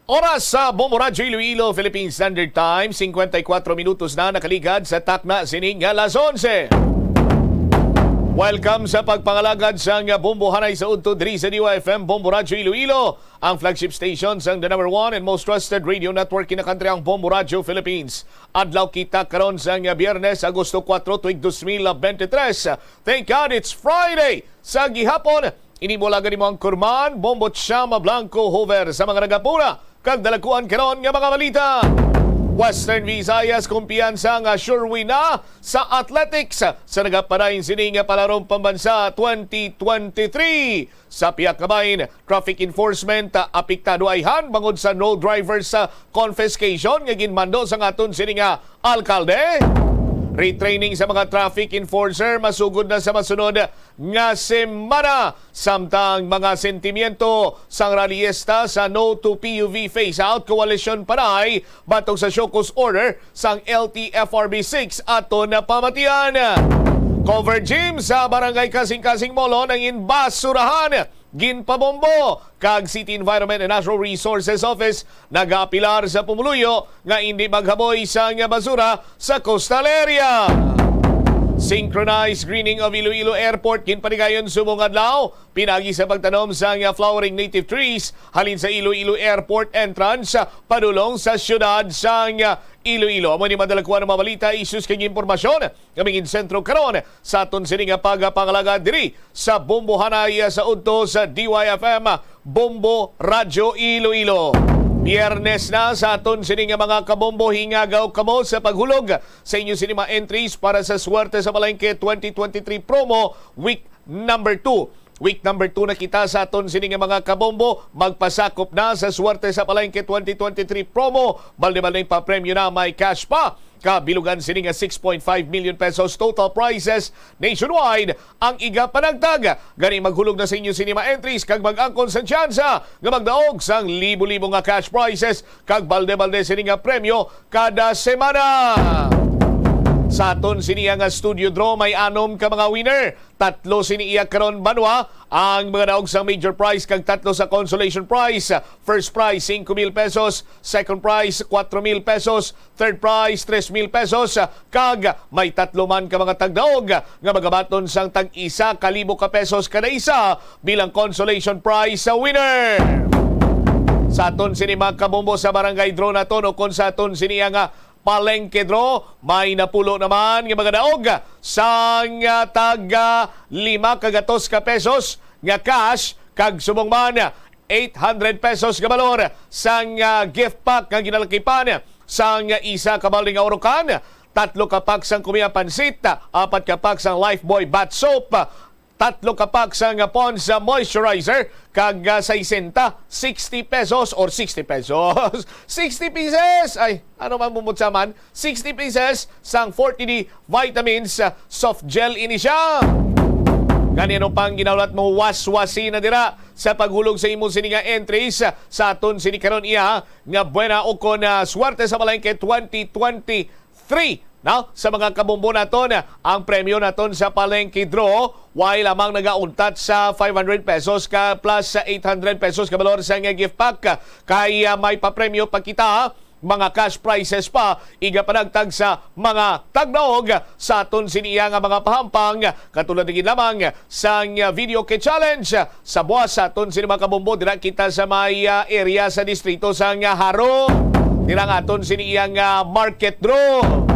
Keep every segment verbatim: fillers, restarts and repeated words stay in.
Oras sa Bombo Radyo Iloilo, Philippine Standard Time, singkwenta y kuwatro minutos na nakaligad sa takna sining nga alas onse. Welcome sa pagpangalagad sang Bombo Hanay sa Udto diri sa D Y F M Bombo Radyo Iloilo, ang flagship station sang the number one and most trusted radio network in the country, ang Bombo Radyo Philippines. Adlaw kita karon sang Biyernes, Agosto kuwatro, tuig dos mil bente tres. Thank God it's Friday. Sa gihapon, ini mo lang mo ang kurman, Bombo Chama Blanco Hover sa mga nagapura kag dalakuan karon nga mga balita. Western Visayas kumpiyansa nga sure win na sa athletics sa nagapadayon sini nga Palarong Pambansa twenty twenty-three. Sa pihak nga bahin, traffic enforcement, ah, apektado ayhan bangod sa no drivers, ah, confiscation nga ginmando sang aton sini nga alkalde. Retraining sa mga traffic enforcer masugod na sa masunod nga semana, samtang mga sentimiento sang rallyista sa No to P U V Phase Out Coalition Panay batok sa show cause order sang L T F R B six aton pamatian. Covered gym sa Barangay Kasing-Kasing Molo nangin basurahan, ginpabombo, kag City Environment and Natural Resources Office nagaapilar sa pumuluyo nga indi maghaboy sang basura sa coastal area. Synchronized greening of Iloilo Airport ginpatigayon subong adlaw, pinagi sa pagtanom sang flowering native trees halin sa Iloilo Airport entrance padulong sa siyudad sang Iloilo. Amo ni madalakuan ang mga balita, issues kag impormasyon nga mangin sentro karon sa aton sini nga pagpangalagad diri sa Bombo Hanay sa Udto sa D Y F M Bombo Radyo Iloilo. Biyernes na sa aton sini nga mga kabombo, hingagaw kamo sa paghulog sa inyo sini mga entries para sa Swerte sa Palengke twenty twenty-three promo week number two. Week number two na kita sa aton sini nga mga kabombo. Magpasakop na sa Swerte sa Palengke twenty twenty-three promo. Balde-balde pa premyo na, may cash pa. Kabilugan sini nga six point five million pesos total prizes nationwide ang iga panagtag. Gani maghulog na sa inyo sini mga entries kag mag-angkon sa tsansa nga magdaog sang libo-libo nga cash prizes kag balde-balde sini nga premyo kada semana. Sa aton sini nga studio draw, may anom ka mga winner. Tatlo sini iya karon, Banwa, ang mga daog sang major prize kag tatlo sa consolation prize. First prize, singko mil pesos. Second prize, kuwatro mil pesos. Third prize, tres mil pesos. Kag may tatlo man ka mga tagdaog nga magabaton sang tag isa ka libo ka pesos kada isa bilang consolation prize sa winner. Sa aton sini mga kabombo sa barangay draw naton, o kon sa aton sini nga palengke draw, may napulo naman nga mga daog sang, ah, tag, ah, lima ka gatos ka pesos nga cash, kag subong man eight hundred pesos nga balor sang, ah, gift pack nga ginalakipan sang isa ka balde nga urukan, tatlo ka pack sang Kumia Pansit, apat ka pack sang Lifebuoy Bath Soap, tatlo ka pack sang Pond's Moisturizer, kag, ah, sesenta, sixty pesos or sixty pesos. Sixty pieces! Ay, ano man bumutsa man? Sixty pieces sang forty D vitamins, ah, soft gel ini siya. Gani, ano pang ginaulat mo, waswasi na dira sa paghulog sa imo sini nga entries, ah, sa aton sini karon iya nga Buena o kon, ah, Swerte sa Palengke twenty twenty-three. Now, sa mga kabombo naton, ang premyo naton sa palengke draw, wala lamang nagauntat sa five hundred pesos ka plus sa eight hundred pesos ka balor sa nga gift pack. Kay, ah, may papremyo pa kita, mga cash prizes pa, iga panagtag sa mga tagdaog sa aton sini iya nga mga pahampang, katulad na gid lamang sang, ah, video key challenge. Sa buwas sa aton sini mga kabombo, dira kita sa may, ah, area sa distrito sang, ah, Jaro. Dira ang aton sini iya nga market draw.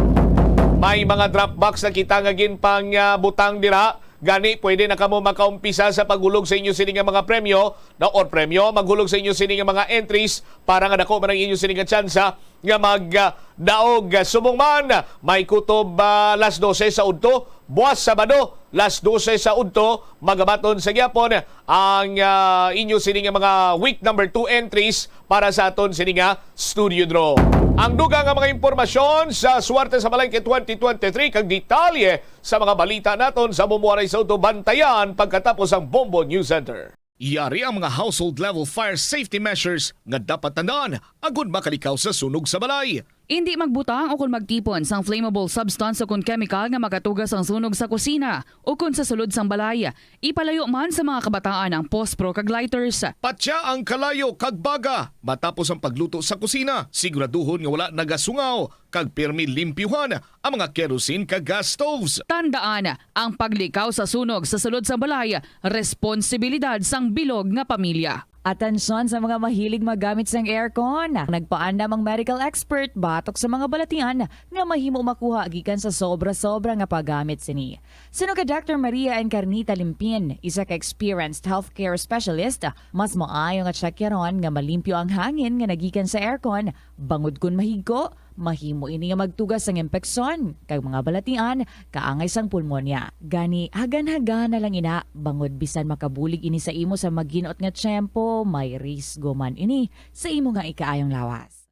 May mga drop box na kita nga ginpang, ah, butang dira. Gani, pwede na kamo makaumpisa sa paghulog sa inyo sini nga mga premyo, na or premyo, maghulog sa inyo sini nga mga entries para nga dako man ang inyo sini nga tsansa nga mag, ah, daog. Subong man, may kutob, ah, las dose sa udto, buwas Sabado, las dose sa udto, magabaton sa gyapon ang, ah, inyo sini nga mga week number two entries para sa aton sini nga studio draw. Ang dugang nga mga impormasyon sa Swerte sa Palengke twenty twenty-three kag detalye sa mga balita naton sa Bombo Hanay sa Udto, bantayan pagkatapos ang Bombo News Center. Yari ang mga household level fire safety measures nga dapat tandaan agud makalikaw sa sunog sa balay. Indi magbutang o kon magtipon sang flammable substance o kon chemical nga makatuga sang sunog sa kusina o kon sa sulod sang balay. Ipalayo man sa mga kabataan ang pospro kag lighters. Patya ang kalayo kag baga matapos ang pagluto sa kusina. Siguraduhon nga wala nagasungaw kag pirmi limpyuhan ang mga kerosene kag gas stoves. Tandaan, ang paglikaw sa sunog sa sulod sang balay, responsibilidad sang bilog nga pamilya. Atensyon sa mga mahilig maggamit sang aircon. Nagpaandam ang medical expert batok sa mga balatian nga mahimo makuha gikan sa sobra-sobra nga paggamit sini. Suno kay Doctor Maria Encarnita Limpin, isa ka experienced healthcare specialist, mas maayo nga tsakyaron nga malimpyo ang hangin nga nagikan sa aircon, bangod kon mahigko, mahimo ini nga magtuga sang impeksyon kag mga balatian kaangay sang pulmonya. Gani, hagan-hagan na lang ina, bangod bisan makabulig ini sa imo sa magin-ot nga tiyempo, may risgo man ini sa imo nga ikaayong lawas.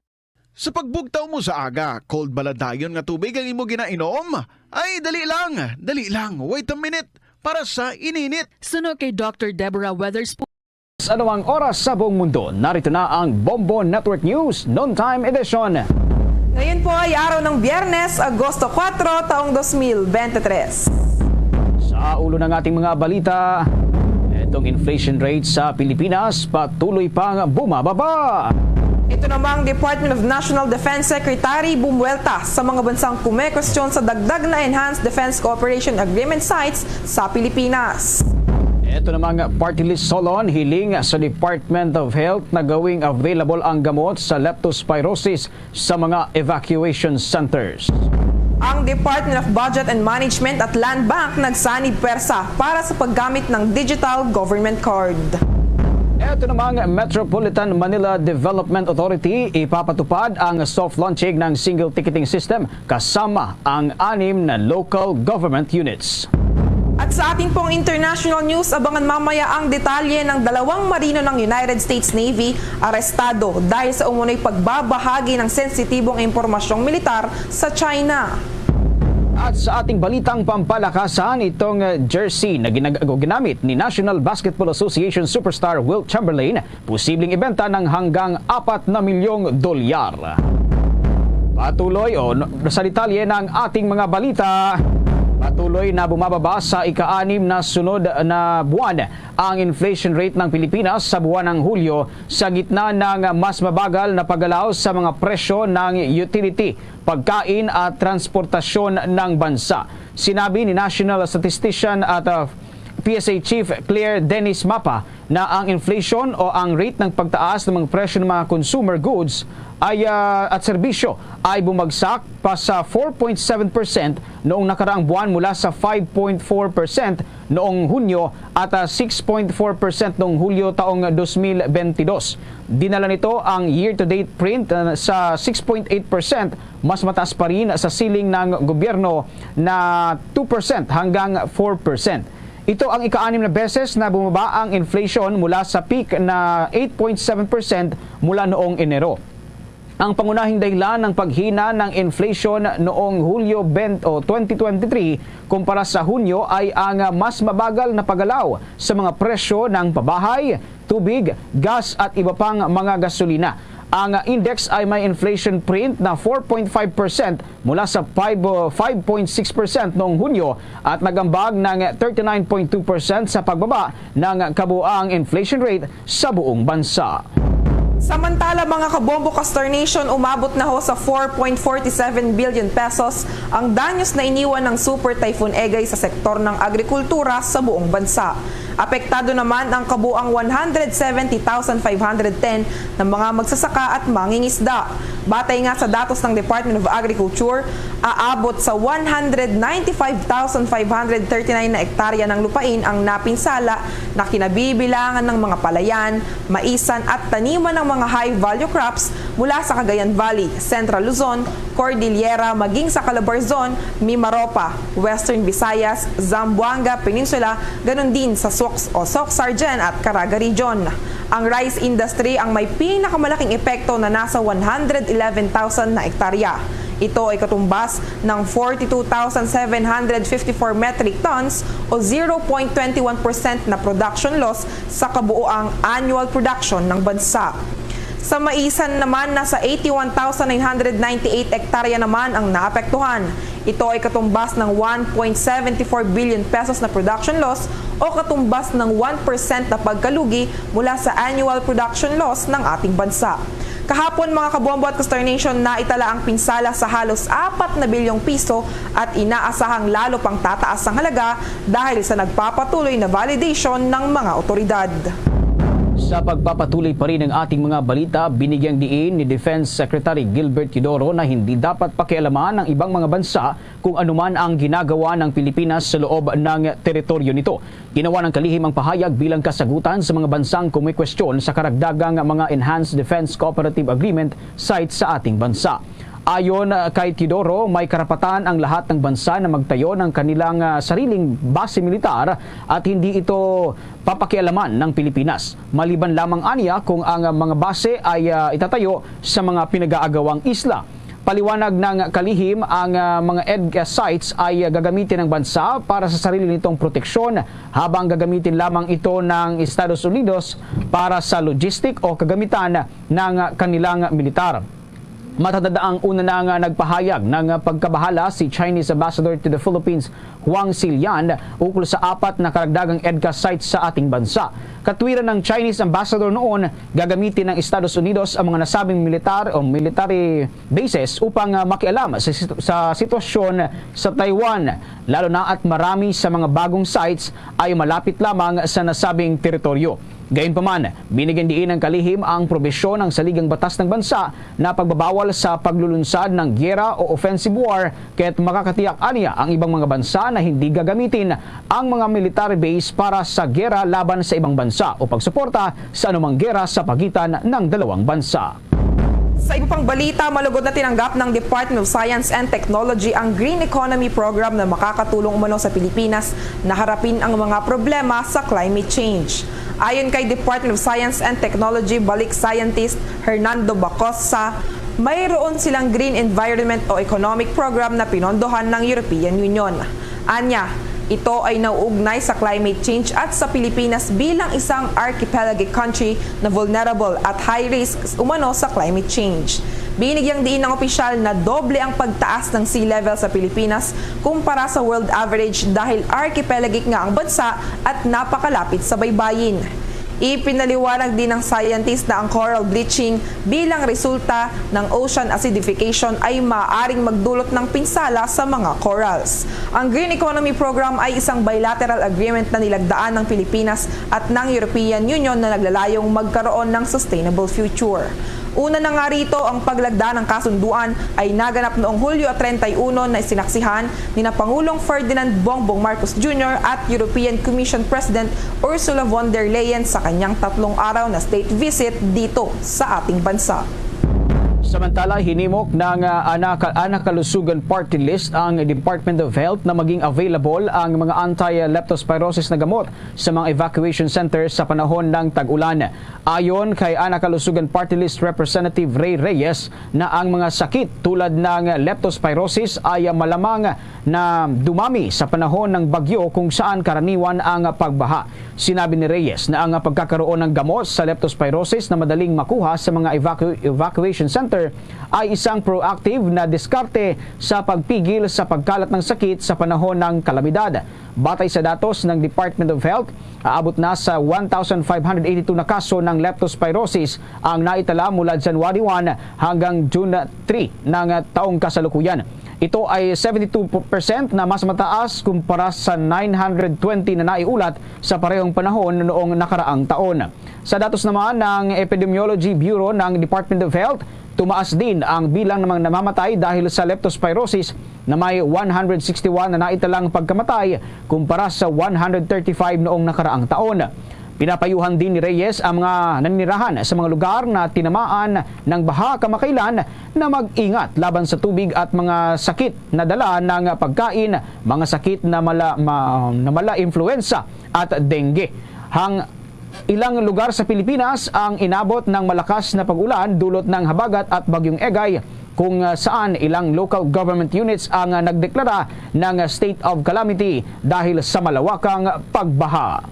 Sa pagbugtaw mo sa aga, cold bala dayon nga tubig ang imo ginainom? Ay, dali lang, dali lang, wait a minute, para sa ininit. Suno kay Doctor Deborah Weatherspoon. Sa anumang oras sa buong mundo, narito na ang Bombo Network News Noontime Edition. Ngayon po ay araw ng Biyernes, Agosto kuwatro, taong dos mil bente tres. Sa ulo ng ating mga balita, itong inflation rate sa Pilipinas patuloy pang bumababa. Ito namang Department of National Defense Secretary bumuwelta sa mga bansang kumekwestiyon sa dagdag na Enhanced Defense Cooperation Agreement sites sa Pilipinas. Ito namang party list solon hiling sa Department of Health na gawing available ang gamot sa leptospirosis sa mga evacuation centers. Ang Department of Budget and Management at Land Bank nagsanib pwersa para sa paggamit ng digital government card. Ito namang Metropolitan Manila Development Authority, ipapatupad ang soft launching ng single ticketing system kasama ang anim na local government units. At sa ating pong international news, abangan mamaya ang detalye ng dalawang marino ng United States Navy arestado dahil sa umunoy pagbabahagi ng sensitibong impormasyong militar sa China. At sa ating balitang pampalakasan, itong, uh, jersey na ginag-, ginamit ni National Basketball Association superstar Wilt Chamberlain posibleng ibenta ng hanggang apat na milyong dolyar. Patuloy o n-, sa detalye ng ating mga balita, patuloy na bumababa sa ika-anim na sunod na buwan ang inflation rate ng Pilipinas sa buwan ng Hulyo sa gitna ng mas mabagal na paggalaw sa mga presyo ng utility, pagkain at transportasyon ng bansa. Sinabi ni National Statistician at, uh, P S A Chief Claire Dennis Mapa na ang inflation o ang rate ng pagtaas ng mga presyo ng mga consumer goods ay, ah, at serbisyo ay bumagsak pa sa four point seven percent noong nakaraang buwan mula sa five point four percent noong Hunyo at, ah, six point four percent noong Hulyo taong dos mil bentidós. Dinala nito ang year-to-date print, ah, sa six point eight percent, mas mataas pa rin sa siling ng gobyerno na two percent hanggang four percent. Ito ang ika-anim na beses na bumaba ang inflation mula sa peak na eight point seven percent mula noong Enero. Ang pangunahing dahilan ng paghina ng inflation noong Hulyo twenty o twenty twenty-three kumpara sa Hunyo ay ang mas mabagal na paggalaw sa mga presyo ng pabahay, tubig, gas at iba pang mga gasolina. Ang index ay may inflation print na four point five percent mula sa five, uh, five point six percent noong Hunyo at nag-ambag ng thirty-nine point two percent sa pagbaba ng kabuang inflation rate sa buong bansa. Samantala, mga kabombo, Castor Nation, umabot na ho sa four point forty-seven billion pesos ang danyos na iniwan ng Super Typhoon Egay sa sektor ng agrikultura sa buong bansa. Apektado naman ang kabuang one hundred seventy thousand five hundred ten na mga magsasaka at mangingisda. Batay nga sa datos ng Department of Agriculture, aabot sa one hundred ninety-five thousand five hundred thirty-nine na ektarya ng lupain ang napinsala, na kinabibilangan ng mga palayan, maisan at taniman ng mga high-value crops mula sa Cagayan Valley, Central Luzon, Cordillera, maging sa Calabarzon, Mimaropa, Western Visayas, Zamboanga Peninsula, ganun din sa Sox o Soc-Sargen at Caraga Region. Ang rice industry ang may pinakamalaking epekto na nasa one hundred eleven thousand na ektarya. Ito ay katumbas ng forty-two thousand seven hundred fifty-four metric tons o zero point twenty one percent na production loss sa kabuoang annual production ng bansa. Sa maisan naman, nasa eighty-one thousand nine hundred ninety-eight hektarya naman ang naapektuhan. Ito ay katumbas ng one point seventy four billion pesos na production loss o katumbas ng one percent na pagkalugi mula sa annual production loss ng ating bansa. Kahapon, mga kabombo at Ka-Star Nation, naitala ang pinsala sa halos apat na bilyong piso at inaasahang lalo pang tataas ang halaga dahil sa nagpapatuloy na validation ng mga otoridad. Sa pagpapatuloy pa rin ng ating mga balita, binigyang diin ni Defense Secretary Gilbert Teodoro na hindi dapat pakialaman ng ibang mga bansa kung anuman ang ginagawa ng Pilipinas sa loob ng teritoryo nito. Ginawa ng kalihim ang pahayag bilang kasagutan sa mga bansang kumikwestiyon sa karagdagang mga Enhanced Defense Cooperative Agreement sites sa ating bansa. Ayon, uh, kay Teodoro, may karapatan ang lahat ng bansa na magtayo ng kanilang, uh, sariling base militar at hindi ito papakialaman ng Pilipinas, maliban lamang aniya kung ang, uh, mga base ay, uh, itatayo sa mga pinag-aagawang isla. Paliwanag ng kalihim, ang, uh, mga EDCA sites ay, uh, gagamitin ng bansa para sa sarili nitong proteksyon, habang gagamitin lamang ito ng Estados Unidos para sa logistic o kagamitan ng, uh, kanilang militar. Matatanda ang una na nga nagpahayag ng pagkabahala si Chinese Ambassador to the Philippines, Huang Xilian, ukol sa apat na karagdagang EDCA sites sa ating bansa. Katwiran ng Chinese Ambassador noon, gagamitin ng Estados Unidos ang mga nasabing militar o military bases upang, ah, makialam sa sit-, sa sitwasyon sa Taiwan, lalo na at marami sa mga bagong sites ay malapit lamang sa nasabing teritoryo. Gayunpaman, binigyan diin ng kalihim ang probisyon ng saligang batas ng bansa na pagbabawal sa paglulunsad ng giyera o offensive war, kaya't makakatiyak aniya ang ibang mga bansa na hindi gagamitin ang mga military base para sa giyera laban sa ibang bansa o pagsuporta sa anumang giyera sa pagitan ng dalawang bansa. Sa iba pang balita, malugod na tinanggap ng Department of Science and Technology ang Green Economy Program na makakatulong umano sa Pilipinas na harapin ang mga problema sa climate change. Ayon kay Department of Science and Technology balik scientist Hernando Bacosa, mayroon silang Green Environment o Economic Program na pinondohan ng European Union. Anya, ito ay nauugnay sa climate change at sa Pilipinas bilang isang archipelagic country na vulnerable at high risk umano sa climate change. Binigyang diin ng opisyal na doble ang pagtaas ng sea level sa Pilipinas kumpara sa world average dahil archipelagic nga ang bansa at napakalapit sa baybayin. Ipinaliwanag din ng scientist na ang coral bleaching bilang resulta ng ocean acidification ay maaaring magdulot ng pinsala sa mga corals. Ang Green Economy Program ay isang bilateral agreement na nilagdaan ng Pilipinas at ng European Union na naglalayong magkaroon ng sustainable future. Una na nga rito, ang paglagda ng kasunduan ay naganap noong Hulyo treinta y uno na sinaksihan ni na Pangulong Ferdinand Bongbong Marcos Junior at European Commission President Ursula von der Leyen sa kanyang tatlong araw na state visit dito sa ating bansa. Samantala, hinimok ng, ah, Ana Ka-, Ana Kalusugan Party List ang Department of Health na maging available ang mga anti-leptospirosis na gamot sa mga evacuation center sa panahon ng tag-ulan. Ayon kay Ana Kalusugan Party List Representative Ray Reyes na ang mga sakit tulad ng leptospirosis ay malamang na dumami sa panahon ng bagyo kung saan karaniwan ang pagbaha. Sinabi ni Reyes na ang pagkakaroon ng gamot sa leptospirosis na madaling makuha sa mga evacu-, evacuation center ay isang proactive na diskarte sa pagpigil sa pagkalat ng sakit sa panahon ng kalamidad. Batay sa datos ng Department of Health, aabot na sa one thousand five hundred eighty-two na kaso ng leptospirosis ang naitala mula January one hanggang June three ng taong kasalukuyan. Ito ay seventy-two percent na mas mataas kumpara sa nine hundred twenty na naiulat sa parehong panahon noong nakaraang taon. Sa datos naman ng Epidemiology Bureau ng Department of Health, tumaas din ang bilang ng mga namamatay dahil sa leptospirosis na may one hundred sixty-one na naitalang pagkamatay kumpara sa one hundred thirty-five noong nakaraang taon. Pinapayuhan din ni Reyes ang mga naninirahan sa mga lugar na tinamaan ng baha kamakailan na mag-ingat laban sa tubig at mga sakit na dala ng pagkain, mga sakit na mala, ma, na mala influenza at dengue. Hang ilang lugar sa Pilipinas ang inabot ng malakas na pag-ulan dulot ng habagat at bagyong Egay, kung, ah, saan ilang local government units ang, ah, nagdeklara ng state of calamity dahil sa malawakang pagbaha.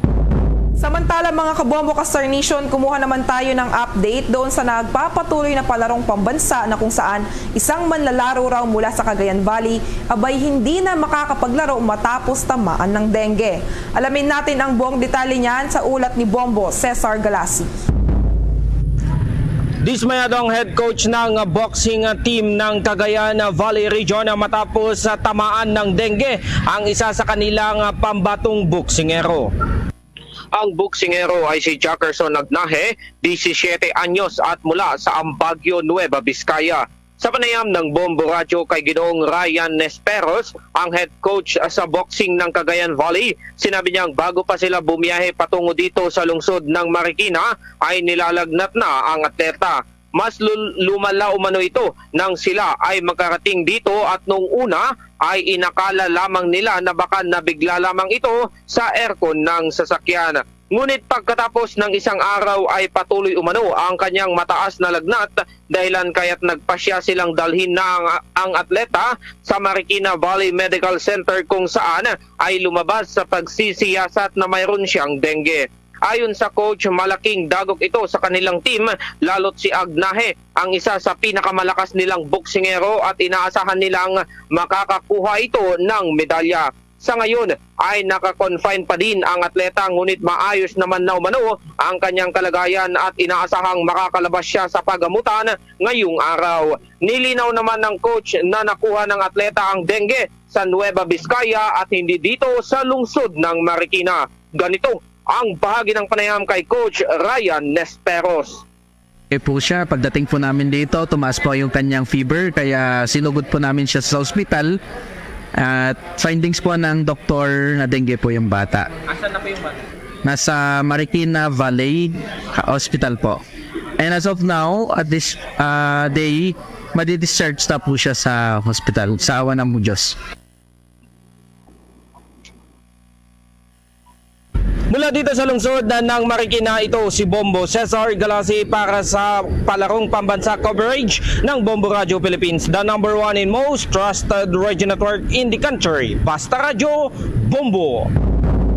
Samantala, mga kabombo ka-Star Nation, kumuha naman tayo ng update doon sa nagpapatuloy na palarong pambansa na kung saan isang manlalaro raw mula sa Cagayan Valley abay hindi na makakapaglaro matapos tamaan ng dengue. Alamin natin ang buong detalye niyan sa ulat ni Bombo Cesar Galasi. Dismayado ang head coach ng boxing team ng Cagayan Valley Region matapos tamaan ng dengue ang isa sa kanilang pambatong boksingero. Ang boksingero ay si Jackerson Agnahe, disisiete anyos at mula sa Ambaguio, Nueva Vizcaya. Sa panayam ng Bombo Radyo kay Ginoong Ryan Nesperos, ang head coach sa boxing ng Cagayan Valley, sinabi niyang bago pa sila bumiyahe patungo dito sa lungsod ng Marikina ay nilalagnat na ang atleta. Mas lul- lumala umano ito nang sila ay makarating dito at nung una ay inakala lamang nila na baka nabigla lamang ito sa aircon ng sasakyan. Ngunit pagkatapos ng isang araw ay patuloy umano ang kanyang mataas na lagnat, dahilan kaya't nagpasya silang dalhin na ang, ang atleta sa Marikina Valley Medical Center kung saan ay lumabas sa pagsisiyasat na mayroon siyang dengue. Ayon sa coach, malaking dagok ito sa kanilang team, lalo't si Agnahe ang isa sa pinakamalakas nilang boksingero at inaasahan nilang makakakuha ito ng medalya. Sa ngayon ay naka-confine pa din ang atleta, ngunit maayos naman na umano ang kanyang kalagayan at inaasahang makakalabas siya sa pagamutan ngayong araw. Nilinaw naman ng coach na nakuha ng atleta ang dengue sa Nueva Vizcaya at hindi dito sa lungsod ng Marikina. Ganito ang bahagi ng panayam kay Coach Ryan Nesperos. Eh po siya, pagdating po namin dito, tumaas po yung kanyang fever, kaya sinugod po namin siya sa ospital. At findings po ng doktor na dengue po yung bata. Asan na po yung bata? Nasa Marikina Valley Hospital po. And as of now, at this uh, day, madidischarge na po siya sa hospital, sa awa ng Diyos. Mula dito sa lungsod ng Marikina, ito si Bombo Cesar Galasi para sa Palarong Pambansa Coverage ng Bombo Radio Philippines, the number one and most trusted radio network in the country. Basta Radyo, Bombo!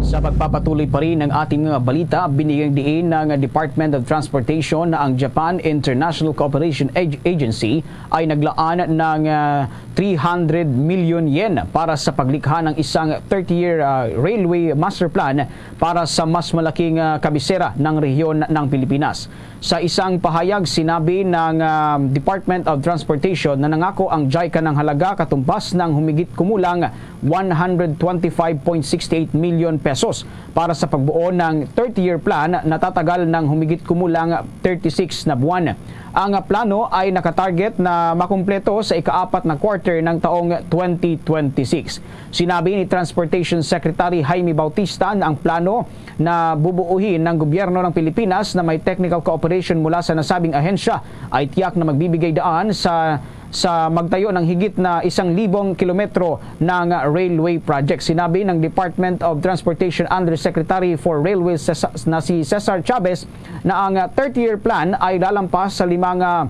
Sa pagpapatuloy pa rin ng ating mga balita, binigyang diin ng Department of Transportation na ang Japan International Cooperation Agency ay naglaan ng uh, three hundred million yen para sa paglikha ng isang thirty-year uh, railway master plan para sa mas malaking uh, kabisera ng rehiyon ng Pilipinas. Sa isang pahayag, sinabi ng uh, Department of Transportation na nangako ang JICA ng halaga katumbas ng humigit kumulang one hundred twenty-five point six eight million pesos para sa pagbuo ng thirty-year plan na tatagal ng humigit kumulang thirty-six na buwan. Ang plano ay nakatarget na makumpleto sa ikaapat na quarter ng taong twenty twenty-six. Sinabi ni Transportation Secretary Jaime Bautista na ang plano na bubuuhin ng gobyerno ng Pilipinas na may technical cooperation mula sa nasabing ahensya ay tiyak na magbibigay daan sa sa magtayo ng higit na isang libong kilometro ng railway project. Sinabi ng Department of Transportation Undersecretary for Railways na si Cesar Chavez na ang thirty-year plan ay lalampas sa limang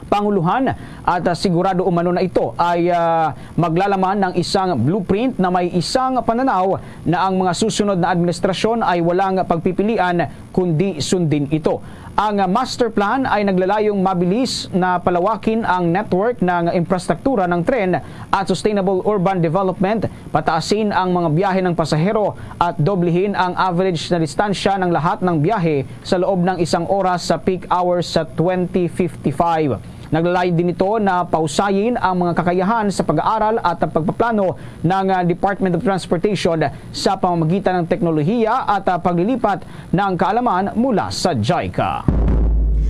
panguluhan at sigurado umano na ito ay uh, maglalaman ng isang blueprint na may isang pananaw na ang mga susunod na administrasyon ay walang pagpipilian kundi sundin ito. Ang master plan ay naglalayong mabilis na palawakin ang network ng infrastruktura ng tren at sustainable urban development, pataasin ang mga biyahe ng pasahero at doblehin ang average na distansya ng lahat ng biyahe sa loob ng isang oras sa peak hours sa twenty fifty-five. Naglalayon din ito na pausayin ang mga kakayahan sa pag-aaral at pagpaplano ng Department of Transportation sa pamamagitan ng teknolohiya at paglilipat ng kaalaman mula sa JICA.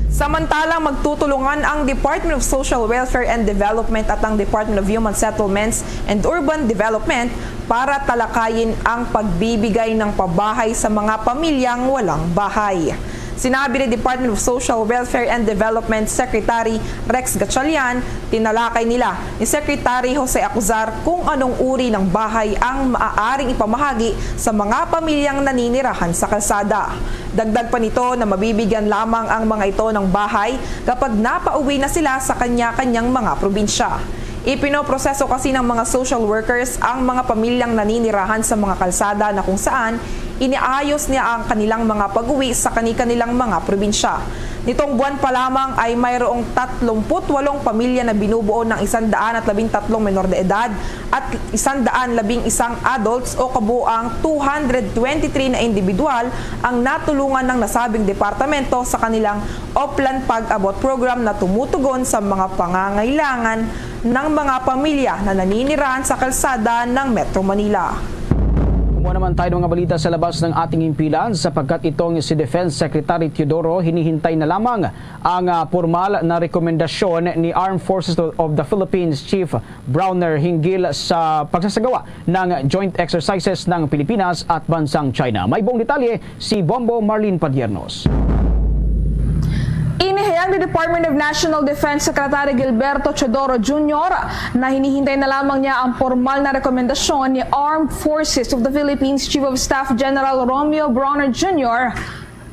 Samantalang magtutulungan ang Department of Social Welfare and Development at ang Department of Human Settlements and Urban Development para talakayin ang pagbibigay ng pabahay sa mga pamilyang walang bahay. Sinabi ni Department of Social Welfare and Development Secretary Rex Gatchalian, tinalakay nila ni Secretary Jose Acuzar kung anong uri ng bahay ang maaaring ipamahagi sa mga pamilyang naninirahan sa kalsada. Dagdag pa nito na mabibigyan lamang ang mga ito ng bahay kapag napauwi na sila sa kanya-kanyang mga probinsya. Ipinoproseso kasi ng mga social workers ang mga pamilyang naninirahan sa mga kalsada na kung saan Iniayos niya ang kanilang mga pag-uwi sa kani-kanilang mga probinsya. Nitong buwan pa lamang ay mayroong tatlumput walong pamilya na binubuo ng isang daan at labing tatlong menor de edad at isang daan labing isang adults o kabuoang two hundred twenty-three na individual ang natulungan ng nasabing departamento sa kanilang Oplan Pag-abot Program na tumutugon sa mga pangangailangan ng mga pamilya na naninirahan sa kalsada ng Metro Manila. Kumuha naman tayo ng mga balita sa labas ng ating himpilan sapagkat itong si Defense Secretary Teodoro hinihintay na lamang ang ah, pormal na rekomendasyon ni Armed Forces of the Philippines Chief Browner hinggil sa pagsasagawa ng joint exercises ng Pilipinas at bansang China. May buong detalye si Bombo Marlene Padiernos. Inihayag ni Department of National Defense Secretary Gilberto Teodoro Junior na hinihintay na lamang niya ang pormal na rekomendasyon ni Armed Forces of the Philippines Chief of Staff General Romeo Brawner Junior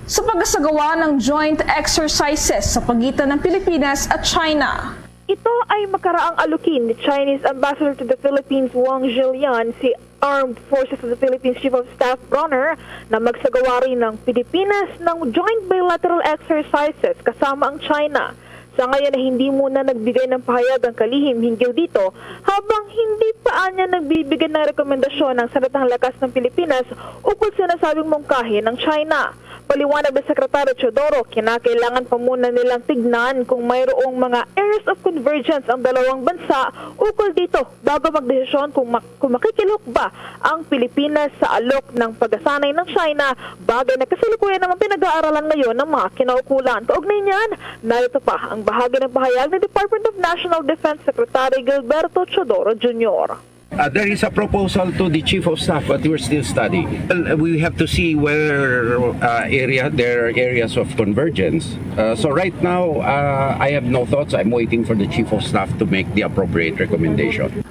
sa pagsagawa ng joint exercises sa pagitan ng Pilipinas at China. Ito ay makaraang alokin ni Chinese Ambassador to the Philippines Wang Zhilian, si Armed Forces of the Philippines Chief of Staff Bronner na magsagawa rin ng Pilipinas ng joint bilateral exercises kasama ang China. Sa ngayon na hindi muna nagbigay ng pahayag ang kalihim hinggil dito, habang hindi pa anya nagbibigay ng rekomendasyon ang Sandatang Lakas ng Pilipinas ukol sa nasabing mungkahi ng China. Paliwanag ni Secretary Teodoro, kinakailangan pa muna nilang tignan kung mayroong mga areas of convergence ang dalawang bansa ukol dito bago magdesisyon kung, mak- kung makikilhok ba ang Pilipinas sa alok ng pagkasanay ng China, bagay na kasalukuyan naman pinag-aaralan ngayon ng mga kinaukulan. Kaugnay niyan, narito pa ang bahagi ng pahayag ni Department of National Defense Secretary Gilberto Teodoro Junior. Uh, there is a proposal to the Chief of Staff, but we're still studying. Well, we have to see where uh, area there are areas of convergence. Uh, so right now, uh, I have no thoughts. I'm waiting for the Chief of Staff to make the appropriate recommendation.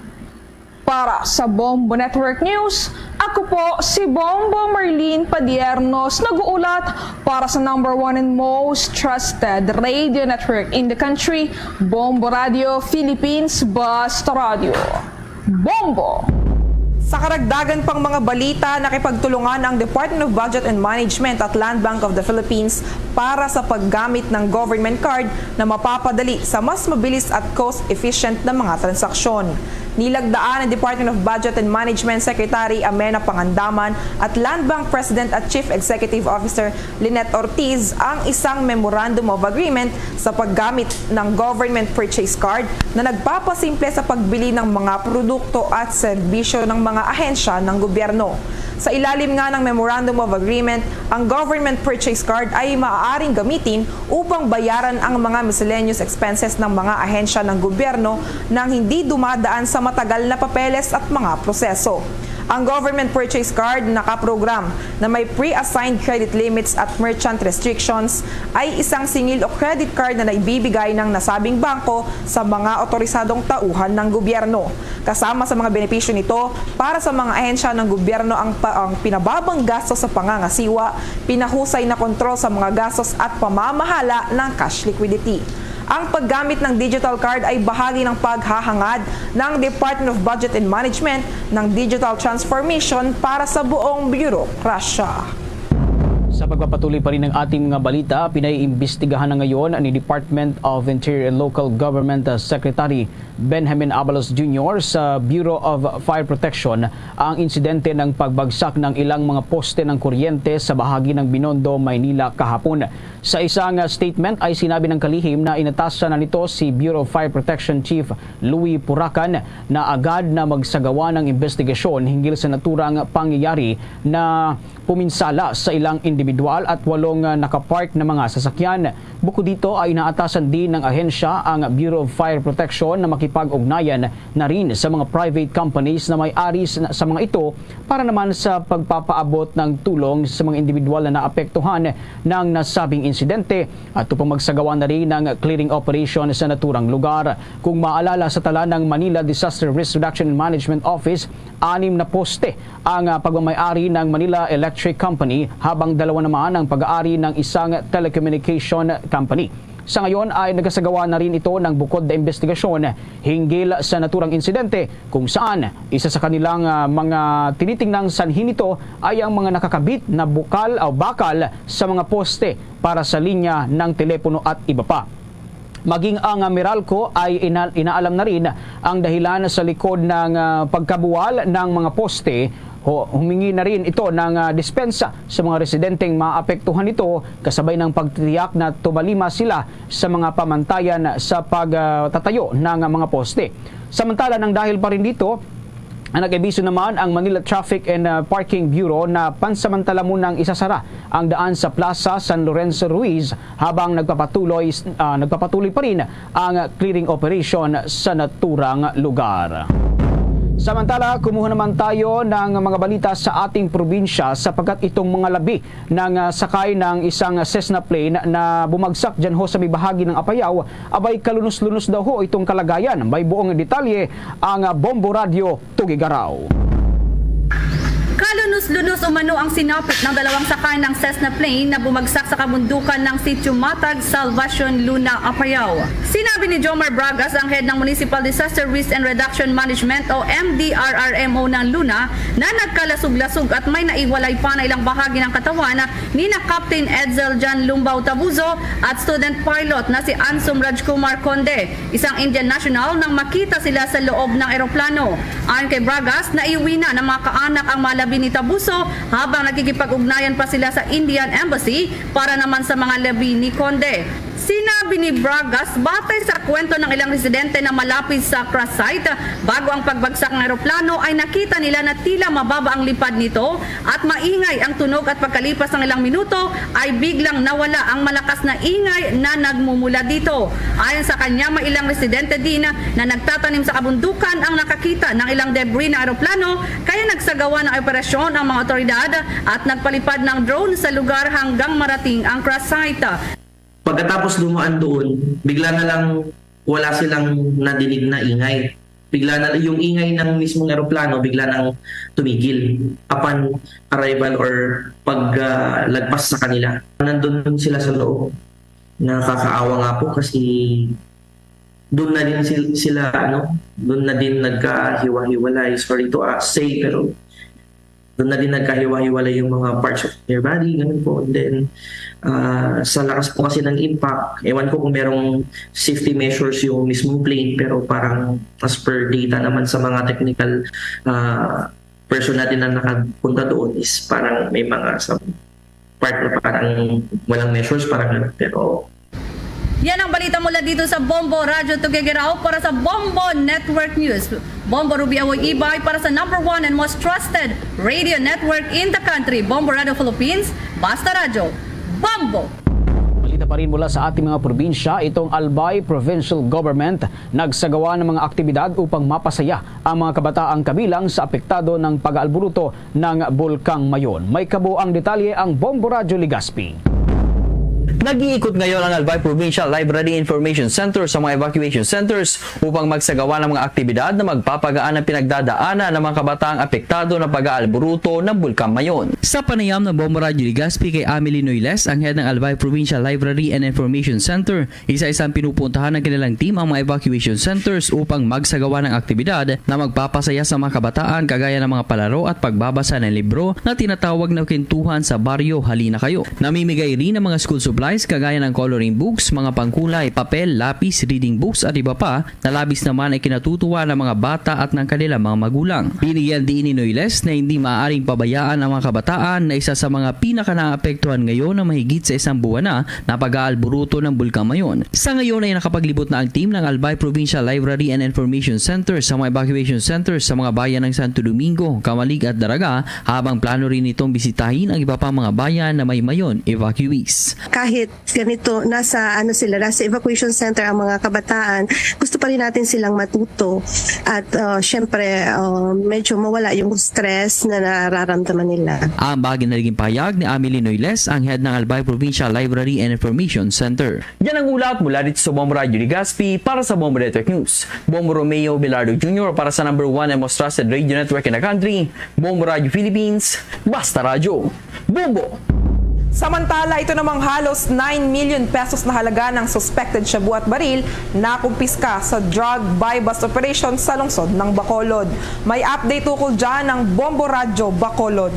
Para sa Bombo Network News, ako po si Bombo Marlene Padiernos, nag-uulat para sa number one and most trusted radio network in the country, Bombo Radio Philippines, Basta Radio. Bombo! Sa karagdagan pang mga balita, nakipagtulungan ang Department of Budget and Management at Land Bank of the Philippines para sa paggamit ng government card na mapapadali sa mas mabilis at cost-efficient na mga transaksyon. Nilagdaan ni Department of Budget and Management Secretary Amena Pangandaman at Land Bank President at Chief Executive Officer Lynette Ortiz ang isang Memorandum of Agreement sa paggamit ng Government Purchase Card na nagpapasimple sa pagbili ng mga produkto at serbisyo ng mga ahensya ng gobyerno. Sa ilalim nga ng Memorandum of Agreement, ang Government Purchase Card ay maaaring gamitin upang bayaran ang mga miscellaneous expenses ng mga ahensya ng gobyerno nang hindi dumadaan sa matagal na papeles at mga proseso. Ang Government Purchase Card nakaprogram na may pre-assigned credit limits at merchant restrictions ay isang singil o credit card na naibibigay ng nasabing bangko sa mga otorisadong tauhan ng gobyerno. Kasama sa mga benepisyo nito, para sa mga ahensya ng gobyerno ang, pa, ang pinababang gastos sa pangangasiwa, pinahusay na kontrol sa mga gastos at pamamahala ng cash liquidity. Ang paggamit ng digital card ay bahagi ng paghahangad ng Department of Budget and Management ng digital transformation para sa buong burokrasya. Sa pagpapatuloy pa rin ng ating mga balita, pinaiimbestigahan na ngayon ni Department of Interior and Local Government Secretary Benjamin Abalos Junior sa Bureau of Fire Protection ang insidente ng pagbagsak ng ilang mga poste ng kuryente sa bahagi ng Binondo, Maynila kahapon. Sa isang statement ay sinabi ng kalihim na inatasan na nito si Bureau of Fire Protection Chief Louis Puracan na agad na magsagawa ng imbestigasyon hinggil sa naturang pangyayari na puminsala sa ilang individual at walong nakapark na mga sasakyan. Bukod dito ay inaatasan din ng ahensya ang Bureau of Fire Protection na makipag-ugnayan na rin sa mga private companies na may-ari sa mga ito para naman sa pagpapaabot ng tulong sa mga individual na naapektuhan ng nasabing insidente at upang magsagawa na rin ng clearing operation sa naturang lugar. Kung maalala, sa tala ng Manila Disaster Risk Reduction and Management Office, anim na poste ang ah, pagmamayari ng Manila Electric Company, habang dalawa naman ang pag-aari ng isang telecommunication company. Sa ngayon ay nagasagawa na rin ito ng bukod na investigasyon hinggil sa naturang insidente, kung saan isa sa kanilang, ah, mga tinitingnang sanhi nito ay ang mga nakakabit na bukal o bakal sa mga poste para sa linya ng telepono at iba pa. Maging ang, ah, Meralco ay ina-, inaalam na rin ang dahilan sa likod ng, ah, pagkabuwal ng mga poste. Ho-, humingi na rin ito ng, ah, dispensa sa mga residenteng maapektuhan nito, kasabay ng pagtitiyak na tumalima sila sa mga pamantayan sa pagtatayo ng mga poste. Samantala, nang dahil pa rin dito, ang nag-abiso naman ang Manila Traffic and, ah, Parking Bureau na pansamantala munang isasara ang daan sa Plaza San Lorenzo Ruiz habang nagpapatuloy, ah, nagpapatuloy pa rin ang clearing operation sa naturang lugar. Samantala, kumuha naman tayo ng mga balita sa ating probinsya, sapagkat itong mga labi ng, ah, sakay ng isang Cessna plane na bumagsak dyan ho sa may bahagi ng Apayao, abay, kalunos-lunos daw ho itong kalagayan. May buong detalye ang, ah, Bombo Radyo Tugigaraw. Kalunos-lunos umano ang sinapit ng dalawang sakay ng Cessna plane na bumagsak sa kabundukan ng Sitio Matag, Salvacion, Luna, Apayao. Sinabi ni Jomar Bragas, ang head ng Municipal Disaster Risk and Reduction Management o M D R R M O ng Luna, na nagkalasog-lasog at may naiwalay pa na ilang bahagi ng katawan nina Captain Edsel John Lumbao Tabuzo at student pilot na si Ansom Rajkumar Conde, isang Indian national, nang makita sila sa loob ng eroplano. Ayon kay Bragas, naiuwi na ng mga kaanak ang mga labi ni Tabuzo habang nakikipag-ugnayan pa sila sa Indian Embassy para naman sa mga labi ni Conde. Sinabi ni Bragas, batay sa kwento ng ilang residente na malapit sa crash site, bago ang pagbagsak ng eroplano ay nakita nila na tila mababa ang lipad nito at maingay ang tunog, at pagkalipas ng ilang minuto ay biglang nawala ang malakas na ingay na nagmumula dito. Ayon sa kanya, may ilang residente din na nagtatanim sa kabundukan ang nakakita ng ilang debris ng eroplano, kaya nagsagawa ng operasyon ang mga otoridad at nagpalipad ng drone sa lugar hanggang marating ang crash site. Pagkatapos dumaan doon, bigla na lang wala silang nadinig na ingay. Bigla na yung ingay ng mismong eroplano, bigla nang tumigil upon arrival or pag, ah, lagpas sa kanila. Nandun sila sa loob. Nakakaawa nga po kasi doon na din sil-, sila, ano, doon na din nagkahiwa-hiwalay. Sorry to, ah, say, pero doon na din nagkahiwa-hiwalay yung mga parts of their body, ganun po. And then, ah, sa lakas po kasi ng impact, ewan ko kung merong safety measures yung mismong plane, pero parang as per data naman sa mga technical, ah, person natin na nakapunta doon is parang may mga some part na parang walang measures, parang ganun. Pero Yan ang balita mula dito sa Bombo Radyo Tuguegarao para sa Bombo Network News. Bombo Ruby Awoy Ibay para sa number one and most trusted radio network in the country, Bombo Radyo Philippines, Basta Radyo, Bombo! Balita pa rin mula sa ating mga probinsya, itong Albay Provincial Government nagsagawa ng mga aktibidad upang mapasaya ang mga kabataang kabilang sa apektado ng pag-aalburuto ng Bulkang Mayon. May kabuang detalye ang Bombo Radyo Legazpi. Nag-iikot ngayon ang Albay Provincial Library Information Center sa mga evacuation centers upang magsagawa ng mga aktibidad na magpapagaan ang pinagdadaanan ng mga kabataang apektado ng pag-aalburuto ng Bulkang Mayon. Sa panayam ng Bombo Radyo Legazpi kay Amelie Noiles, ang head ng Albay Provincial Library and Information Center, isa-isang pinupuntahan ng kanilang team ang mga evacuation centers upang magsagawa ng aktibidad na magpapasaya sa mga kabataan, kagaya ng mga palaro at pagbabasa ng libro na tinatawag na Kwentuhan sa Baryo, Halina Kayo. Namimigay rin ng mga school supplies kagaya ng coloring books, mga pangkulay, papel, lapis, reading books at iba pa na labis naman ay kinatutuwa ng mga bata at ng kanilang mga magulang. Binigyan din ni Noiles na hindi maaaring pabayaan ang mga kabataan na isa sa mga pinakanaapektuhan ngayon na mahigit sa isang buwan na na pag-aalburuto ng Bulkang Mayon. Sa ngayon ay nakapaglibot na ang team ng Albay Provincial Library and Information Center sa mga evacuation centers sa mga bayan ng Santo Domingo, Camalig at Daraga, habang plano rin nitong bisitahin ang iba pang mga bayan na may Mayon evacuees. Kahit ganito, nasa, ano sila, nasa evacuation center ang mga kabataan, gusto pa rin natin silang matuto at, uh, syempre, uh, medyo mawala yung stress na nararamdaman nila. Ang bahagi na naging pahayag ni Amelie Noiles, ang head ng Albay Provincial Library and Information Center. Yan ang ulat mula dito sa Bombo Radyo Legazpi para sa Bombo Network News. Bombo Romeo Velardo Junior para sa number one and most trusted radio network in the country, Bombo Radyo Philippines, Basta Radyo. Bombo! Samantala, ito namang halos nine million pesos na halaga ng suspected shabu at baril na kumpiska sa drug buy-bust operation sa lungsod ng Bacolod. May update ukol dyan ng Bombo Radyo Bacolod.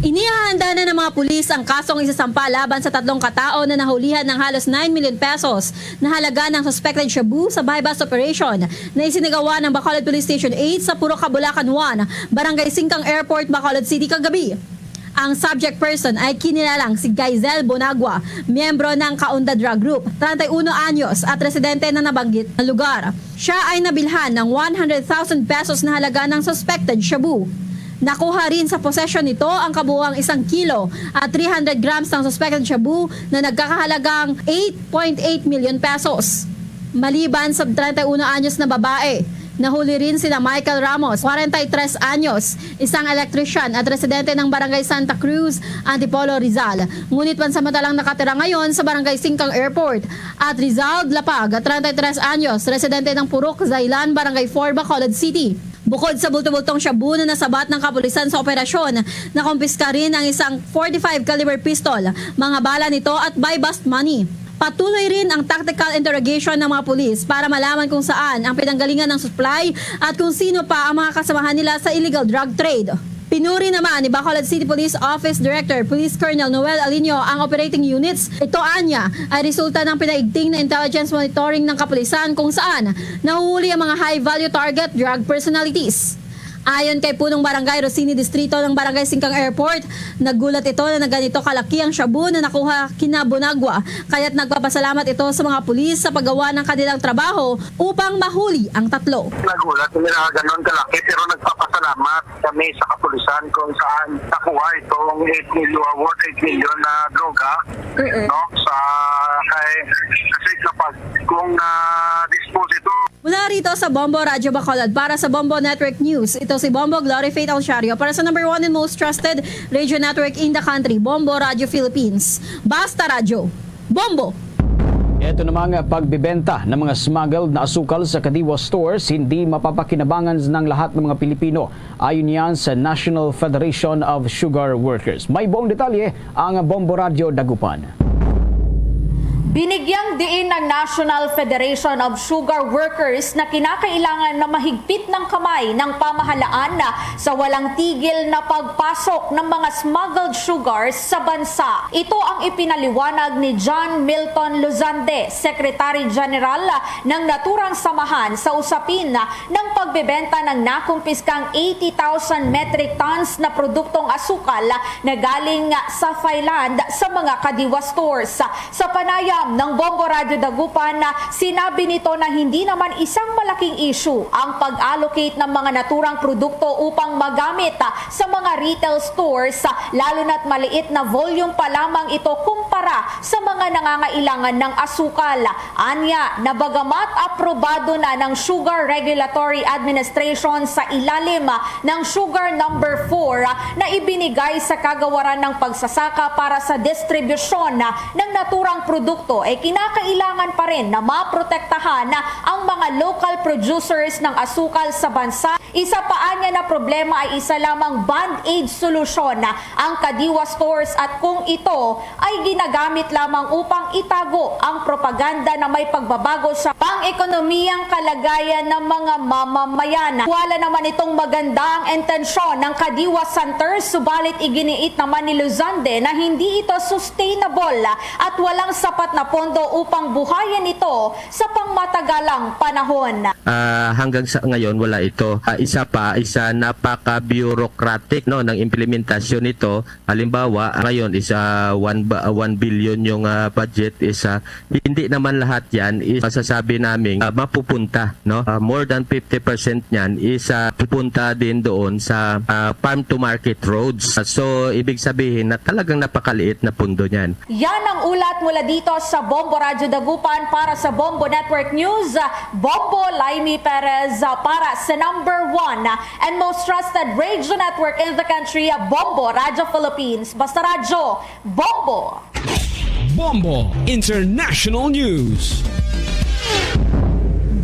Inihahanda na ng mga pulis ang kasong isasampa laban sa tatlong katao na nahulihan ng halos nine million pesos na halaga ng suspected shabu sa buy-bust operation na isinagawa ng Bacolod Police Station eight sa Purok Kabulakan one, Barangay Singkang Airport, Bacolod City kagabi. Ang subject person ay kinilalang si Gaizel Bonagua, miyembro ng Kaunda Drug Group, treinta y uno anyos at residente ng nabanggit na lugar. Siya ay nabilhan ng one hundred thousand pesos na halaga ng suspected shabu. Nakuha rin sa posesyon nito ang kabuuang isang kilo at three hundred grams ng suspected shabu na nagkakahalagang eight point eight million pesos. Maliban sa treinta y uno anyos na babae, nahuli rin sina Michael Ramos, kwarenta y tres anyos, isang elektrisyan at residente ng Barangay Santa Cruz, Antipolo, Rizal. Ngunit pansamantalang nakatira ngayon sa Barangay Singkang Airport. At Rizal Lapag, treinta y tres anyos, residente ng Purok Zailan, Barangay four, Bacolod City. Bukod sa bulto-bultong shabu na nasabat ng kapulisan sa operasyon, nakumpiska rin ang isang forty-five caliber pistol, mga bala nito at buy-bust money. Patuloy rin ang tactical interrogation ng mga pulis para malaman kung saan ang pinanggalingan ng supply at kung sino pa ang mga kasamahan nila sa illegal drug trade. Pinuri naman ni Bacolod City Police Office Director Police Colonel Noel Alinio ang operating units. Ito anya ay resulta ng pinaigting na intelligence monitoring ng kapulisan kung saan nahuhuli ang mga high-value target drug personalities. Ayon kay Punong Barangay Rosini Distrito ng Barangay Singkang Airport, naggulat ito na ganito kalaki ang shabu na nakuha kina Bonagua, kaya't nagpapasalamat ito sa mga pulis sa paggawa ng kanilang trabaho upang mahuli ang tatlo. Nagulat nila ganun kalaki, pero nagpapasalamat kami sa kapulisan kung saan nakuha itong eight million, worth eight million na droga, Mm-mm. no? Sa kay kasi kapag kung na-dispose ito. Mula rito sa Bombo Radyo Bacolod para sa Bombo Network News, ito si Bombo Glory Faith Alciario para sa number one and most trusted radio network in the country, Bombo Radyo Philippines. Basta Radyo, Bombo! Ito namang pagbibenta ng mga smuggled na asukal sa Kadiwa stores, hindi mapapakinabangan ng lahat ng mga Pilipino. Ayon yan sa National Federation of Sugar Workers. May buong detalye ang Bombo Radyo Dagupan. Binigyang diin ng National Federation of Sugar Workers na kinakailangan na mahigpit ng kamay ng pamahalaan sa walang tigil na pagpasok ng mga smuggled sugars sa bansa. Ito ang ipinaliwanag ni John Milton Luzande, Secretary General ng naturang samahan, sa usapin ng pagbebenta ng nakumpiskang eighty thousand metric tons na produktong asukal na galing sa Thailand sa mga Kadiwa stores. Sa panayam ng Bombo Radyo Dagupan, sinabi nito na hindi naman isang malaking issue ang pag-allocate ng mga naturang produkto upang magamit sa mga retail stores, lalo na't maliit na volume pa lamang ito kumpara sa mga nangangailangan ng asukal. Anya, na bagamat aprobado na ng Sugar Regulatory Administration sa ilalim ng Sugar Number four na ibinigay sa kagawaran ng pagsasaka para sa distribusyon ng naturang produkto, eh, kinakailangan pa rin na maprotektahan ang mga local producers ng asukal sa bansa. Isa pa anya na problema ay isa lamang band-aid solusyon ang Kadiwa stores, at kung ito ay ginagamit lamang upang itago ang propaganda na may pagbabago sa pang-ekonomiyang kalagayan ng mga mamamayan. Wala naman itong maganda ang intensyon ng Kadiwa Center, subalit iginiit naman ni Luzande na hindi ito sustainable at walang sapat na pondo upang buhayin ito sa pangmatagalang panahon. Ah, hanggang sa ngayon, wala ito. Ah, isa pa, isa napaka-bureaucratic, no, ng implementasyon nito. Halimbawa, ngayon is, ah, one ba-, one billion yung, ah, budget is, ah, hindi naman lahat yan is masasabi naming, ah, mapupunta, no? Ah, more than fifty percent niyan is, ah, pupunta din doon sa, ah, farm to market roads. So, ibig sabihin na talagang napakaliit na pundo niyan. Yan ang ulat mula dito sa Bombo Radyo Dagupan para sa Bombo Network News. Bombo Laimi Perez para sa number one and most trusted radio network in the country, Bombo Radyo Philippines. Basta Radyo, Bombo! Bombo International News.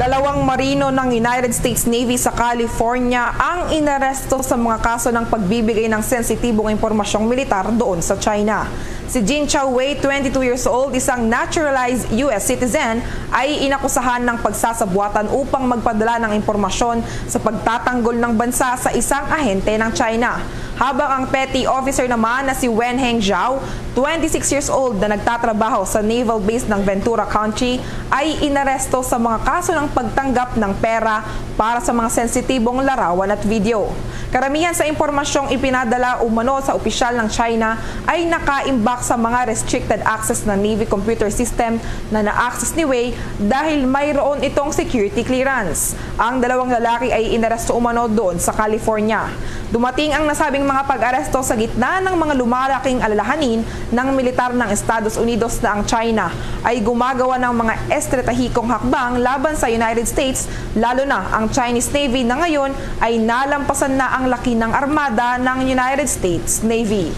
Dalawang marino ng United States Navy sa California ang inaresto sa mga kaso ng pagbibigay ng sensitibong impormasyong militar doon sa China. Si Jin Chao Wei, twenty-two years old, isang naturalized U S citizen, ay inakusahan ng pagsasabuatan upang magpadala ng impormasyon sa pagtatanggol ng bansa sa isang ahente ng China. Habang ang petty officer naman na si Wen Heng Zhao, twenty-six years old na nagtatrabaho sa naval base ng Ventura County, ay inaresto sa mga kaso ng pagtanggap ng pera para sa mga sensitibong larawan at video. Karamihan sa impormasyong ipinadala umano sa opisyal ng China ay nakaimbak sa mga restricted access na Navy computer system na na-access ni Wei dahil mayroon itong security clearance. Ang dalawang lalaki ay inaresto umano doon sa California. Dumating ang nasabing mga pag-aresto sa gitna ng mga lumalaking alalahanin ng militar ng Estados Unidos na ang China ay gumagawa ng mga estratehikong hakbang laban sa United States, lalo na ang Chinese Navy na ngayon ay nalampasan na ang laki ng armada ng United States Navy.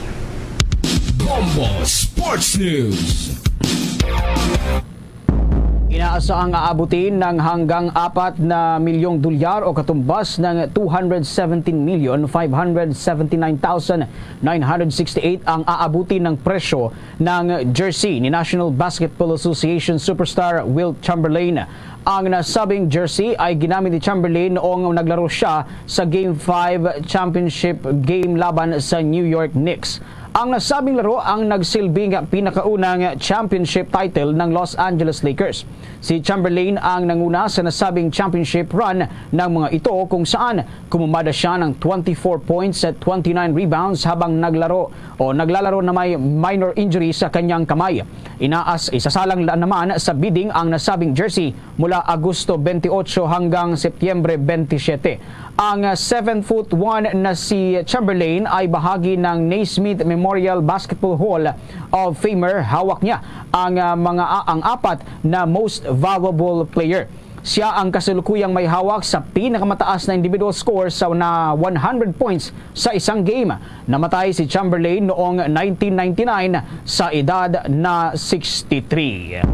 Bombo Sports News. Inaasahang aabutin ng hanggang apat na milyong dolyar o katumbas ng two hundred seventeen million five hundred seventy nine thousand nine hundred sixty eight ang aabutin ng presyo ng jersey ni National Basketball Association superstar Wilt Chamberlain. Ang nasabing jersey ay ginamit ni Chamberlain noong naglaro siya sa Game five Championship Game laban sa New York Knicks. Ang nasabing laro ang nagsilbing pinakaunang championship title ng Los Angeles Lakers. Si Chamberlain ang nanguna sa nasabing championship run ng mga ito, kung saan kumumada siya ng twenty-four points at twenty-nine rebounds habang naglaro o naglalaro na may minor injury sa kanyang kamay. Inaas isasalang la- naman sa bidding ang nasabing jersey mula Agosto twenty-eight hanggang Setyembre twenty-seven. Ang seven foot one na si Chamberlain ay bahagi ng Naismith Memorial Basketball Hall of Famer. Hawak niya ang ah, mga ah, ang apat na most valuable player. Siya ang kasalukuyang may hawak sa pinakamataas na individual score sa na one hundred points sa isang game. Namatay si Chamberlain noong nineteen ninety-nine sa edad na sixty-three.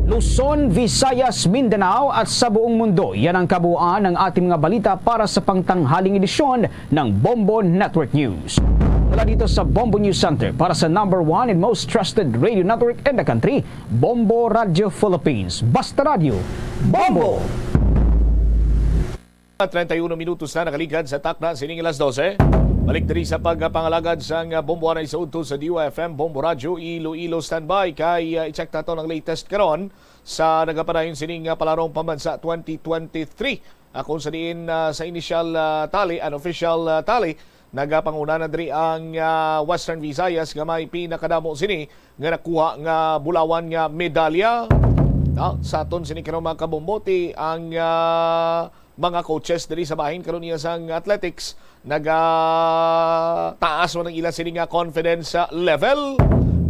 Luzon, Visayas, Mindanao at sa buong mundo, yan ang kabuuan ng ating mga balita para sa pangtanghaling edisyon ng Bombo Network News. Mula dito sa Bombo News Center, para sa number one and most trusted radio network in the country, Bombo Radio Philippines. Basta Radio, Bombo! Treinta y uno minutos na nakaligad sa takna sining alas dose. Balik diri sa pagpangalagad sang Bombo anay sa udto sa D Y F M Bombo Radyo Iloilo. Standby kay ah, i-check nato ang latest karon sa nagapadayon sining ah, palarong pambansa twenty twenty-three. Ah, kung sa diin ah, sa initial ah, tally, unofficial ah, tally, nagapanguna na diri ang ah, Western Visayas nga may pinakadamo sini nga nakuha nga bulawan nga medalya. Ah, sa aton sini karon, mga kabombo, ti ang ah, mga coaches diri sa bahin karon niya sang athletics naga taas man ang ila sini nga confidence ah, level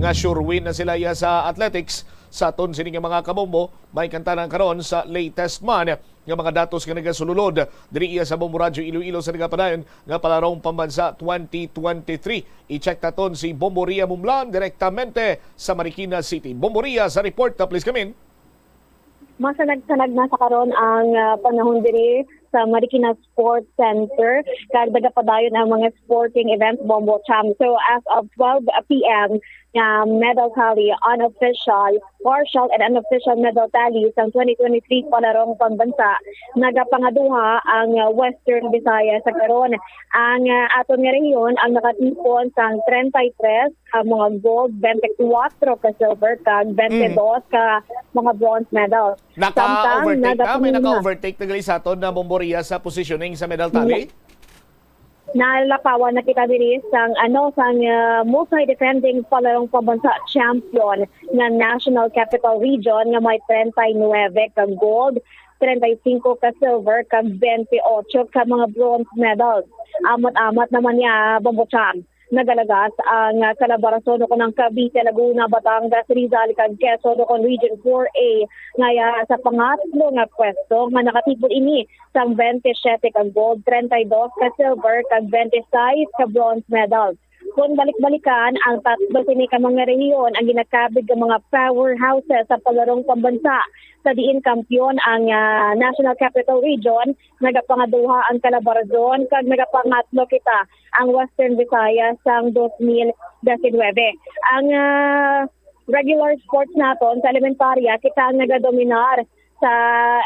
nga sure win na sila iya sa athletics. Sa aton sini nga, mga kabombo, may kantanan karon sa latest man nga mga datos nga nagasululod diri iya sa Bombo Radyo Iloilo sa nagapadayon nga palarong pambansa twenty twenty-three. I-check naton si Bombo Ria Mumlan direktamente sa Marikina City. Bombo Ria sa report, please come in. Masanag-sanag na sa karon ang ah, panahon diri sa Marikina Sports Center, kag nagapadayon ang mga sporting events, Bombo Cham. So as of twelve p m nga medal tally, unofficial, partial and unofficial medal tally sang twenty twenty-three palarong pambansa, nagapangaduha ang ah, Western Visayas sa karon. Ang ah, aton nga rehiyon ang nakatipon sang treinta y tres ka mga gold, twenty-four ka silver, kag twenty-dos ka mga bronze medals. Samtang Naka-overtake na? May nagapahinga. Naka-overtake na gali sa aton na Bombo Ria sa positioning sa medal tally? Nalapawan na kita diri sang ano sang ah, multi-defending palarong pambansa champion nga National Capital Region nga may treinta y nuebe ka gold, treinta y cinco ka silver, kag twenty-eight ka mga bronze medals. Amat-amat naman niya, Bombo Cham. Nagalagas ang ah, kalaborason o kunang Cavite, Laguna, Batangas, Rizal, kag Quezon o kon Region four A nga ya sa pangatlo nga pwesto nga nakatipon ini sang twenty-seven ka gold, treinta y dos ka silver, kag twenty-six ka bronze medals. Kon balik-balikan, ang tatlo sini ka mga rehiyon ang ginakabig nga mga powerhouses sa palarong pambansa, sa diin kampiyon ang, ah, National Capital Region, nagapangaduha ang Calabarzon, kag nagapangatlo kita ang Western Visayas sang dos mil diecinuebe. Ang, ah, regular sports naton sa elementarya, kita ang nagadominar sa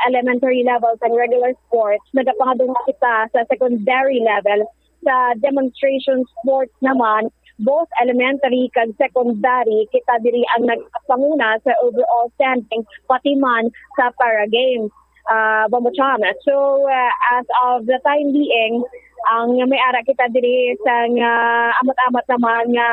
elementary level sa regular sports. Nagapangaduha kita sa secondary level. Sa demonstration sports naman, both elementary kag secondary, kita diri ang nagpanguna sa overall standing, pati man sa para games, ah, Bombo Cham. So, ah, as of the time being, ang may ara kita diri sa nga amat-amat naman nga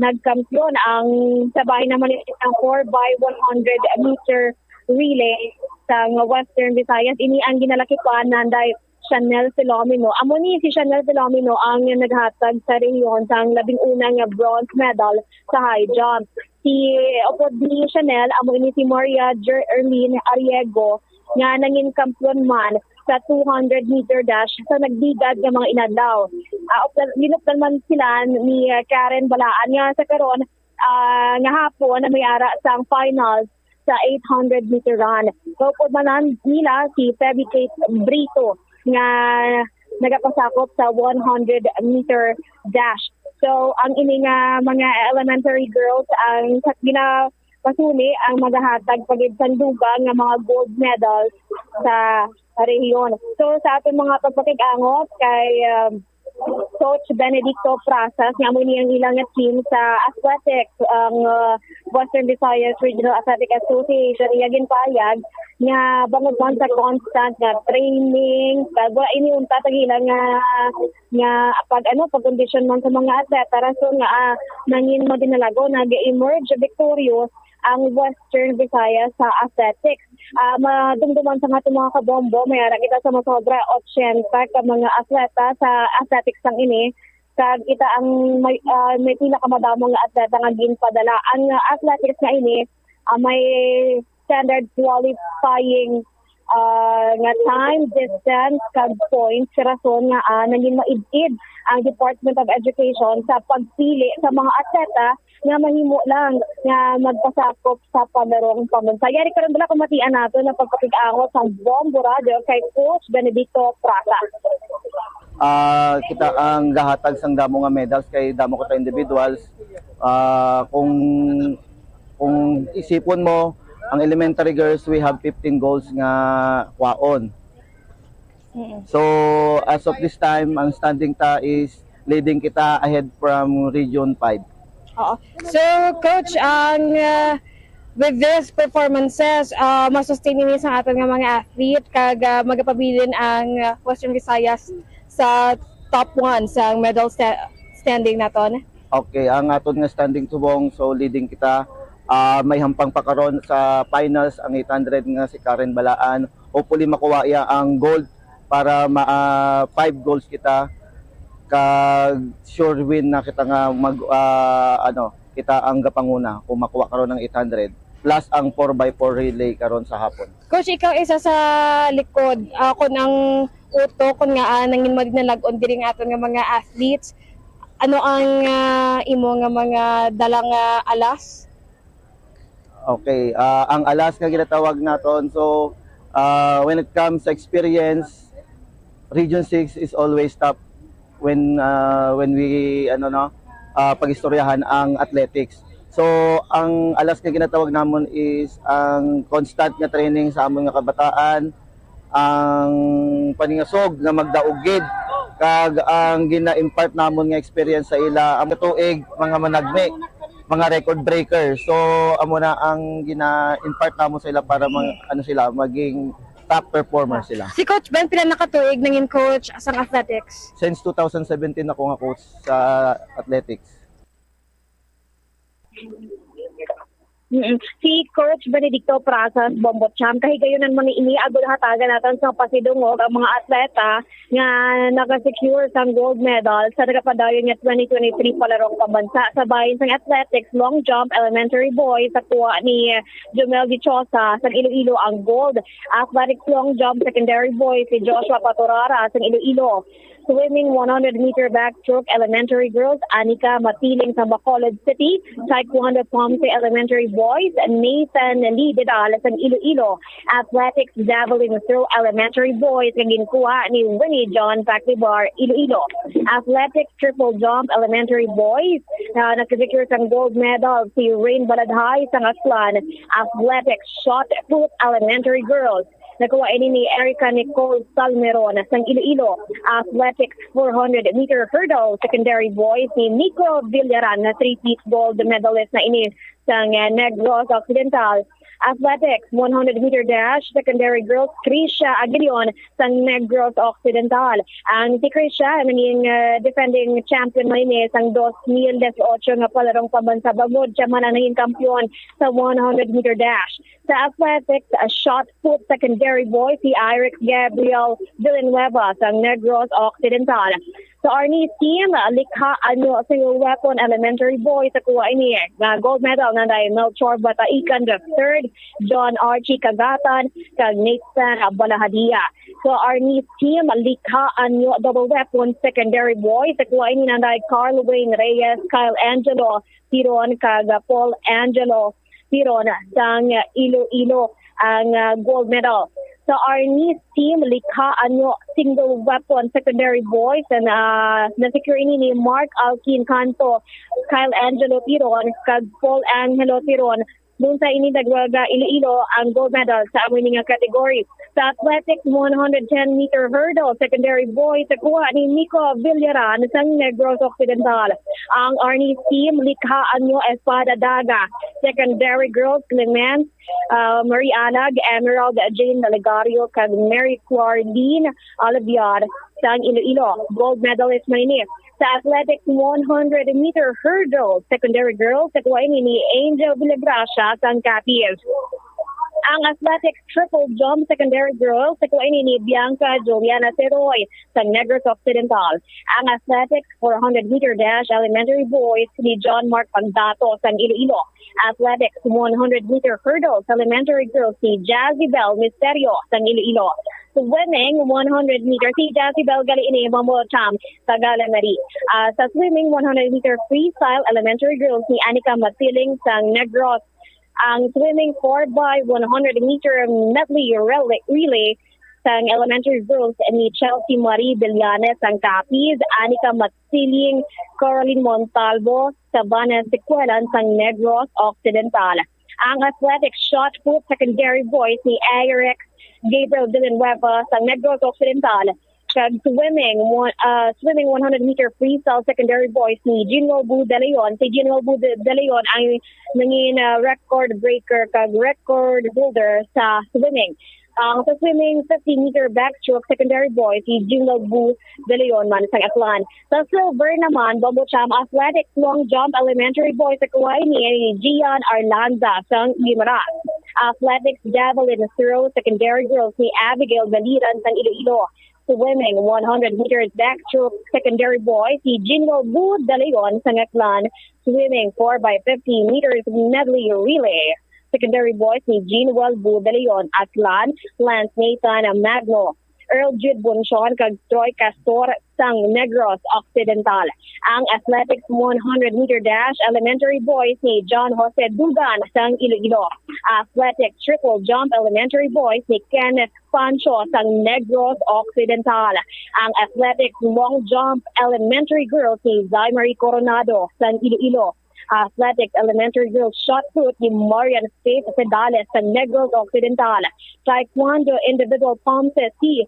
nagkampiyon ang sa bahin naman ang four by one hundred meter relay sa Western Visayas. Ini ang ginalakipan nanday Chanel Filomeno. Amo ni si Chanel Filomeno ang naghatag sa rehiyon sang labing una nga bronze medal sa high jump. Si upod ni Chanel, amo ini si Maria Jer-, Erlene Arriego nga nangin kampiyon man sa two hundred meter dash sa nagligad nga mga inadlaw. Ah, updan, linupdan man sila ni, ah, Karen Balaan nga sa karon, ah, nga hapon na may ara sang finals sa eight hundred meter run. Kaupod man nila si Feby Kate Brito nga nagapasakop sa one hundred meter dash. So, ang ini nga mga elementary girls ang sa ginapasuli ang magahatag pa gid sang dugang nga mga gold medals sa rehiyon. So, sa aton mga pagpakig-angot kay, um, Coach Benedicto Prasas, nga amo ni ang ilang team sa athletics, ang, uh, Western Visayas Regional Athletic Association, iya ginpahayag nga bangod man sa constant nga training, kag wala ini unta tagila nga, nga pag, ano, pagkondisyon man sa mga atleta, rason nga, ah, nangin madinalago, nag-emerge victorious ang Western Visayas sa athletics. Ah, madumduman sa aton mga kabombo, may ara kita sa masobra ochenta ka mga atleta sa athletics sang ini. Kag kita ang may, ah, may pila ka madamo nga atleta nga ginpadala. Ang, ah, athletics nga ini, ah, may standard qualifying, ah, nga time, distance, kag points. Rason nga, ah, nangin maid-id ang Department of Education sa pagpili sa mga atleta nga mahimo lang nga magpasakop sa palarong pambansa. Yari karon, bala, kumatian nato na pagpakig-angot sa Bombo Radio kay Coach Benedicto Prata. Ah, kita ang gahatag sang damo nga medals kay damo kita individuals. Ah, kung, kung isipon mo, ang elementary girls, we have fifteen golds nga kwaon. Mm. So, as of this time, ang standing ta is leading kita ahead from Region five. Oo. So, Coach, ang, uh, with these performances, uh, masustain ini sa aton nga mga athlete kag, uh, magapabilin ang, uh, Western Visayas sa top one sa medal sta-, standing naton? Okay, ang aton nga standing subong, so leading kita. Ah, may hampang pa karon sa finals ang eight hundred nga si Karen Balaan. Hopefully makuha iya ang gold para ma-, ah, five golds kita, kag sure win na kita nga mag, ah, ano, kita ang gapanguna kung makuha karon ang eight hundred, plus ang four by four relay karon sa hapon. Coach, ikaw isa sa likod, ah, kun ang utok, kun nga, ah, nangin madinalag-on diri nga aton nga mga athletes, ano ang, ah, imo nga mga dala nga alas? Okay, ah, ang alas nga ginatawag naton, so, ah, when it comes sa experience, Region six is always top when, ah, when we, ano, no, ah, pag-istoryahan ang athletics. So, ang alas nga ginatawag namon is ang constant nga training sa amon nga kabataan, ang paningasog nga magdaog gid, kag ang gina-impart namon nga experience sa ila, ang tuig, mga managmi, mga record breaker. So, amo na ang gina-impart namon sa ila para mag-, ano sila, maging top performer sila. Si Coach Ben, pila na ka tuig nangin coach sang athletics? Since two thousand seventeen ako nga coach sa athletics. Mm-mm. Si Coach Benedicto Prazas, Bombo Champ, kahigayonan mo ni ini, agod hatagan naton sa pasidungog ang mga atleta nga nakasecure sang gold medal sa nagapadayon nga twenty twenty-three Palarong Pambansa sa bahin sang athletics, long jump, elementary boys, sa kuha ni Jomel Dichosa sang Iloilo ang gold, athletics long jump, secondary boys, si Joshua Paturara sang Iloilo, swimming one hundred meter backstroke, elementary girls, Anika Matiling sang Bacolod City, taekwondo, Pomce elementary boys, Nathan Lee Vidal sang Iloilo, athletics, javelin throw, elementary boys, nga ginkuha ni Winnie John Paclibar, Iloilo, athletics, triple jump, elementary boys, uh, nakasecure sang gold medal si Rain Baladhay sang Aklan, athletics, shot put, elementary girls, nakuha ini ni Erica Nicole Salmeron sang Iloilo, athletics, four hundred meter hurdle, secondary boys, ni Nico Villaran, na three-peat gold medalist na ini sang, uh, Negros Occidental, athletics, one hundred meter dash, secondary girls, Krisha Aguilion sang Negros Occidental. Ang si Krisha naging, uh, defending champion man ini sang dos mil dieciocho nga Palarong Pambansa, bangod siya man ang naging kampiyon sa one hundred meter dash. Sa athletics, uh, shot put, secondary boy si Irex Gabriel Villanueva sang Negros Occidental. Sa Arnis team, uh, likha anyo single weapon, elementary boys, sa kuha ini nga gold medal nanday Melchor Bataican the third, John Archie Kagatan, kag Nathan Balahadia. Sa Arnis team, likha anyo double weapon, secondary boys, sa kuha ini nanday Carl Wayne Reyes, Kyle Angelo Tiron, kag Paul Angelo Tiron sang Iloilo ang, ah, gold medal. Sa Arnis team, likha anyo single weapon, secondary boys, and, ah, na-secure ini ni Mark Alkin Canto, Kyle Angelo Tiron, kag Paul Angelo Tiron. Lunsay ini nagwaga Iloilo ang gold medal sa amo ini nga category. Sa athletics, one hundred ten meter hurdle, secondary boys, sa kuha ni Nico Villaran sang Negros Occidental. Ang Arnis team, likha anyo Espada Daga, secondary girls, Clemens, ah, Marie Alag, Emerald Jane Nalegario, kag Mary Clarlene Alabiar sang Iloilo. Gold medalist man ini. Sa athletics, one hundred meter hurdle, secondary girls, sa kuha ini ni Angel Villagracia sang Capiz. Ang athletics triple jump, secondary girls, sa kuha ini ni Bianca Juliana Seroy sang Negros Occidental. Ang athletics four hundred meter dash, elementary boys, ni John Mark Pagdato sang Iloilo. Athletics one hundred meter hurdles, elementary girls, si Jazzy Bell Misterio sang Iloilo. Swimming one hundred meter, si Jazzy Bell gali ini, Bombo Champ, Tagala Mari. Ah, sa swimming one hundred meter freestyle, elementary girls, ni Anika Matiling sang Negros. Ang swimming four by one hundred meter medley relay, relay sang elementary girls ni Chelsea Marie Villanes sang Capiz, Anika Matiling, Caroline Montalvo, Sabana Secuelan sang Negros Occidental. Ang athletics shot put, secondary boys, ni Eric Gabriel Villanueva sang Negros Occidental. Kag swimming, one, ah, swimming one hundred meter freestyle, secondary boys, ni Jinwell Bu De Leon. Si Jinwell Bu De, De Leon ang nangin, ah, record breaker kag record holder sa swimming. Ang sa swimming fifty meter backstroke, secondary boys, si Jinwell Bu De Leon man sang Aklan. Sa silver naman, Bombo Champ, athletics long jump, elementary boys, sa kuha ini ni Gian Arlanza sang Guimaras. Athletics javelin throw, secondary girls, ni Abigail Baliran sang Iloilo. Swimming one hundred meters backstroke, secondary boys, si Jinwell Bu De Leon sang Aklan. Swimming four by fifty meters medley relay, secondary boys, ni Jinwell Bu De Leon, Aklan, Lance Nathan Magno, Earl Jude Bonchon, kag Troy Castor sang Negros Occidental. Ang athletics one hundred meter dash, elementary boys, ni John Jose Dugan sang Iloilo. Athletics triple jump, elementary boys, ni Kenneth Pancho sang Negros Occidental. Ang athletics long jump, elementary girls, ni Zay Marie Coronado sang Iloilo. Athletics elementary girls shot put, ni Marian Faith Fedales sang Negros Occidental. Taekwondo individual, Pomce, si,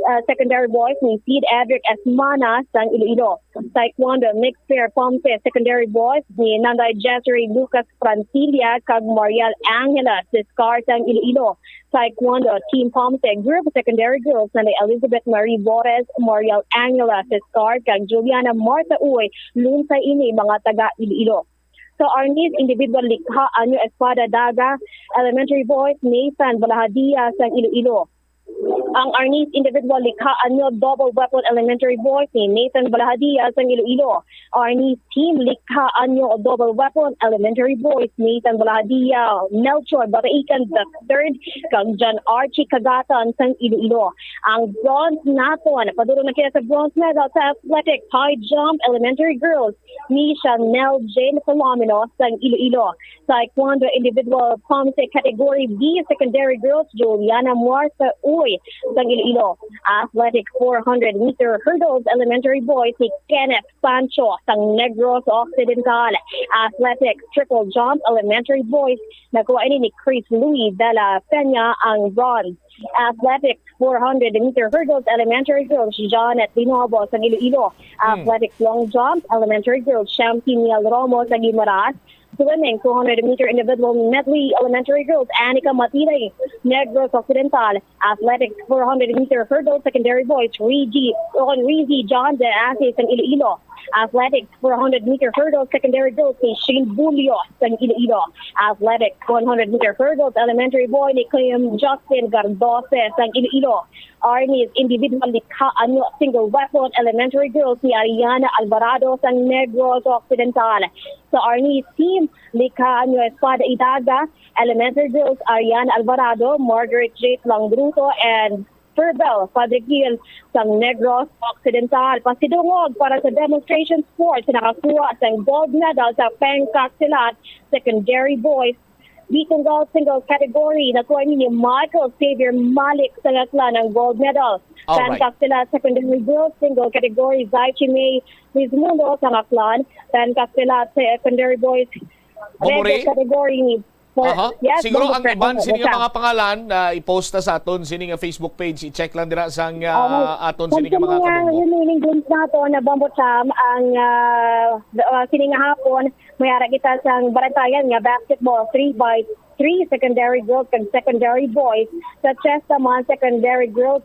uh, secondary boys, ni Sid Edric Esmana sang Iloilo. Taekwondo mixed pair, Pomce, secondary boys, ni Nanday Jezreel Lucas Francilia kag Mariel Angela Siscar sang Iloilo. Taekwondo team, Pomce group, secondary girls, Nanday Elizabeth Marie Bores, Mariel Angela Siscar kag Juliana Martha Uy. Lunsay ini, mga taga Iloilo. Sa Arnis Individual Likha Anyo Espada Daga Elementary Boys, Nathan Balahadia sang Iloilo. Ang Arnis Individual Likha Anyo Double Weapon Elementary Boys ni Nathan Balahadia sang Iloilo. Arnis Team Likha Anyo Double Weapon Elementary Boys, Nathan Balahadia, Melchor Bataican the third, kag John Archie Kagatan sang Iloilo. Ang bronze naton, padulong na kita sa bronze medal sa athletics, high jump, elementary girls, ni Chanel Jane Filomeno sang Iloilo. Taekwondo individual pumse category B, secondary girls, Juliana Martha Uy sang Iloilo. Athletic four hundred meter hurdles, elementary boys, ni Kenneth Pancho sang Negros Occidental. Athletics triple jump, elementary boys, nakuha ini ni Chris Louis de la Peña ang bronze. Athletics four hundred meter hurdles, elementary girls, Janet Dinobo sang Iloilo. Hmm. Athletics long jump, elementary girls, Shamsi Miel Ramos sang Guimaras. Swimming, two hundred meter individual medley, elementary girls, Anika Matilay, Negros Occidental. Athletics, four hundred meter hurdles, secondary boys, Rigi, Ron Rigi, John De Asis sang Iloilo. Athletics, four hundred meter hurdles, secondary girls, ni Shane Bulio sang Iloilo. Athletics, one hundred meter hurdles, elementary boy, ni Kim Justin Gardose sang Iloilo. Arnis individual Likha Anyo single weapon, elementary girls, ni Ariana Alvarado sang Negros Occidental. Sa Arnis team, Likha Anyo Espada Idaga, elementary girls, Ariana Alvarado, Margaret Jade Langruto, and Ferbel Padre Gil sang Negros Occidental. Pasidungog para sa demonstration sports, nakakuha sang gold medal sa pengkaktilat secondary boys. Di tunggal single category, nakuha ini ni Michael Xavier Malik sa Aklan ang gold medal. Alright. Pengkaktilat secondary girls single category, Zaichi May Rizmundo sa Aklan. Pengkaktilat secondary boys Bombo Red Ray? Category ni Aha. Yes, siguro Bombo ang Ray. Iban Oo, sini nga yes, mga pangalan na i-post na sa aton sini nga Facebook page, i-check lang dira sang, ah, aton sini nga mga kabombo. Remaining games nato na Bombo Cham ang, ah, ah, sini nga hapon, may ara kita sang barantayan nga basketball, three by three, secondary girls kag secondary boys. Sa chess naman, secondary girls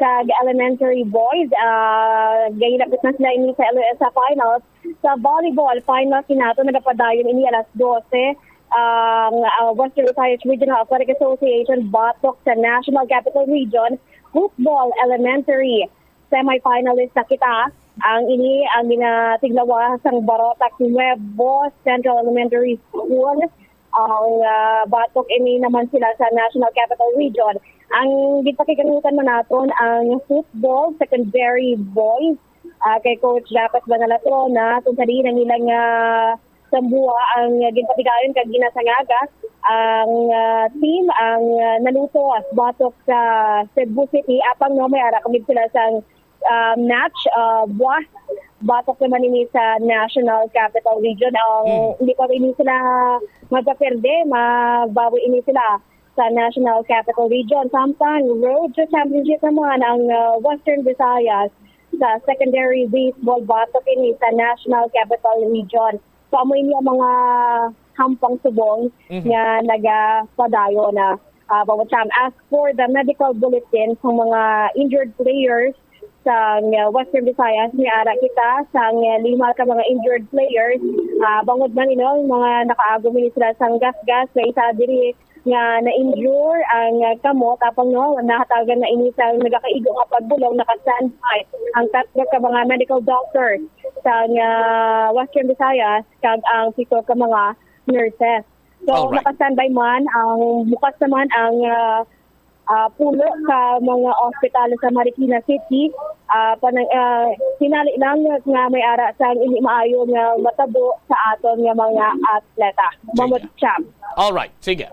kag elementary boys, ah, gahilabot na sila ini sa L O S sa finals. Sa volleyball, finals ni nato nagapadayon ini alas dose. Ang, ah, Western Visayas Regional Athletic Association batok sa National Capital Region. Football, elementary semifinalist na kita. Ang ini ang ginatiglawa sang Barotac Nuevo Central Elementary School. Ang, ah, batok ini naman sila sa National Capital Region. Ang gipakigamitan man naton ang football secondary boys, ah, kay Coach Japet Banalatrona, kung sa diin ang ilang, ah, sambua ang, ah, ginpatigayon kag ginasangaga ang, ah, team, ang, ah, naluto batok sa Cebu City. Apang, no, may ara pa gid sila sang, ah, match, ah, buwas. Batok naman ini sa National Capital Region. Ang, hmm, hindi pa ini sila magpaperde, magbawi ini sila sa National Capital Region. Samtang road to championship naman ang, ah, Western Visayas sa secondary baseball, batok ini sa National Capital Region. So, amo ini ang mga hampang subong, mhm, nga nagapadayon na, ah, Bombo Cham. As for the medical bulletin sa mga injured players sa, ah, Western Visayas, may ara kita sa, ah, lima ka mga injured players. Ah, bangod man, you know, mga nakaagom ini sila sang gasgas, may isa diri nga na-injure ang, ah, kamot, apang, no, nahatagan na ini sa nagakaigo nga pagbulong, naka-standby ang tatlo ka mga medical doctor sa, ah, Western Visayas kag ang pito ka mga nurses. So, alright, naka-standby man ang, bukas naman ang, ah, ah, pulo ka mga ospital sa Marikina City. Ah, panang, ah, tinali lang nga may ara sang hindi maayo nga matabo sa aton nga mga atleta. Sige. Bombo Cham. Alright, sige.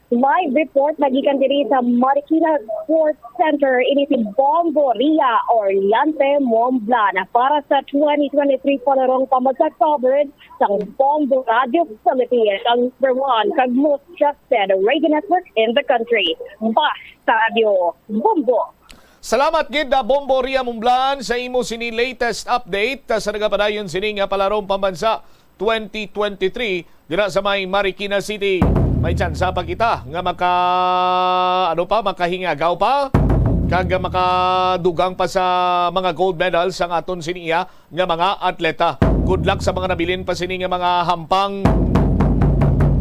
Live report na gikan diri sa Marikina Sports Center, ini si Bombo Ria Oriente Momblan para sa twenty twenty-three Palarong Pambansa coverage sang Bombo Radio Philippines, ang number one kag most trusted radio network in the country. Basta Radio Bombo. Salamat gid, ah, Bombo Ria Momblan, sa imo sini latest update, ah, sa nagapadayon sini nga Palarong Pambansa twenty twenty-three dira sa may Marikina City. May tsansa pa kita nga maka, ano pa, makahingagaw pa kag makadugang pa sa mga gold medals ang aton sini iya nga mga atleta. Good luck sa mga nabilin pa sini nga mga hampang.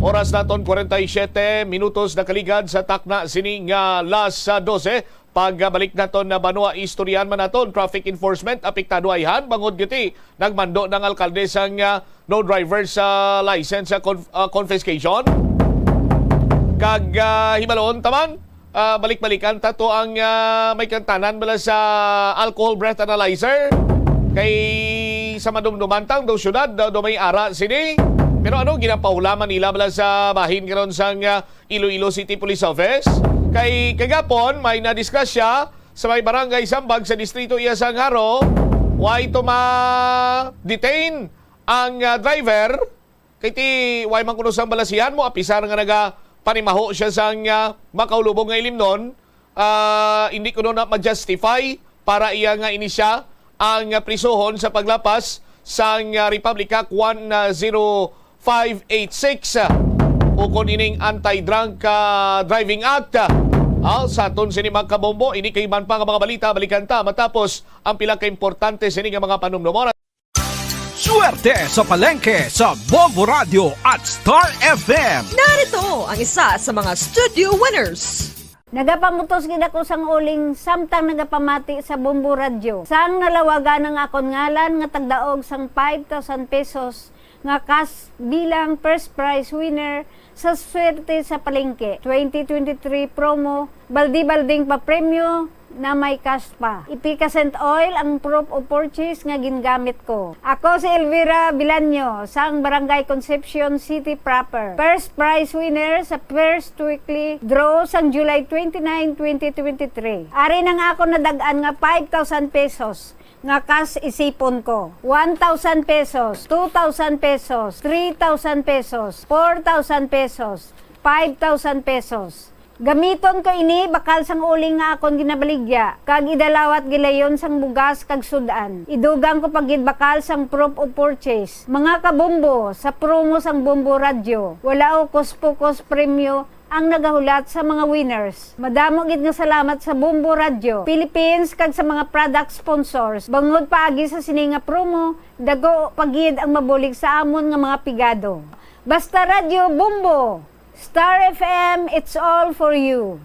Oras naton, kwarenta y siyete minutos nakaligad sa takna sini nga las dose. Pagbalik naton na banwa, istoryahan man naton traffic enforcement, apektado ayhan bangod giti nagmando ng alkalde sang, ah, no driver sa license, ah, conf-, ah, confiscation. Kag, ah, hibaloon taman, ah, balik-balikan ta to ang, ah, may kantanan bala sa alcohol breath analyzer. Kay sa madumduman tang do syudad, do, do may ara sini. Pero ano, ginapahulaman nila bala sa bahin karon sang, ah, Iloilo City Police Office? Kay kagapon, may nadisgrasya sa may barangay Sambag sa distrito iya sang Jaro. Way to ma-detain ang, ah, driver. Kay ti, way man kuno sang balasihan mo, apisar nga nagapanimaho siya sang, ah, makaulubong nga ilimnon, ah, hindi kuno na ma-justify para iya nga ini siya ang, ah, prisuhon sa paglapas sang, ah, Republic Act one zero five eight six, ah, ukon ining Anti-Drunk, ah, Driving Act. Ah, sa aton sini, mga kabombo, ini kay iban pa nga mga balita, balikan ta matapos ang pila ka importante sini nga mga panumdumon. Swerte sa palengke sa Bombo Radio at Star F M. Narito ang isa sa mga studio winners. Nagapamutos gid ako sang uling samtang nagapamati sa Bombo Radyo. Sang nalawagan ang akon ngalan nga tagdaog sang five thousand pesos nga cash bilang first prize winner sa Swerte sa Palengke twenty twenty-three promo, baldi-balding papremyo na may cash pa. Ipika Scent Oil ang proof of purchase nga gingamit ko. Ako si Elvira Bilanyo sang Barangay Concepcion City Proper. First prize winner sa first weekly draw sang July twenty-nine, twenty twenty-three. Ari na nga ako nadag-an nga five thousand pesos nga cash isipon ko. One thousand pesos, two thousand pesos, three thousand pesos, four thousand pesos, five thousand pesos. Gamiton ko ini bakal sang uling nga akon ginabaligya, kag idalawat gilayon sang bugas kag sud-an. Idugang ko pa gid bakal sang proof of purchase. Mga kabombo, sa promo sang Bombo Radyo, wala ukos-pukos premyo ang nagahulat sa mga winners. Madamo gid nga salamat sa Bombo Radyo Philippines kag sa mga product sponsors. Bangod paagi sa sini nga promo, dago pa gid ang mabulig sa amon nga mga pigado. Basta Radyo Bombo, Star F M, it's all for you.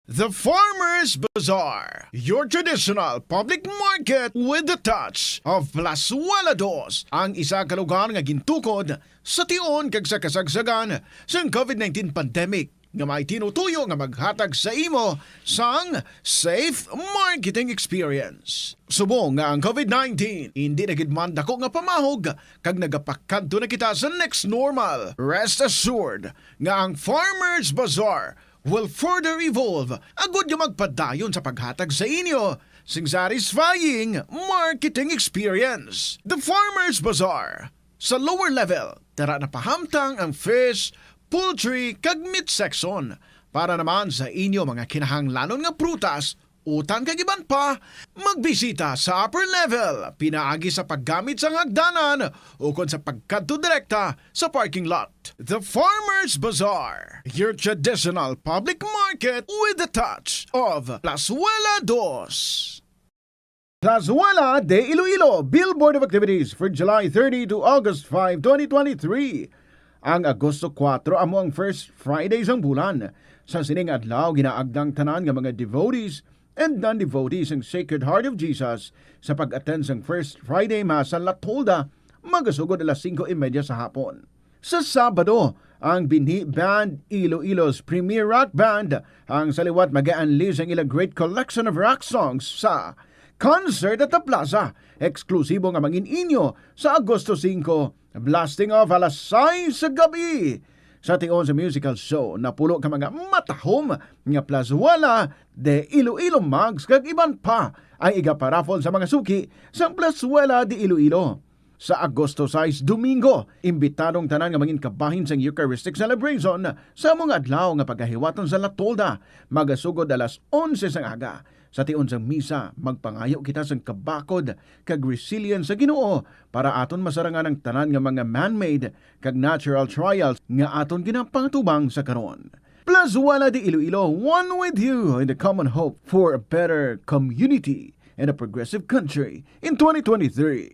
The Farmers Bazaar, your traditional public market with the touch of Plazuela Dos, ang isa ka lugar nga gintukod sa tion kag sa kasagsagan sang covid nineteen pandemic, nga may tinutuyo nga maghatag sa imo sang safe marketing experience. Subong nga ang covid nineteen indi na gid man dako nga pamahog kag nagapakadto na kita sa next normal, rest assured nga ang Farmers Bazaar will further evolve agud nga magpadayon sa paghatag sa inyo sing satisfying marketing experience. The Farmers Bazaar. Sa lower level, tara na pahamtang ang fish, poultry, kag meat section. Para naman sa inyo mga kinahanglanon nga prutas, utan kag iban pa, magbisita sa upper level pinaagi sa paggamit sang hagdanan ukon sa pagkadto direkta sa parking lot. The Farmers Bazaar, your traditional public market with the touch of Plazuela Dos. Plazuela de Iloilo, Billboard of Activities for July thirty to August five, twenty twenty-three. Ang Agosto kuwatro amo ang first Friday sang bulan. Sa sining adlaw, ginaagdang tanan nga mga devotees and non-devotees sang Sacred Heart of Jesus sa pag-attend sang First Friday Mass sa La Tolda, magasugod alas singko y media sa hapon. Sa Sabado, ang Binhi Band, Iloilo's premier rock band, ang sa liwat mag-unleash ang ilang great collection of rock songs sa Concert at the Plaza, eksklusibo nga mangin-inyo sa Agosto singko, blasting off alas sais sa gabi. Sa tion sa musical show, napulo ka mga matahom nga Plazuela de Iloilo mugs kag iban pa ang igaparaffle sa mga suki sang Plazuela de Iloilo. Sa Agosto sais, Domingo, imbitado ang tanan nga mangin kabahin sang Eucharistic celebration sa amo nga adlaw nga pagahiwaton sa La Tolda, magasugod alas onse sang aga. Sa tion sang misa, magpangayo kita sang kabakod kag resilience sa Ginoo para aton masarangan ang tanan nga mga man-made kag natural trials nga aton ginapatubang sa karon. Plazuela de Iloilo, one with you in the common hope for a better community and a progressive country in twenty twenty-three.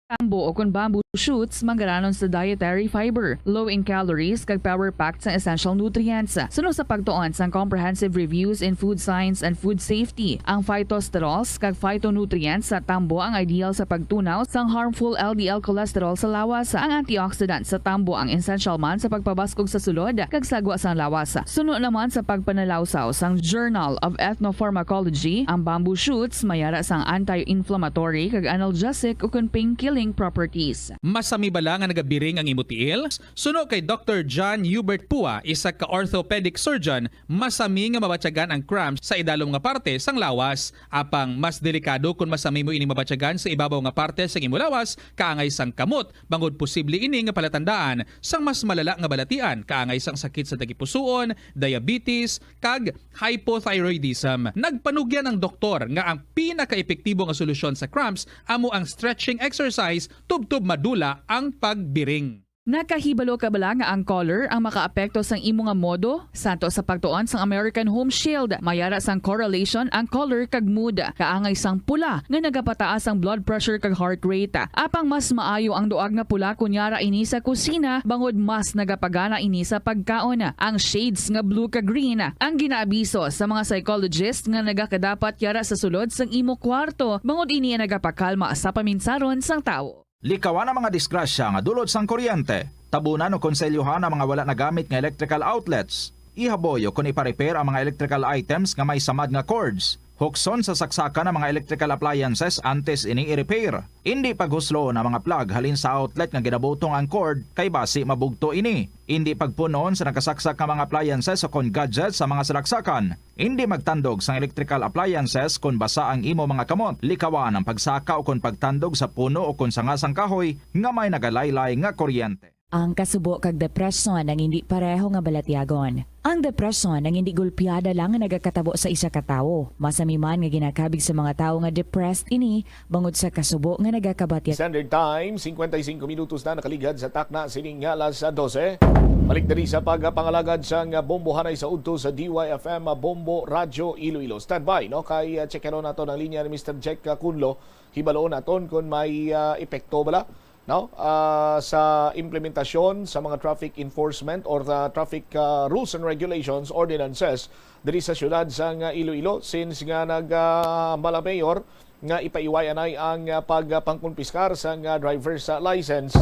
Tambo o kon bamboo shoots manggaranon sa dietary fiber, low in calories, kag power-packed sang essential nutrients. Suno sa pagtuon sang Comprehensive Reviews in Food Science and Food Safety, ang phytosterols kag phytonutrients sa tambo ang ideal sa pagtunaw sang harmful L D L cholesterol sa lawas. Ang antioxidant sa tambo ang essential man sa pagpabaskog sa sulod kag sagwa sang lawas. Suno naman sa pagpanalawsaw sang Journal of Ethnopharmacology, ang bamboo shoots may ara sang anti-inflammatory kag analgesic ukon pain-killing properties. Masami bala nga nagabiring ang imo tiil? Suno kay Doktor John Hubert Pua, isa ka orthopedic surgeon, masami nga mabatyagan ang cramps sa idalom nga parte sang lawas. Apang mas delikado kon masami mo ini mabatyagan sa ibabaw nga parte sang imo lawas, kaangay sang kamot, bangod posible ini nga palatandaan sang mas malala nga balatian, kaangay sang sakit sa tagipusoon, diabetes, kag hypothyroidism. Nagpanugyan ang doktor nga ang pinakaepektibo nga solusyon sa cramps amo ang stretching exercise tubtob madula ang pagbiring. Nakahibalo ka bala nga ang color ang makaapekto sang imo nga modo? Santo sa pagtuon sang American Home Shield, may ara sang correlation ang color kag mood. Kaangay sang pula nga nagapataas ang blood pressure kag heart rate. Apang mas maayo ang duag nga pula kon yara ini sa kusina, bangod mas nagapagana ini sa pagkaon. Ang shades nga blue kag green ang ginaabiso sa mga psychologist nga nagakadapat yara sa sulod sang imo kwarto, bangod ini ang nagapakalma sa paminsaron sang tawo. Likawan ang mga disgrasya nga dulot sang kuryente. Tabunan o konselyohan ang mga wala nagamit nga electrical outlets. Ihaboy o kon ipa-repair ang mga electrical items nga may samad nga cords. Hukson sa saksakan ang mga electrical appliances antes ini i-repair. Indi paghusloon ang mga plug halin sa outlet nga ginabutong ang cord, kay basi mabugto ini. Indi pagpun-on sa nakasaksak nga mga appliances o kon gadgets sa mga salaksakan. Indi magtandog sang electrical appliances kon basa ang imo mga kamot. Likawan ang pagsaka o kon pagtandog sa puno o kon sanga sang kahoy nga may nagalaylay nga kuryente. Ang kasubo kag depresyon ang indi pareho nga balatyagon. Ang depresyon ang indi gulpiada lang nga nagakatabo sa isa ka tawo. Masami man nga ginakabig sa mga tawo nga depressed ini bangod sa kasubo nga nagakabatyag. Standard Time, cincuenta y cinco minutos na nakaligad sa takna sining alas dose. Balik diri sa pagpangalagad sang bombohanay sa udto sa D Y F M Bombo Radyo Iloilo. Standby, no? Kay, ah, checkeron naton ang linya ni Mister Jack, ah, Kunlo. Hibaloon naton kung may, ah, epekto bala, no? Ah, sa implementasyon sa mga traffic enforcement or the traffic, ah, rules and regulations, ordinances diri sa siyudad sang Iloilo, since nga nag, ah, hambal ang mayor nga ipaiway anay ang, ah, pagpangkumpiskar sang, ah, driver's, ah, license.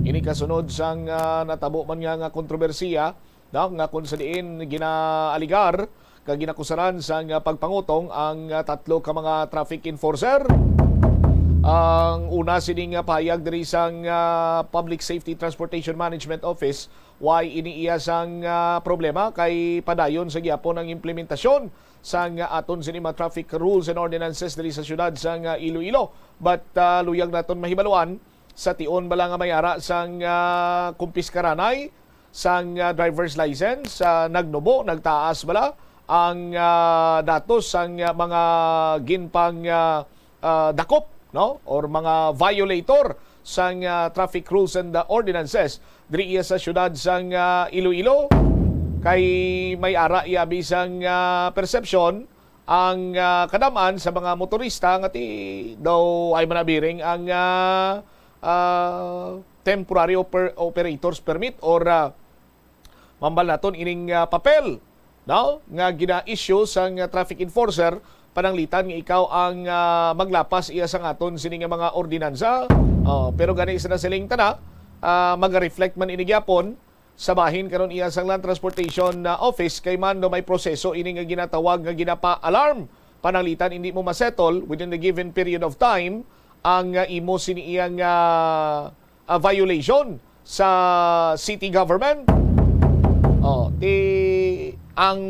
Ini kasunod sang, ah, natabo man nga, nga kontrobersiya, no, nga kung sa diin ginaaligar kag ginakusaran sang, ah, pagpangutong ang, ah, tatlo ka mga traffic enforcer. Ang una sining, ah, pahayag diri sang, ah, Public Safety Transportation Management Office, why ini iya sang, ah, problema kay padayon sa gyapon ang implementasyon sang, ah, aton sini mga traffic rules and ordinances diri sa siyudad sang, ah, Iloilo. But, ah, luyag naton mahibaluan sa tion bala nga may ara sang, ah, kumpiskaranay sang, ah, driver's license, ah, nagnubo, nagtaas bala ang, ah, datos sang, ah, mga ginpang, ah, ah, dakop, no, or mga violator sang, ah, traffic rules and, ah, ordinances diri iya sa siyudad sang, ah, Iloilo. Kay may ara iya abi sang, ah, perception ang, ah, kadam-an sa mga motorista nga ti daw ay manabiring ang, ah, ah, temporary oper-, operator's permit or, ah, mambal naton ining, ah, papel, no, nga gina-issue sang, ah, traffic enforcer pananglitan nga ikaw ang, ah, maglapas iya sang aton sini nga mga ordinansa. Oh, pero gani sa nasiling tana, ah, maga-reflect man ini gyapon sa bahin karon iya sang Land Transportation, ah, Office, kay man daw may proseso ini nga ginatawag nga ginapa-alarm pananglitan indi mo ma-settle within the given period of time ang, ah, imo sini iyang, ah, ah, violation sa city government. Oh, ti ang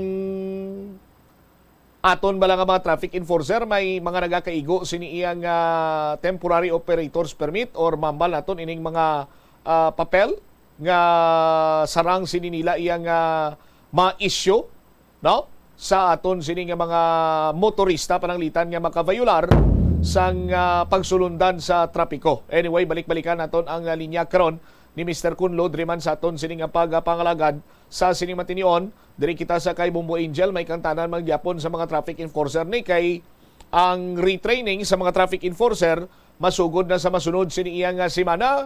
aton bala nga mga traffic enforcer may mga nagakaigo sini iyang, ah, temporary operator's permit or mambal naton ining mga, ah, papel nga sarang sini nila iyang, ah, ma-issue, no? Sa aton sini nga mga motorista pananglitan nga makavayular sang, ah, pagsulundan sa trapiko. Anyway, balik-balikan naton ang, ah, linya karon ni Mister Kunlo diri man sa aton sini nga pagpangalagad sa sini matinion. Diri kita sa kay Bombo Angel, may kangtanan man gyapon sa mga traffic enforcer ni kay Ang retraining sa mga traffic enforcer masugod na sa masunod sini iya nga semana.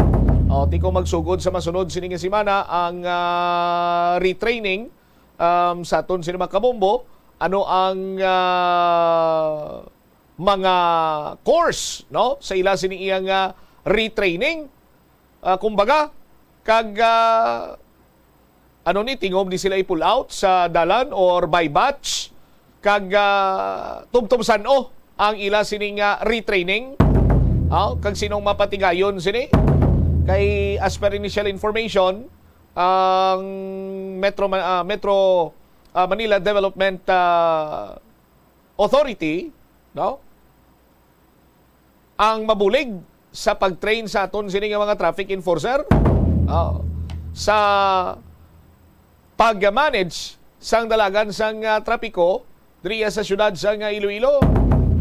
O, ti ko magsugod sa masunod sini nga semana ang, ah, retraining, um, sa aton sini mga kabombo. Ano ang, ah, mga course, no, sa ila sini iya nga retraining? Ah, kumbaga, kag, ah, ano ni, tingog ni sila i-pull out sa dalan or by batch? Kag, ah, tubtob san-o ang ila sini nga retraining? Ah, kag sinong mapatigayon sini? Kay as per initial information, ang Metro Ma-, ah, Metro, ah, Manila Development, ah, Authority, no? Ang mabulig sa pag-train sa aton sini nga mga traffic enforcer, ah, sa pag-manage sang dalagan sang, ah, trapiko diri sa siyudad sang, ah, Iloilo.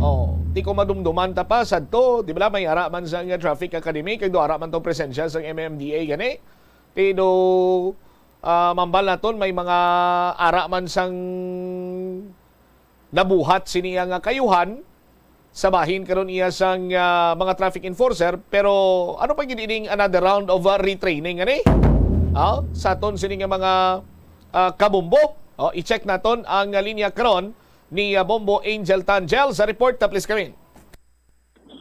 Oh, ti ko madumduman ta pa sadto, di ba, may ara man sang, ah, Traffic Academy, kay do ara man tong presensya sang M M D A gani. Ti do, ah, mambal naton may mga ara man sang nabuhat sini nga kayuhan sa bahin karon iya sang, ah, mga traffic enforcer. Pero ano pa gid ining another round of, ah, retraining ani? Ah, sa aton sini nga mga, ah, kabombo. Oh, i-check naton ang, ah, linya karon ni, ah, Bombo Angel Tangel sa report. Ah, please, Karen.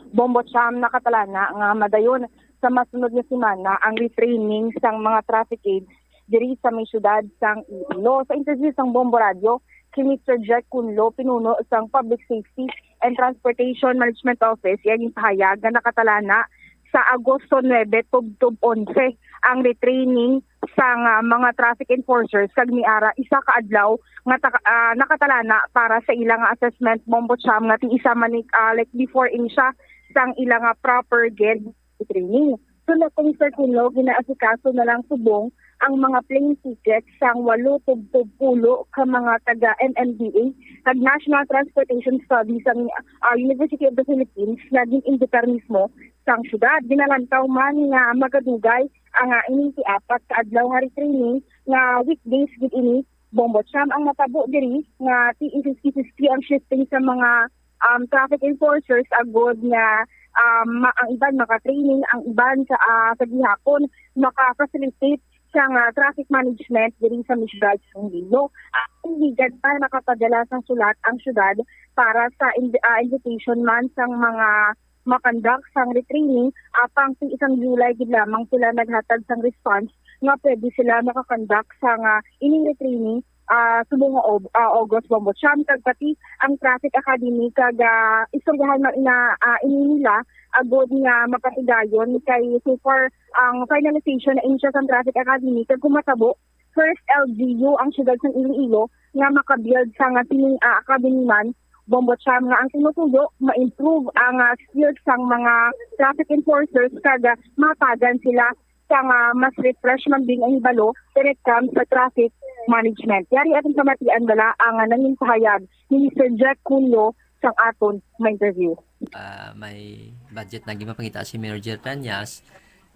Bombo Cham, nakatalana nga madayon sa masunod nga semana ang retraining sang mga traffic aides diri sa may siyudad sang Iloilo. Sa interview sang Bombo Radio, si Mister Jack Cunlo, pinuno sang Public Safety and Transportation Management Office, iya ginpahayag nga nakatalana sa Agosto nuebe tubtob onse ang retraining sang, ah, mga traffic enforcers, kag niara isa ka adlaw nga taka-, ah, nakatalana para sa ila nga assessment, Bombo Cham, nga ti isa man ni, ah, like before ini siya sang ila nga proper gid training. So, na kung Sir Kuno, ginaasikaso na lang subong ang mga plane ticket sang walo tubtob pulo ka mga taga M M D A kag National Transportation Studies sang, ah, University of the Philippines nga gin-indikar mismo sang syudad. Ginalantaw man nga magadugay ang, ah, ining ti apat ka adlaw nga retraining nga weekdays gid ini, Bombo Cham. Ang natabo diri nga ti fifty fifty ang shifting sa mga, um, traffic enforcers agod nga, um, ma-, ang iban maka-training, ang iban sa, ah, sa gihapon maka-facilitate sang, ah, traffic management diri sa Misdal sa Iloilo. Ang ligad pa, nakapadala sang sulat ang syudad para sa inv-, ah, invitation man sang mga makandak sang retraining, apang sa isang July gid lamang sila naghatag sang response nga pwede sila makakandak sang, ah, ining retraining, ah, subong nga Ob-, ah, August, Bombo Cham, kag pati ang Traffic Academy kag, ah, istoryahan man ina, ah, ini nila agod nga mapatigayon kay so far ang finalization na ini siya sang Traffic Academy kag kung matabo, first L G U ang siyudad sang Iloilo nga makabuild sang, ah, sining, ah, academy man, Bombo Cham, nga ang tinutuyo ma-improve ang, ah, skills sang mga traffic enforcers kag, ah, matagan sila sang, ah, mas refresh man ding ang hibalo when it comes sa traffic management. Yari aton pamatian bala ang, ah, nangin pahayag ni Mister Jack Cunlo sang aton ma-interview. Ah, may budget na ginpapangita si Mayor Gerald Cañas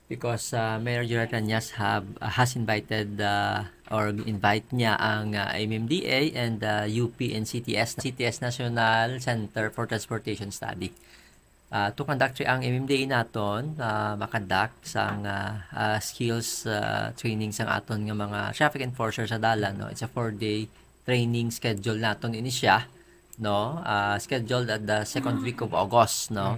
because, ah, Mayor Gerald Cañas have, ah, has invited, ah, or invite niya ang, ah, M M D A and, ah, U P and C T S, C T S National Center for Transportation Study. Ah, to conduct ang M M D A naton, ah, makandak sang, ah, ah, skills, ah, training sang aton nga mga traffic enforcer sa dalan, no? It's a four-day training schedule naton ini siya, no? Ah, scheduled at the second week of August, no?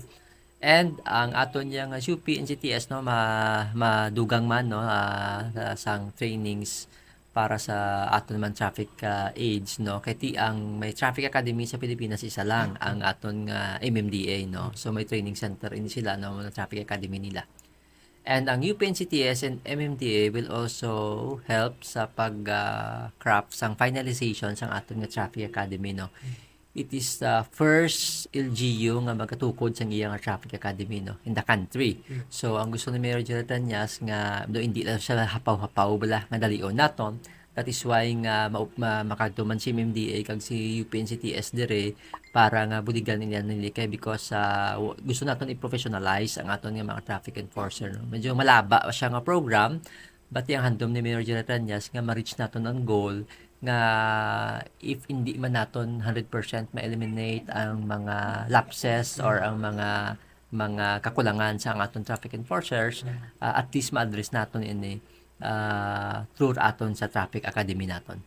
And ang aton yang U P and C T S, no, ma-, madugang man, no, ah, ah, sang trainings para sa aton man traffic, ah, aides, no? Kay ti ang may traffic academy sa Pilipinas, isa lang ang aton nga M M D A, no? So may training center ini sila, no, mga traffic academy nila. And ang U P and C T S and M M D A will also help sa pag, ah, craft sang finalization sang aton nga traffic academy, no? It is the first L G U nga magatukod sang iya nga traffic academy, no, in the country. Mm. So, ang gusto ni Mayor Gerald Cañas nga, do, hindi lang siya hapaw-hapaw bala nga dalion naton. That is why nga ma-, ma-, makadto man si M M D A kag si U P and C T S dire para nga buligan nila nila kay because, ah, w-, gusto naton i-professionalize ang aton nga mga traffic enforcer, no? Medyo malaba siya nga program, but ang handom ni Mayor Gerald Cañas nga ma-reach naton ang goal nga if hindi man naton hundred percent ma-eliminate ang mga lapses or ang mga, mga kakulangan sa ang aton traffic enforcers, ah, at least ma-address naton ini, ah, through aton sa traffic academy naton.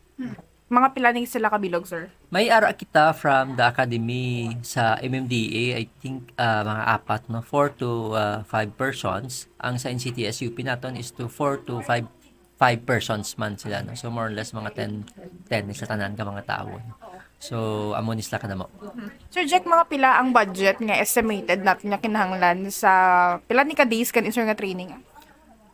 Mga pila ni sila kabilog, sir? May ara kita from the academy sa M M D A, I think, ah, mga apat, no? Four to, ah, five persons. Ang sa N C T S U P naton is to four to five, five persons man sila, no? So, more or less, mga ten, ten sa tanan ka mga tawo, no? So, amo ni sila kadamo. Sir Jack, mga pila ang budget nga estimated natin nga kinahanglan sa pila ni ka days kan, sir, nga training?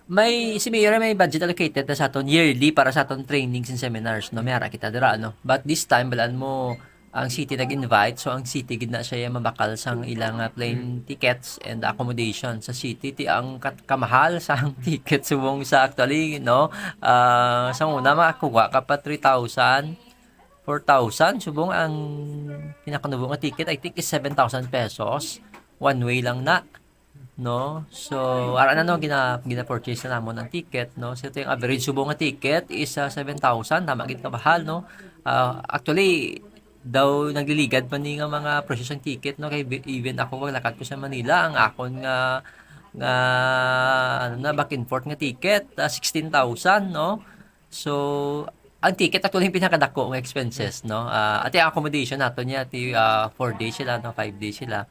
May, si Mayor may budget allocated na sa aton yearly para sa aton trainings and seminars, no? May ara kita dira, no? But this time, balaan mo, ang city nag-invite, so ang city gid na siya mabakal sang ilang, ah, plane tickets and accommodation sa city. Ti ang kat-, kamahal sa ang ticket subong sa actually, no? Ah, sa una, makakuha ka pa three thousand, four thousand, subong ang pinakanubo nga ticket, I think, is seven thousand pesos. One way lang na, no? So, ara na, no, gina, gina-purchase na namon ang ticket, no? So, ito yung average subong nga ticket is, ah, seven thousand, tama gid ka bahal, no? Ah, actually, daw nagliligad pa ni nga mga presyo sang ticket, no? Kay bi-, even ako, paglakat ko sa Manila, ang akon nga, nga, ano na, back and forth nga ticket, ah, sixteen thousand, no? So, ang ticket actually yung pinakadako nga expenses, no? Ah, ati ang accommodation nato niya, ati, ah, four days sila, no? Five days sila.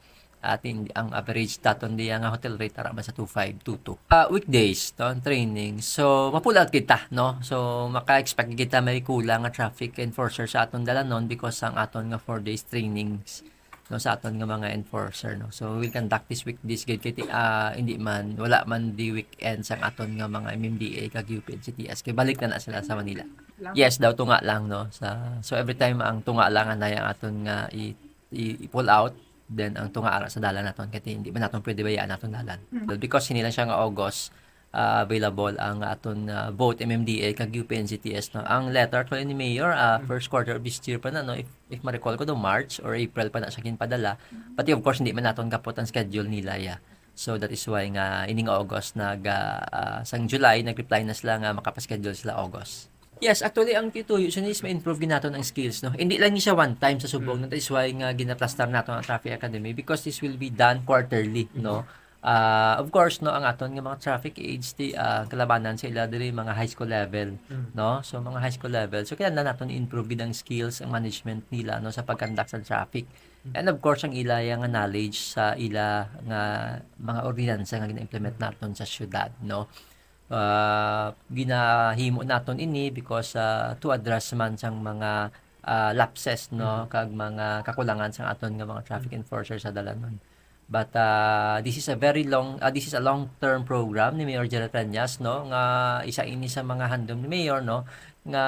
At in, ang average taton diya nga hotel rate ara man sa two five, two two. Ah, weekdays, no, ang training. So, ma-pull out kita, no? So, maka-expect kita may kulang nga traffic enforcer sa aton dalanon because ang aton nga four days trainings, no, sa aton nga mga enforcer, no. So, we will conduct this weekdays gid kay ti-, ah, hindi man, wala man di weekends ang aton nga mga M M D A kag U P N C T S kay balik na na sila sa Manila. Yes, daw tunga lang, no. Sa, so, every time ang tunga lang anay ang aton nga i, i, i-pull out, then ang tunga ara sa dalan naton kay hindi man naton pwede bayaan aton dalan. Well, because hindi lang siya nga August, ah, available ang aton, ah, both M M D A kag U P N C T S, no. Ang letter actually ni Mayor, ah, first quarter of this year pa na, no. If, if ma-recall ko, do March or April pa na siya ginpadala. But of course, hindi man naton kapot ang schedule nila, yeah. So that is why nga ining August nag, ah, ah, sang July nag-reply na sila nga makapaschedule sila August. Yes, actually, ang tituyo siya is ma-improve gid naton ang skills, no. Hindi lang ni siya one time sa subong, no? That is why nga ginaplastar naton ang Traffic Academy because this will be done quarterly, no. Ah, of course, no, ang aton nga mga traffic aides, ti, ah, kalabanan sa ila diri mga high school level, no? So, mga high school level. So, kailangan naton i-improve gid ang skills, ang management nila, no, sa pag-conduct sa traffic. And of course, ang ila ya nga knowledge sa ila nga mga ordinansa nga gina-implement naton sa syudad, no? Ah, ginahimo naton ini because, ah, to address man sang mga, ah, lapses, no, kag mga kakulangan sang aton nga mga traffic enforcer sa dalanon. But, ah, this is a very long, ah, this is a long-term program ni Mayor Jerry Treñas, no, nga isa ini sa mga handom ni Mayor, no, nga,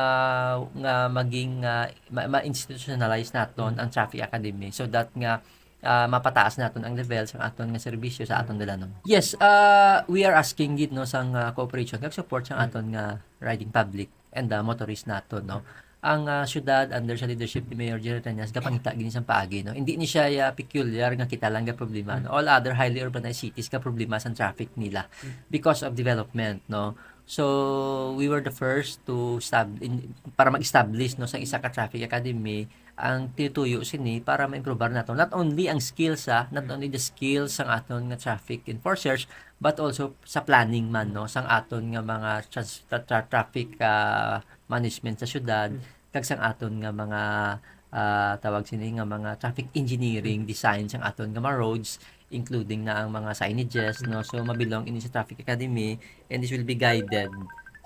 nga maging, ah, ma-, ma-institutionalize naton ang Traffic Academy so that nga, ah, mapataas naton ang level sa aton nga serbisyo sa aton dalanon. Yes, ah, we are asking gid, no, sang, ah, cooperation kag support sa aton nga riding public and, ah, motorist naton, no. Ang, ah, syudad under sa leadership ni Mayor Jerry Treñas gapangita gini sang paagi, no. Hindi ni siya, ah, peculiar nga kita lang ga problema, no. All other highly urbanized cities ga problema sang traffic nila because of development, no. So, we were the first to stab-, in, para mag-establish, no, sa isa ka traffic academy. Ang tituyo sini para ma-improbar nato not only ang skills, ah, not only the skills sang aton nga traffic enforcers, but also sa planning man, no, sang aton nga mga trans-, tra-, tra-, traffic, ah, management sa syudad, kag sang aton nga mga, ah, tawag sini nga mga traffic engineering design sang aton nga mga roads, including na ang mga signages, no. So, ma-belong ini sa Traffic Academy, and this will be guided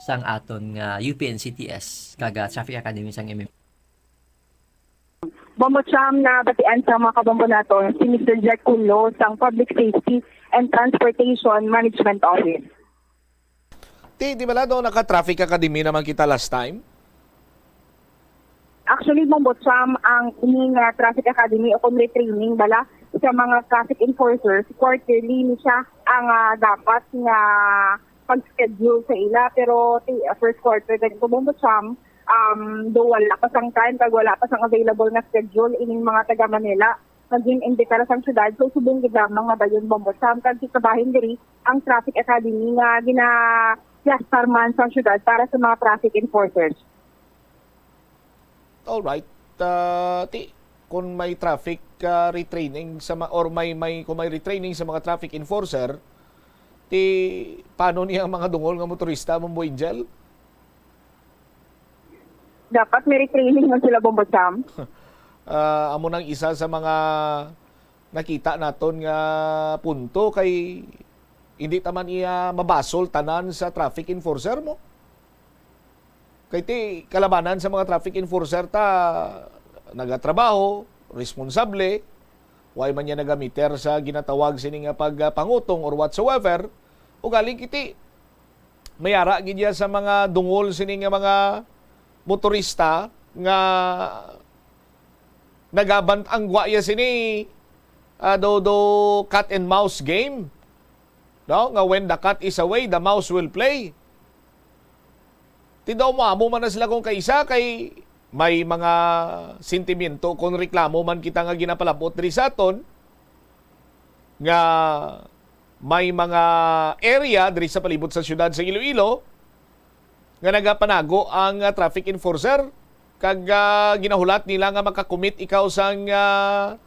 sang aton nga U P N C T S kag, ah, Traffic Academy sang M M. Bombo Cham, nabatian sa mga kabombo naton si Mister Jack Culo sang Public Safety and Transportation Management Office. Ti, di bala daw naka-traffic academy naman kita last time? Actually, Bombo Cham, ang ini nga Traffic Academy o kung retraining bala sa mga traffic enforcers, quarterly ni siya ang, ah, dapat nga pag-schedule sa ila. Pero ti, ah, first quarter ganito, Bombo Cham, um, do wala pa sang time kag wala pa sang available nga schedule ining mga taga Manila. Nagin-imbita ra sang syudad, so subong gid lamang nga dayon, Bombo Cham, kag sa bahin diri ang Traffic Academy nga gina-plastar man sang syudad para sa mga traffic enforcers. All right. Ah, ti, kung may traffic, ah, retraining sa ma-, or may, may, kung may retraining sa mga traffic enforcer, ti, paano niya ang mga dungol nga motorista, Bombo Angel? Dapat may retraining man sila, Bombo Sam. Ah, amo nang isa sa mga nakita naton nga punto kay hindi ta man iya mabasol tanan sa traffic enforcer mo. Kay ti kalabanan sa mga traffic enforcer ta nagatrabaho, responsable, way man niya nagamiter sa ginatawag sini nga pagpangutong or whatsoever, ugaling kiti mayara gid ya sa mga dungol sini nga mga motorista nga nagabantangwa ya sini, ah, do, do cat and mouse game, no? Nga when the cat is away, the mouse will play. Ti daw mo amo man na sila kung kaisa kay may mga sentimiento kung reklamo man kita nga ginapalabot diri sa aton nga may mga area diri sa palibot sa siyudad sa Iloilo nga nagapanago ang, ah, traffic enforcer kag, ah, ginahulat nila nga makakumit ikaw sang, ah,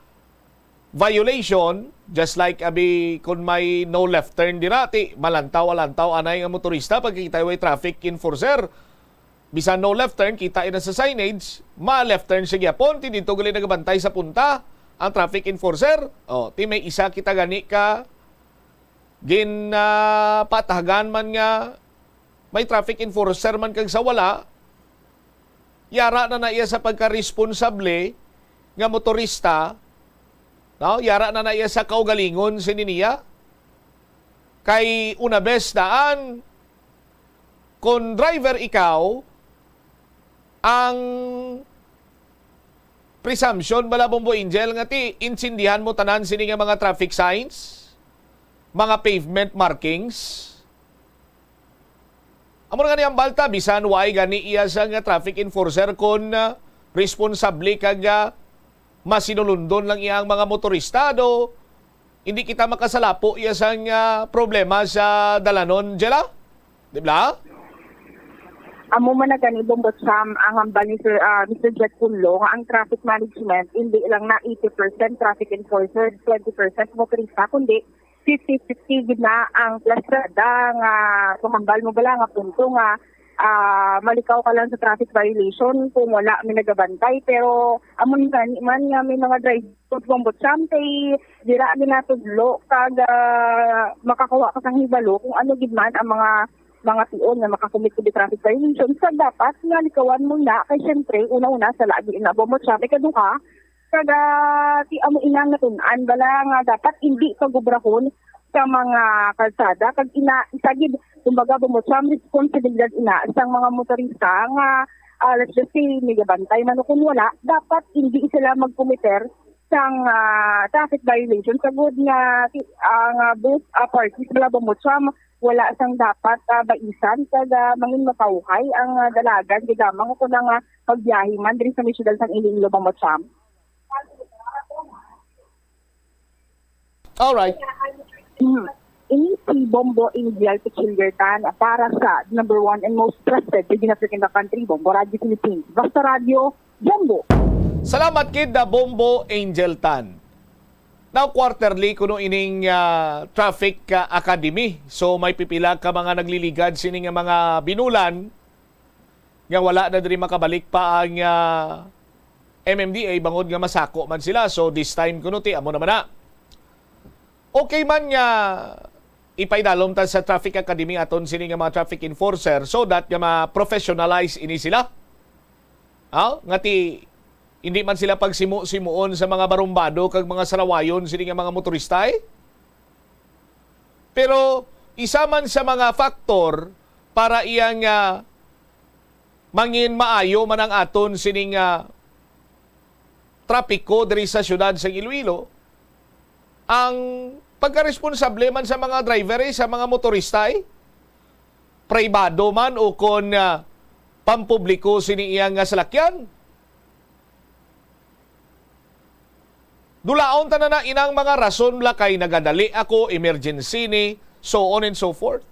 violation, just like abi kun may no left turn dira, ti malantaw-alantaw anay nga motorista pagkakita way traffic enforcer. Bisan no left turn, kita ina sa signage, ma-left turn siya gyapon, ti dito gali nagabantay sa punta ang traffic enforcer. O, ti may isa kita gani ka gin, ah, patahagan man nga may traffic enforcer man kag sa wala, yara na na iya sa pagka-responsable nga motorista, no? Yara na na iya sa kaugalingon sini niya. Kay una bes daan, kon driver ikaw, ang presumption bala, Bombo Angel, nga ti intindihan mo tanan sini nga mga traffic signs, mga pavement markings. Amo na gani ang balta, bisan way gani iya sa nga traffic enforcer kon, ah, responsable kag, ah, masinulundon lang iyang mga motorista, do hindi kita makasalapo iya sang, ah, problema sa dalanon, Jella? Di ba? Amo man na gani, Bombo Sam, ang hambal ni Sir, ah, Mister Jet Punlo nga ang traffic management, hindi lang na eighty percent traffic enforcer, twenty percent motorista, kundi fifty fifty gid na ang plasada nga kung hambal mo bala nga punto nga, ah, malikaw ka lang sa traffic violation kung wala may nagabantay. Pero amo ni gani man nga may mga drivers, Bombo Sam, kay dira ginatudlo kag, ah, makakuha ka sang hibalo kung ano gid man ang mga mga tion nga makakumit kag traffic violation. Sa dapat nga likawan mo na kay syempre una-una sa lagi na, Bombo Sam, ikaduha, kag, ah, ti amo ina nga tun-an bala nga dapat hindi pagubrahon sa mga kalsada kag ina isa gid, kumbaga, Bombo Sam, responsibilidad ina sang mga motorista nga, ah, let's just say, nagabantay man o kun wala, dapat hindi sila magkumiter sang, ah, traffic violation. Sagod nga ti-, ang, ah, both, ah, parties bala, Bombo Sam, wala sang dapat, ah, baisan kag, ah, mangin matawhay ang, ah, dalagan, kay gamang ko na nga pagbiyahe man diri sa may siyudad sang Iloilo, Bombo Sam. Alright. Mhm. Ini si Bombo Angel Pichillertan para sa number one and most trusted radio network in the country, Bombo Radio Philippines. Basta Radio, Bombo! Salamat kid na Bombo Angel Tan. Now, quarterly kuno ining, ah, Traffic, ah, Academy. So, may pipila ka mga nagliligad sini nga mga binulan nga wala na diri makabalik pa ang, ah, M M D A bangod nga masako man sila. So, this time kuno ti amo naman na. Okay man nga ipaidalom ta sa Traffic Academy aton sini nga mga traffic enforcer so that nga ma-professionalize ini sila. Ha? Nga ti hindi man sila pagsimo-simuon sa mga barumbado kag mga salawayon sini nga mga motorista, eh. Pero isa man sa mga faktor para iya nga mangin maayo man ang aton sining, ah, trapiko diri sa siyudad sa Iloilo, ang pagkaresponsable man sa mga driver, eh, sa mga motorista, eh, pribado man o kon, ah, pampubliko sini iya nga salakyan. Dulaon ta na na inang mga rason bala kay nagadali ako, emergency ni, so on and so forth.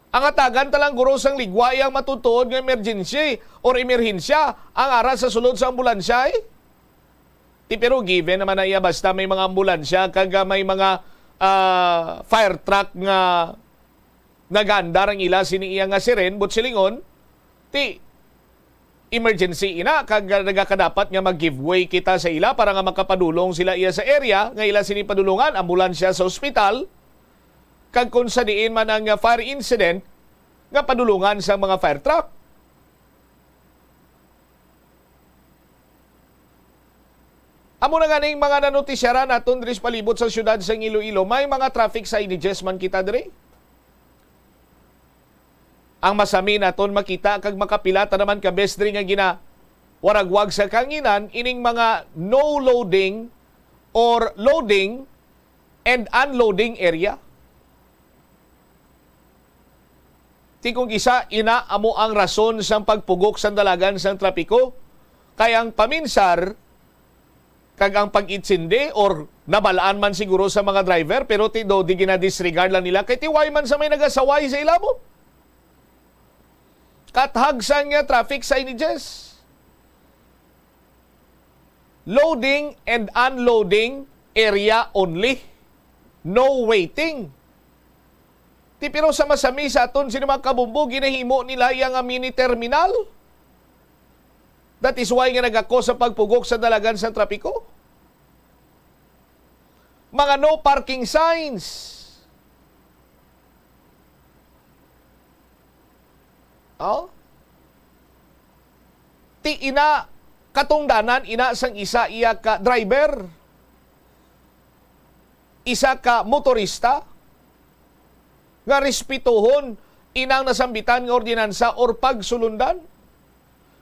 Ang hatagan ta lang guro sang ligwa iya ang matutuod nga emergency or emerhensya ang ara sa sulod sa ambulansya, eh. Ti, pero given naman na iya, basta may mga ambulansya kag, ah, may mga, ah, fire truck nga nagaandar ang ila sini iya nga siren, buot silingon, ti, emergency ina, kag, ah, nagakadapat nga mag-give way kita sa ila para nga makapadulong sila iya sa area nga ila sini padulungan, ambulansya sa ospital, kag kung sa diin man ang, ah, fire incident, nga padulungan sa mga fire truck. Amo na ganing mga nanotisyaran naton diri sa palibot sa siyudad sang Iloilo, may mga traffic signages man kita diri. Ang masami naton makita kag makapila ta naman ka bes diri nga ginawaragwag sa kahanginan ining mga no loading or loading and unloading area. Ti kung isa, ina amo ang rason sang pagpugok sang dalagan sang trapiko, kay ang paminsar kag ang pag-itsindi or nabalaan man siguro sa mga driver, pero ti do di ginadisregard lang nila kay ti way man sa may nagasaway sa ila mo. Kathag sang, ah, traffic signages. Loading and unloading area only. No waiting. Ti, pero sa masami sa aton sini mga kabumbo, ginahimo nila iya nga mini terminal. That is why nga nagako sa pagpugok sa dalagan sa trapiko. Mga no parking signs. Oh? Ti ina, katungdanan ina sang isa iya ka driver, isa ka motorista, nga respetohon inang nasambitan nga ordinansa or pagsulundan.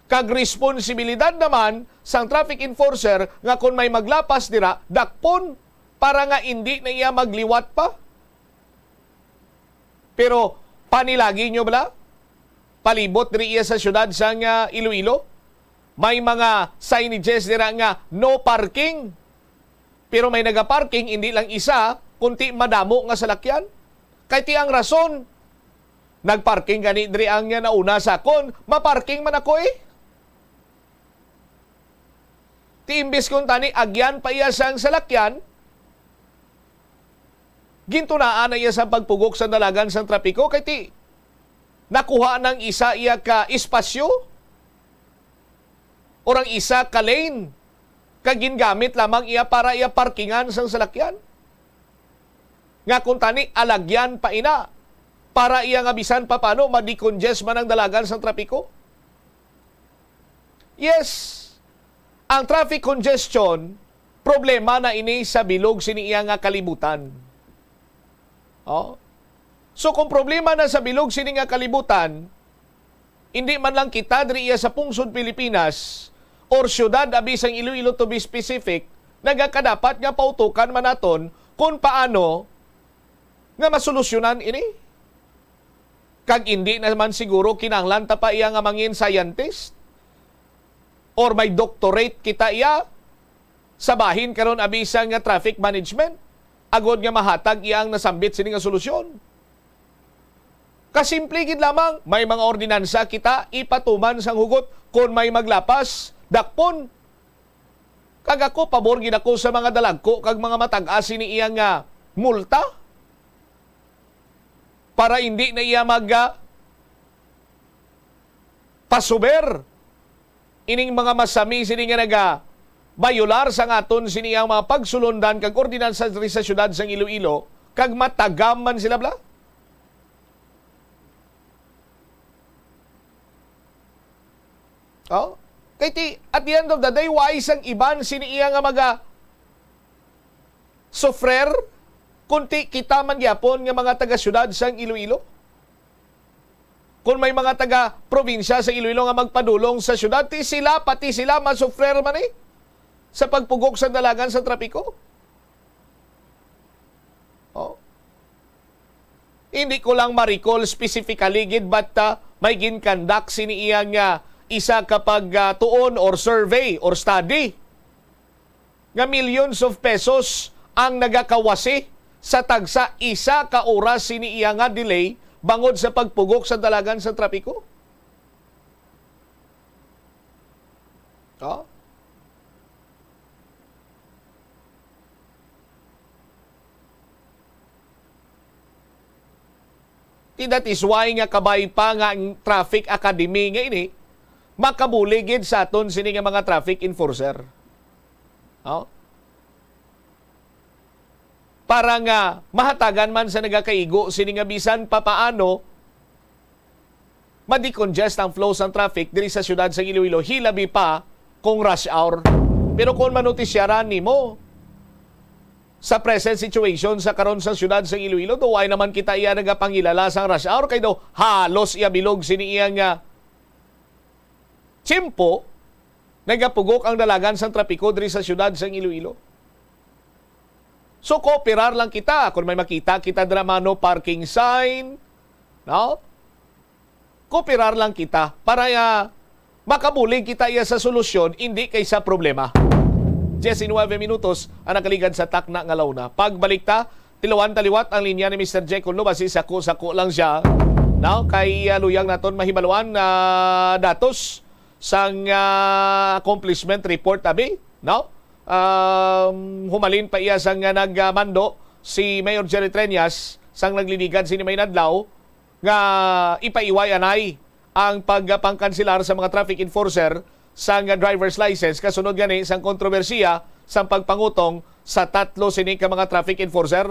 Kag responsibilidad naman sang traffic enforcer nga kon may maglapas dira, dakpon para nga indi na iya magliwat pa. Pero panilagi nyo bala? Palibot diri iya sa siyudad sang, ah, Iloilo, may mga signages dira nga no parking. Pero may nagaparking, hindi lang isa, kundi madamo nga salakyan. Kay ti ang rason, nagparking gani diri ang nauna sa akon, maparking man ako, eh. Ti imbis kuntani agyan pa iya sang salakyan, gintunaan na iya sa pagpugok sa dalagan sang trapiko, kay ti nakuha nang isa iya ka espasyo or ang isa ka lane, kag gingamit lamang iya para iya parkingan sang salakyan. Nga kuntani alagyan pa ina para iya nga bisan pa paano ma-decongest man ang dalagan sang trapiko. Yes, ang traffic congestion, problema na ini sa bilog sini iya nga kalibutan. Oh. So, kung problema na sa bilog sini nga kalibutan, hindi man lang kita diri iya sa pungsod Pilipinas or siyudad abi sang Iloilo, to be specific, nagakadapat nga pautukan man naton kung paano nga masolusyonan ini. Kag indi naman siguro kinahanglan ta pa iya nga mangin scientist or may doctorate kita iya sa bahin karon abi sa nga traffic management, agod nga mahatag iya ang nasambit sini nga solusyon. Kasimple gid lamang, may mga ordinansa kita ipatuman sang hugot, kon may maglapas, dakpon. Kag ako, pabor gid ako sa mga dalagko kag mga matag-as sini iya nga multa para indi na iya mag, ah, pasuber ining mga masami sini nga naga-bayolar sang aton sini ang mga pagsulundan kag ordinansa diri sa siyudad sang Iloilo, kag matagam man sila bala. Oh? Kay ti, at the end of the day, why sang iban sini iya nga maga-sufrer, kunti kita man gyapon nga mga taga-siyudad sang Iloilo? Kung may mga taga-probinsya sa Iloilo nga magpadulong sa siyudad, ti sila, pati sila masufrer man, eh, sa pagpugok sa dalagan sa trapiko. Oh. Hindi ko lang ma-recall specifically gid, but, ah, may gin-conduct sini iya nga isa ka pag, ah, tuon or survey or study nga millions of pesos ang nagakawasi sa tagsa isa ka oras sini iya nga delay bangod sa pagpugok sa dalagan sa trapiko. Oh? Ti, that is why nga kabay pa nga ang traffic academy nga ini makabulig gid sa aton sini nga mga traffic enforcer. Oh? Para nga mahatagan man sa nagakaigo sini nga bisan papaano ma-decongest ang flow sang traffic diri sa siyudad sa Iloilo, hilabi pa kung rush hour. Pero kung manotisyaran nimo sa present situation sa karon sa siyudad sa Iloilo, do why naman kita iya nagapangilala sang rush hour, kay do halos iya bilog sini iya nga tiyempo nagapugok ang dalagan sang trapiko diri sa siyudad sang Iloilo. So, kooperar lang kita. Kung may makita kita dira, mga no parking sign, no? Kooperar lang kita para, ah, makabulig kita iya sa solusyon, hindi kay sa problema. Diecinueve minutos ang nakaligad sa takna nga launa. Pagbalik ta, tilawan ta liwat ang linya ni Mister Jekyll, no? Basi sako-sako lang siya. No? Kay, ah, luyag naton mahibaluan, ah, datos sang, ah, accomplishment report, abi, no? Um, humalin pa iya sang, ah, nagmando si Mayor Jerry Treñas sang nagliligad sini may adlaw nga ipaiway anay ang pagpangkanselar sa mga traffic enforcer sang driver's license kasunod gani sang kontrobersiya sang pagpangutong sa tatlo sini ka mga traffic enforcer.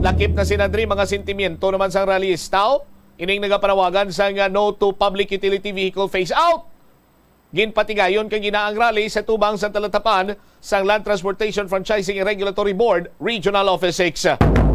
Lakip na sina diri mga sentimiento naman sang rallyista, oh, ining nagapanawagan sang, ah, no to public utility vehicle phase out. Ginpatigayon kag ginaang rally sa tubang sa talatapan sang Land Transportation Franchising and Regulatory Board, Regional Office six.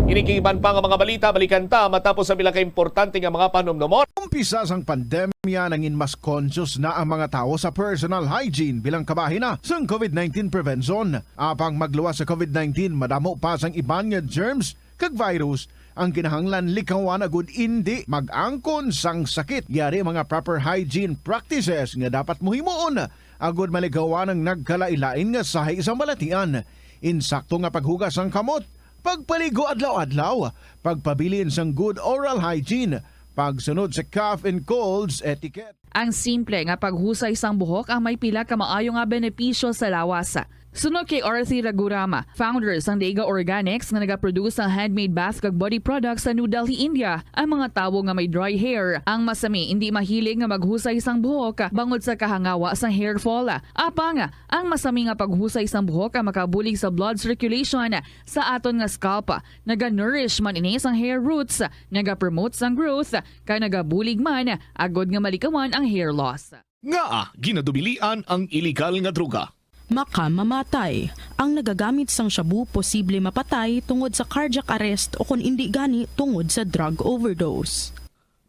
Ini kag iban pa nga mga balita, balikan ta matapos ang pila ka importante nga mga panumdumon. Umpisa sang pandemya, nangin mas conscious na ang mga tawo sa personal hygiene bilang kabahin na sang covid nineteen prevention. Apang magluwas sa covid nineteen, madamo pa sang iban nga germs kag virus ang kinahanglan likawan agud indi mag-angkon sang sakit. Yari mga proper hygiene practices nga dapat mohimuon agud maligawan ang nagkalain-lain nga sahi sang balatian. Insakto nga paghugas sang kamot, pagpaligo adlaw-adlaw, pagpabilin sang good oral hygiene, pagsunod sa cough and colds etiquette. Ang simple nga paghusay sang buhok ang may pila ka maayo nga benepisyo sa lawas. Suno kay Arthi Raghuram, founder sang Dega Organics nga nagaproduce sang handmade bath kag body products sa New Delhi, India, ang mga tawo nga may dry hair ang masami indi mahilig nga maghusay sang buhok bangod sa kahangawa sang hair fall. Apang ang masami nga paghusay sang buhok ang makabulig sa blood circulation sa aton nga scalp. Naga-nourish man ini sang hair roots, nagapromote sang growth, kag nagabulig man agud nga malikawan ang hair loss. Ngaa ginadubilian ang iligal nga droga? Makamamatay. Ang nagagamit sang shabu posible mapatay tungod sa cardiac arrest o kon indi gani tungod sa drug overdose.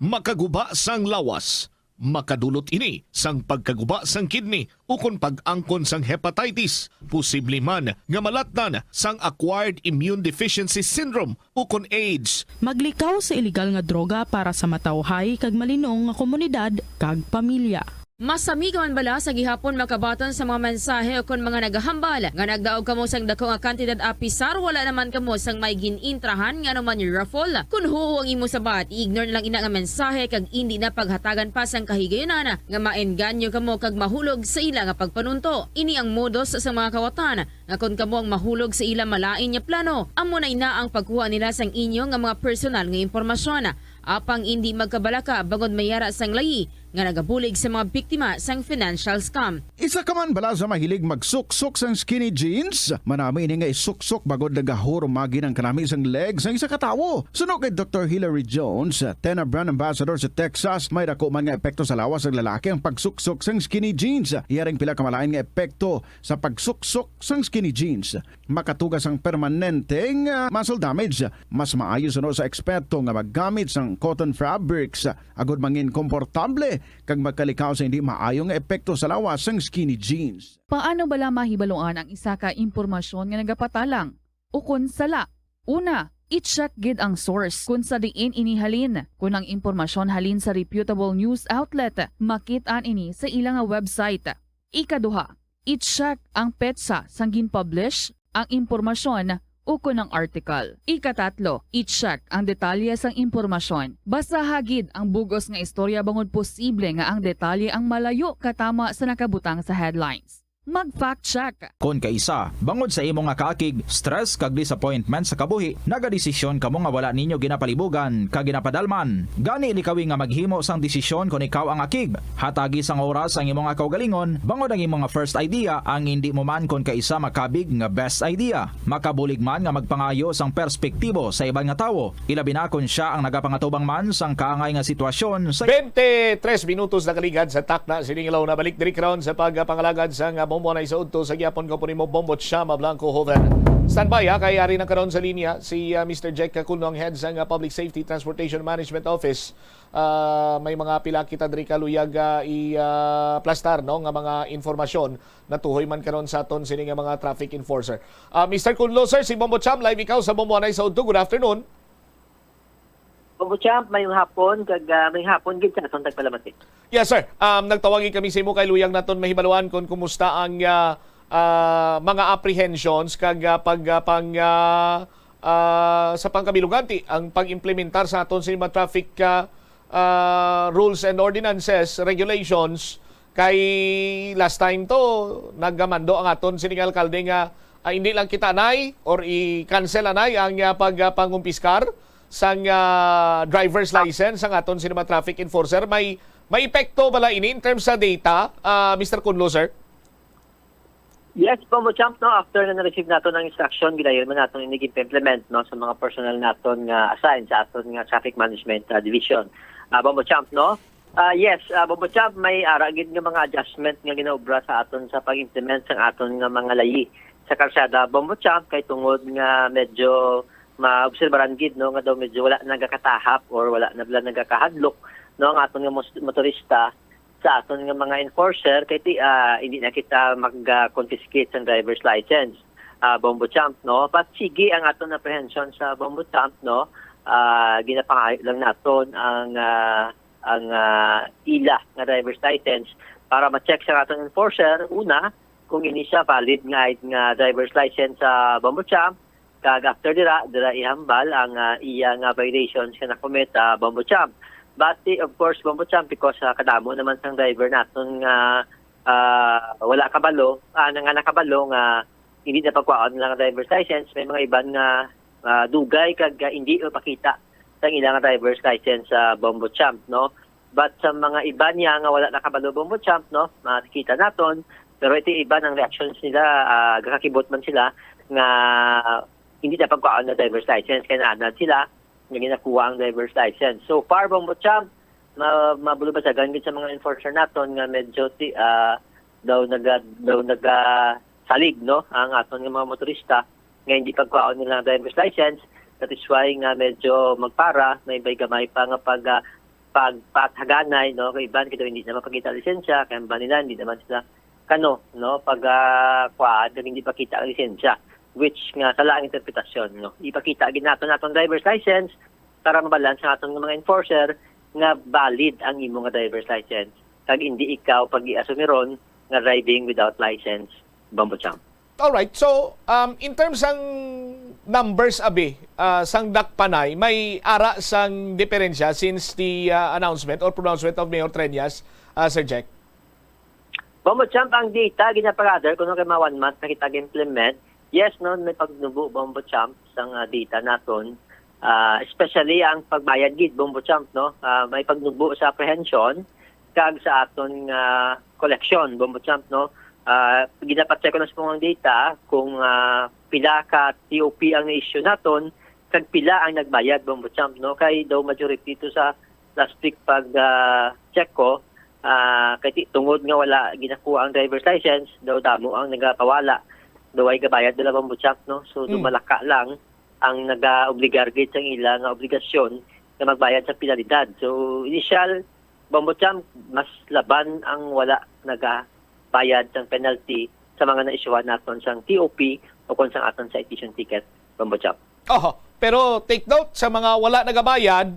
Makaguba sang lawas. Makadulot ini sang pagkaguba sang kidney ukon pag-angkon sang hepatitis. Posible man nga malatnan sang acquired immune deficiency syndrome ukon AIDS. Maglikaw sa iligal nga droga para sa matawhay kag malinong nga komunidad kag pamilya. Masami ka man bala sa gihapon makabaton sa mga mensahe ukon mga nagahambal nga nagdaog kamo sang dako nga kantidad apisar wala naman kamo sang may gin-intrahan nga anuman raffle? Kon huo ang imo sabat, i-ignore na lang ina nga mensahe kag indi na paghatagan pa sang kahigayunan nga maengganyo kamo kag mahulog sa ila nga pagpanunto. Ini ang modus sa mga kawatan nga kon kamo ang mahulog sa ila malain nga plano, amo na ina ang pagkuha nila sang inyo nga mga personal nga impormasyon. Apang indi magkabalaka bangod may ara sang layi nga nagabulig sa mga biktima sang financial scam. Isa ka man bala sa mahilig magsuksok sang skinny jeans? Manami ini nga isuksok bangod nagahurumagi ang kanami sang leg sang isa ka tawo. Suno kay Doktor Hilary Jones, Tena brand ambassador sa Texas, may dako man nga epekto sa lawas sang lalaki ang pagsuksok sang skinny jeans. Iya ring pila ka malain nga epekto sa pagsuksok sang skinny jeans. Makatuga sang permanente nga muscle damage. Mas maayo suno sa eksperto nga maggamit sang cotton fabrics agud mangin komportable kag magkalikaw sa hindi maayo nga epekto sa lawas sang skinny jeans. Paano bala mahibaluan ang isa ka impormasyon nga nagapatalang ukon sala? Una, i-check gid ang source kon sa diin ini halin. Kon ang impormasyon halin sa reputable news outlet, makit-an ini sa ila nga website. Ikaduha, i-check ang petsa sang gin-publish ang impormasyon ukon ang article. Ikatatlo, i-check ang detalye sang impormasyon. Basaha gid ang bug-os nga istorya bangod posible nga ang detalye ang malayo katama sa nakabutang sa headlines. Mag-fact check. Kon kaisa, bangod sa imo nga kaakig, stress kag disappointment sa kabuhi, nagadesisyon kamo nga wala ninyo ginapalibugan kag ginapadalman. Gani, likawi nga maghimo sang desisyon kon ikaw ang akig. Hatagi sang oras ang imo nga kaugalingon, bangod ang imo nga first idea ang indi mo man kon kaisa makabig nga best idea. Makabulig man nga magpangayo sang perspektibo sa iban nga tawo, ilabi na kon sia ang nagapangatubang man sang kaangay nga sitwasyon sa Twenty-tres minutos nakaligad sa takna sining adlaw. Nabalik diri karon sa pagpangalagad sang, ah, Bombo Anay sa Udto. Sa gihapon ko po nimo, Bombo Chama Blanco Joven. Standby, ha, kay ari na karon sa linya si, ah, Mister Jack Kakulno, ang head sang, ah, Public Safety Transportation Management Office. Ah, may mga pila kita diri ka luyag, ah, i, ah, plastar, no, nga mga informasyon natuhoy man karon sa aton sini nga mga traffic enforcer. Ah, Mister Kulno, sir, si Bombo Cham, live ikaw sa Bombo Anay sa Udto. Good afternoon. Bombo Champ, mayong hapon, kag, ah, mayong hapon gid sa aton tagpalamati. Yes, sir. Um, nagtawag kami sa imo kay luyag naton mahibaluan kon kumusta ang, ah, ah, mga apprehensions kag, ah, pag, ah, pang, ah, ah, sa pangkabiluganti ang pag-implementar sa aton sa mga traffic, ah, ah, rules and ordinances, regulations, kay last time to, nagmando ang aton sining alkalde nga, ah, hindi lang kita anay or i-cancel anay ang, ah, pag, ah, pangumpiskar sang, ah, driver's license sang aton sini mga traffic enforcer. May, may epekto bala ini in terms sa data, ah, Mister Kunlo, sir? Yes, Bombo Champ, no, after na na-receive naton ang instruction, gidayon man naton ini gin-implement, no, sa mga personnel naton nga assigned sa aton nga traffic management, ah, division. Ah, Bombo Champ, no? Ah, yes, ah, Bombo Champ, may ara gid nga mga adjustment nga ginaobra sa aton sa pag-implement sang aton nga mga layi sa karsada, Bombo Champ, kay tungod nga medyo maobserbaran gid, no, nga daw medyo wala nagakatahap or wala na bala nagakahadlok, no, ang aton nga mos-, motorista sa aton nga mga enforcer kay ti-, ah, hindi na kita mag, ah, confiscate sang driver's license, ah, Bombo Champ, no? But sige ang aton apprehension sa Bombo Champ, no? Ah, ginapangayo lang naton ang, ah, ang, ah, ila nga driver's license para ma-check sa aton enforcer, una, kung ini siya valid nga, nga driver's license sa Bombo Champ, kag after dira, dira ihambal ang, ah, iya nga violations nga na-commit, ah, Bombo Champ. But, eh, of course, Bombo Champ, because, ah, kadamo naman sang driver naton nga, ah, wala kabalo, ah, nga nakabalo nga hindi na pagkuhaon lang ang driver's license, may mga iban nga, ah, dugay kag, ah, hindi mapakita sang ilang driver's license sa Bombo Champ, no? But sa mga iba niya nga wala nakabalo, Bombo Champ, no, makita naton, pero iti iba ang reactions nila, ah, gakakibot man sila nga hindi na pagkuhaan na driver's license, kay naanad sila nga ginakuha ang driver's license. So far, Bombo Champ, ma-, mabulubasyagan gid sa mga enforcer naton nga medyo ti-, ah, daw naga-, daw nagasalig, no, ang aton nga mga motorista nga hindi pagkuhaon nila ang driver's license. That is why nga medyo magpara, may, may gamay pa nga pag, ah, pagpathaganay, no? Kay iban kay hindi na mapakita ang lisensya, kay ang iban nila hindi naman sila kano, no? Pag, ah, kuhaan, kag hindi pakita ang lisensya, which nga sala ang interpretasyon, no? Ipakita gid nato naton driver's license para mabalan sa aton nga mga enforcer nga valid ang imo nga driver's license, kag hindi ikaw pag-iasumiron nga driving without license, Bombo Champ. Alright, so, um, in terms sang numbers, abi, ah, sang dakpanay, may ara sang diferensya since the, ah, announcement or pronouncement of Mayor Treñas, ah, Sir Jack? Bombo Champ, ang data, ginapagather ko, no, kay mga one month na kita ga-implement. Yes, no, may pagnubo, Bombo Champ, sang, ah, data naton. Ah, especially ang pagbayad gid, Bombo Champ, no? Ah, may pagnubo sa apprehension kag sa aton nga collection, Bombo Champ, no? Ah, ginapacheck ko na sa mga data kung, ah, pila ka T O P ang na-issue naton kag pila ang nagbayad, Bombo Champ, no? Kay daw majority to sa last week pag, ah, check ko, ah, kay ti-, tungod nga wala ginakuha ang driver's license, daw damo ang nagapawala. Daw ay gabayad nila, Bombo Champ, no? So, daw Mm. malaka lang ang nagaobligar gid sang ila nga obligasyon nga magbayad sa penalidad. So, initial, Bombo Champ, mas laban ang wala nagabayad sang penalty sa mga na-issuehan naton sang T O P o kon sang aton citation ticket, Bombo Champ. Oho. Pero take note, sa mga wala nagabayad,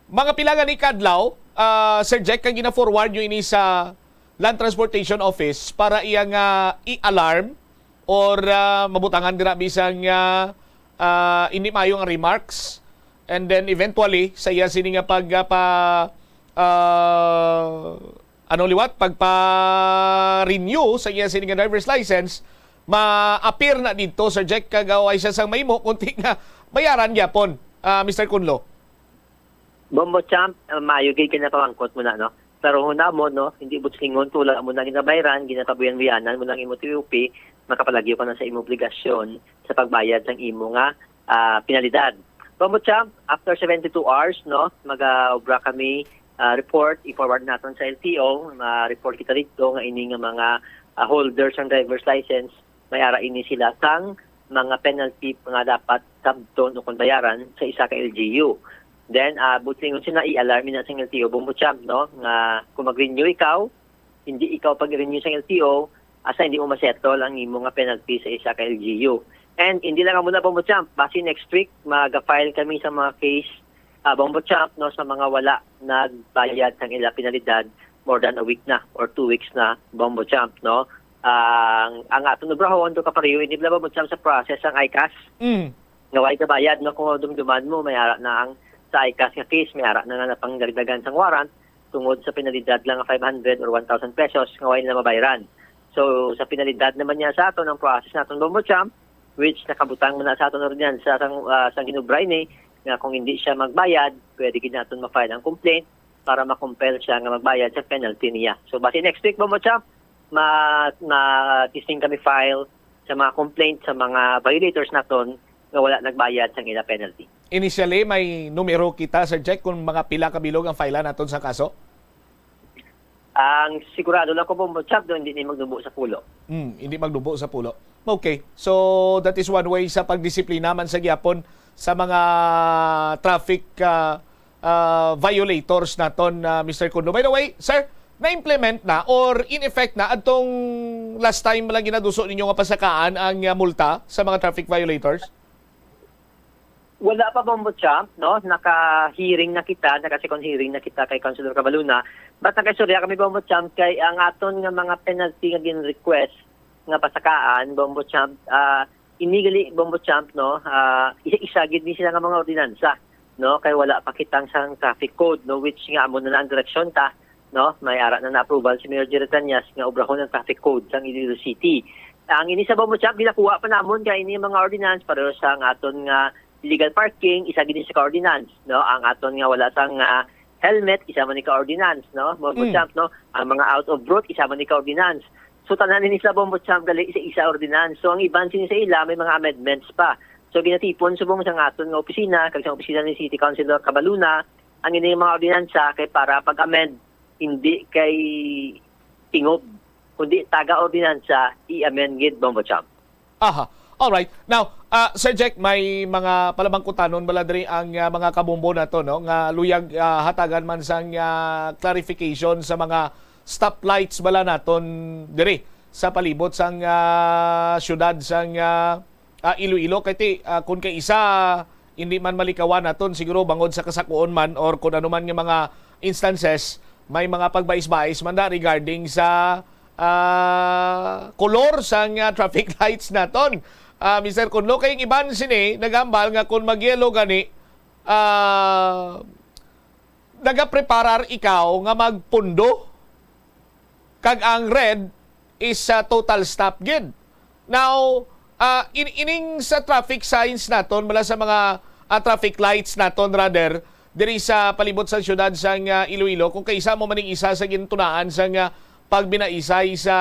mga pila gani ka adlaw, ah, Sir Jack, kag gina-forward nyo ini sa Land Transportation Office para iya nga i-alarm or, ah, mabutangan dira bisan nga, ah, hindi maayo nga remarks. And then eventually, sa iya sini nga pag, ah, pa, ah, ano liwat, pagpa-renew sa iya sini nga driver's license, ma-appear na dito, Sir Jack, kag, ah, way siya sang mahimo, kundi nga bayaran gyapon, ah, Mister Kunlo. Bombo Champ, ah, maayo gid kay napamangkot mo na, no? Pero hunahon mo, no, hindi butslingon, tula mo na ginabayran, ginapabuyan-buyanan mo na ang imo T O P, makapalagyo ka na sa imo obligasyon sa pagbayad sang imo nga, ah, penalidad. Bombo Champ, after seventy-two hours, no, mag-obra kami, ah, report, i-forward naton sa L T O, ma-report kita dito nga ini nga mga, ah, holders sang driver's license, may ara ini sila sang mga penalty nga dapat sabton o kung bayaran sa isa ka L G U. Then, ah, butslingon sila, i-alarm na sa L T O, Bombo Champ, no, nga kung mag-renew ikaw, hindi ikaw pag-renew sa L T O, asa hindi mo ma-settle ang imo nga penalty sa isa ka L G U. And hindi lang amo na, Bombo Champ, basi next week, mag-file kami sa mga case, ah, Bombo Champ, no, sa mga wala nagbayad sang ila penalidad more than a week na or two weeks na, Bombo Champ, no? Ang, ang aton obrahon, do kapareho, hindi bala, Bombo Champ, sa process ang ICAS. Mm. Nga way kabayad, no? Kung dumduman mo, may ara na ang sa ICAS nga case, may ara na nga napangdagdagan sang warrant tungod sa penalidad lang nga five hundred or one thousand pesos nga way na mabayran. So, sa penalidad naman niya sa aton, ang process naton, Bombo Champ, which nakabutang man na sa aton ordinansa sang, ah, sang ginubra ini, nga kung hindi siya magbayad, pwede gid naton ma-file ang complaint para ma-compel siya nga magbayad sa penalty niya. So, basi next week, Bombo Champ, ma-, ma-, testing kami file sa mga complaint sa mga violators naton nga wala nagbayad sang ila penalty. Initially, may numero kita, Sir Jack, kung mga pila ka bilog ang file naton sa kaso? Ang sigurado lang ko, Bombo Champ, do, hindi ni magnubo sa pulo. Hmm, hindi magnubo sa pulo. Okay. So, that is one way sa pagdisiplina man sa gyapon sa mga traffic, ah, ah, violators naton, ah, Mister Kunlo. By the way, sir, na-implement na or in effect na adtong last time lang ginaduso ninyo nga pasakaan ang, ah, multa sa mga traffic violators? Wala pa, Bombo Champ, no? Naka-hearing na kita, naka-second hearing na kita kay Councilor Cabaluna. But nakaistorya kami, Bombo Champ, kay ang aton nga mga penalty nga gin-request nga pasakaan, Bombo Champ, ah, ini gali, Bombo Champ, no? Ah, isa-isa gid ni sila nga mga ordinansa, no? Kay wala pa kitang sang traffic code, no? Which nga amo na na ang direksyon ta, no? May ara na na-approval si Mayor Jerry Cañas nga obrahon ang traffic code sang Iloilo City. Ang ini sa, Bombo Champ, ginakuha pa namon kay ini mga ordinance pareho sa ang aton nga illegal parking, isa gid ni sa ka ordinance, no? Ang aton nga wala sang, ah, helmet, isa man ni ka ordinance, no? Bombo Mm. Champ, no? Ang mga out of route, isa man ni ka ordinance. So, tanan ini sa, Bombo Champ, gali isa-isa ordinance. So, ang iban sini sa ila, may mga amendments pa. So, ginatipon subong sa aton nga opisina, kag sa opisina ni City Councilor Cabaluna, ang ini mga ordinansa kay para pag-amend, hindi kay tingob, kundi taga ordinansa, i-amend gid, Bombo Champ. Aha. All right. Now, ah, Sir Jack, may mga palabangkutanon bala diri ang, ah, mga kabombo nato, no? Nga luyag, ah, hatagan man sang, ah, clarification sa mga stoplights bala naton diri sa palibot sang, ah, syudad sang, ah, ah, Iloilo. Kay ti, ah, kun kay isa, hindi man malikawan naton siguro bangod sa kasakuon man or kun ano man nga mga instances, may mga pagbais-bais man da regarding sa, ah, kolor sang, ah, traffic lights naton. Ah, Mister Kunlo, kay ang iban sini nagambal nga kun mag-yellow gani, ah, nagapreparar ikaw nga magpundo, kag ang red is, ah, total stop gid. Now, ah, in-, ining sa traffic signs naton, bala sa mga, ah, traffic lights naton, rather, diri sa palibot sa siyudad sang, ah, Iloilo, kung kaisa mo maning isa sa gintunaan sang, ah, pagbinaisay sa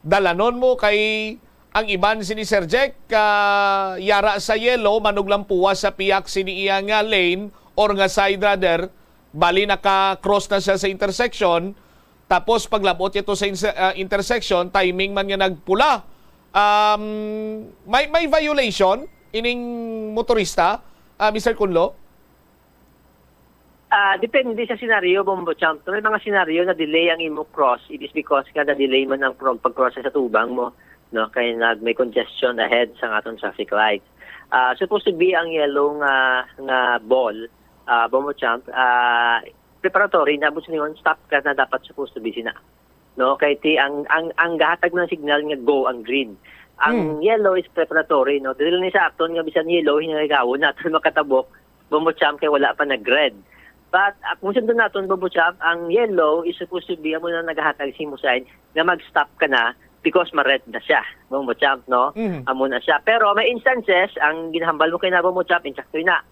dalanon mo, kay ang iban sini, Sir Jack, ah, yara sa yellow, manuglampuwa sa piyak sini iya nga lane or nga side, rather, bali naka-cross na siya sa intersection, tapos paglabot niya to sa inse-, ah, intersection, timing man nga nagpula. Um, may, may violation ining motorista, ah, Mister Kunlo? Ah, depende sa senaryo, Bombo Champ. May mga senaryo na delay ang imo cross. It is because nga na-delay man ang prog pag-cross sa tubang mo, no? Kay nag may congestion ahead sa aton traffic light. Ah, supposed to be ang yellow nga, nga ball, ah, Bombo Champ, ah, preparatory na, bus niyon, stop ka na, dapat supposed to be sina. No, kay ti ang, ang, ang gahatag ng signal nga go ang green. Ang Hmm. yellow is preparatory, no? Dili ni sa aton nga bisan yellow, hinagawon naton makatabok, Bombo Champ, kay wala pa nag-red. But, ah, kung sundon naton, Bombo Champ, ang yellow is supposed to be, amo na nagahatag sa imo sign nga mag-stop ka na because ma-red na siya, Bombo Champ, no? Mhm. Amo na siya. Pero may instances, ang ginahambal mo kay na, Bombo Champ, insakto na.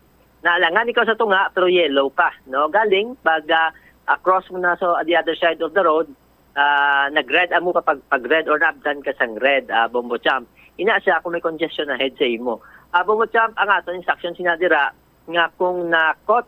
Naalangan ikaw sa tunga, pero yellow pa, no? Galing, pag, ah, across mo na sa the other side of the road, ah, nag-red amo ka pag, pag red or naabtan ka sang red, ah, Bombo Champ. Ina siya kung may congestion ahead sa imo. Ah, Bombo Champ, ang aton instruction sina dira nga kung na-caught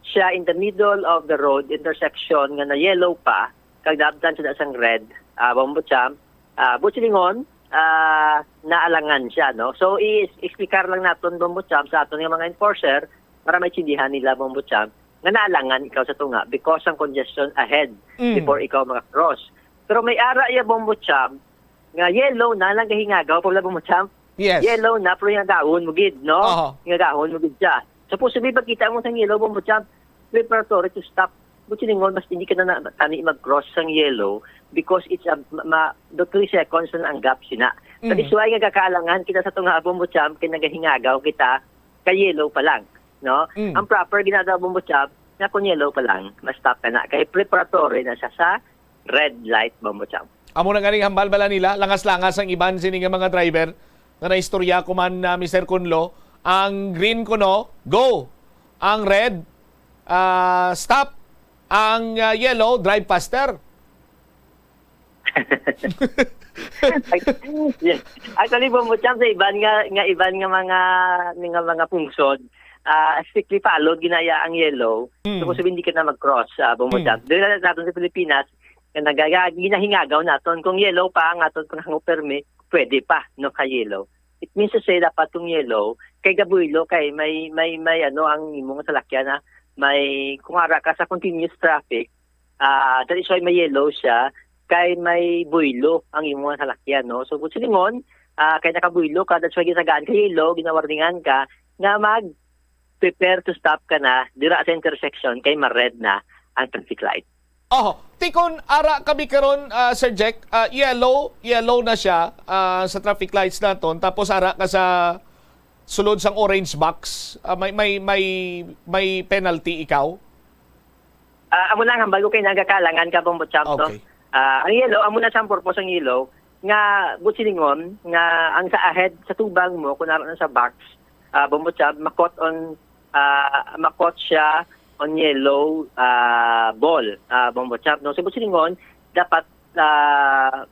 siya in the middle of the road intersection nga na-yellow pa, kag naabtan siya sang red, ah, Bombo Champ, ah, buot silingon, ah, naalangan siya, no? So, i-, explicar lang naton, Bombo Champ, sa aton nga mga enforcer para maintindihan nila, Bombo Champ, nga naalangan ikaw sa tunga because ang congestion ahead Mm. before ikaw maka-cross. Pero may ara iya, Bombo Champ, nga yellow na lang gahingagaw pa wala, Bombo Champ. Yes. Yellow na, pero hingagahon mo gid, no? Oho. Hingagahon mo gid siya. Supposed to be, pagkita mo sa yellow, Bombo Champ, preparatory to stop. Buot silingon, mas hindi ka na, na tani mag-cross sang yellow because it's a, ma, ma, do three seconds na ang gap sina. That is Mhm. why nga kakaalangan kita sa tunga, Bombo Champ, kay nagahingagaw kita kay yellow pa lang, no? Mm. Ang proper ginagawa, Bombo Champ, nga kung yellow pa lang, ma-stop ka na. Kay preparatory na siya sa red light, Bombo Champ. Amo na ganing hambal bala nila, langas-langas ang iban sini nga mga driver nga naistorya ko man, ah, Mister Kunlo. Ang green kuno, go. Ang red, ah, stop. Ang, ah, yellow, drive faster. Yes. Actually, Bombo Champ, sa iban nga, nga iban nga mga, nga mga pungsod, ah, strictly followed ginaya ang yellow. Hmm. So, kung sabihin, di ka na mag-cross, ah, Bombo Hmm. Champ. Dili na naton sa Pilipinas, nga nagaga-, ginahingagaw naton. Kung yellow pa ang aton panghangop permi, pwede pa, no, ka yellow. It means to say, dapat kung yellow, kay gabuylo, kay may, may, may, ano, ang imong salakyan, na may, kung ara ka sa continuous traffic, ah, that is why may yellow siya, kay may buylo ang imong salakyan, no? So, buot silingon, ah, kay nakabuylo ka, that's why ginagaan ka yellow, ginawarningan ka, nga mag prepare to stop ka na dira sa intersection kay ma-red na ang traffic light. Oho. Ti kon ara kami karon, ah, Sir Jack, ah, yellow, yellow na siya, ah, sa traffic lights naton, tapos ara ka sa sulod sang orange box, ah, may, may, may, may penalty ikaw? Ah, amo na ang hambal ko kay nagakaalangan ka, Bombo Champ, no? Okay. Ah, ang yellow, amo na sa purpose ang yellow, nga buot silingon, nga ang sa ahead, sa tubang mo, kung naroon sa box, ah, Bombo Champ, makot on, ah, makot siya on yellow, ah, ball, ah, Bombo Champ, no? So, buot silingon, dapat, ah,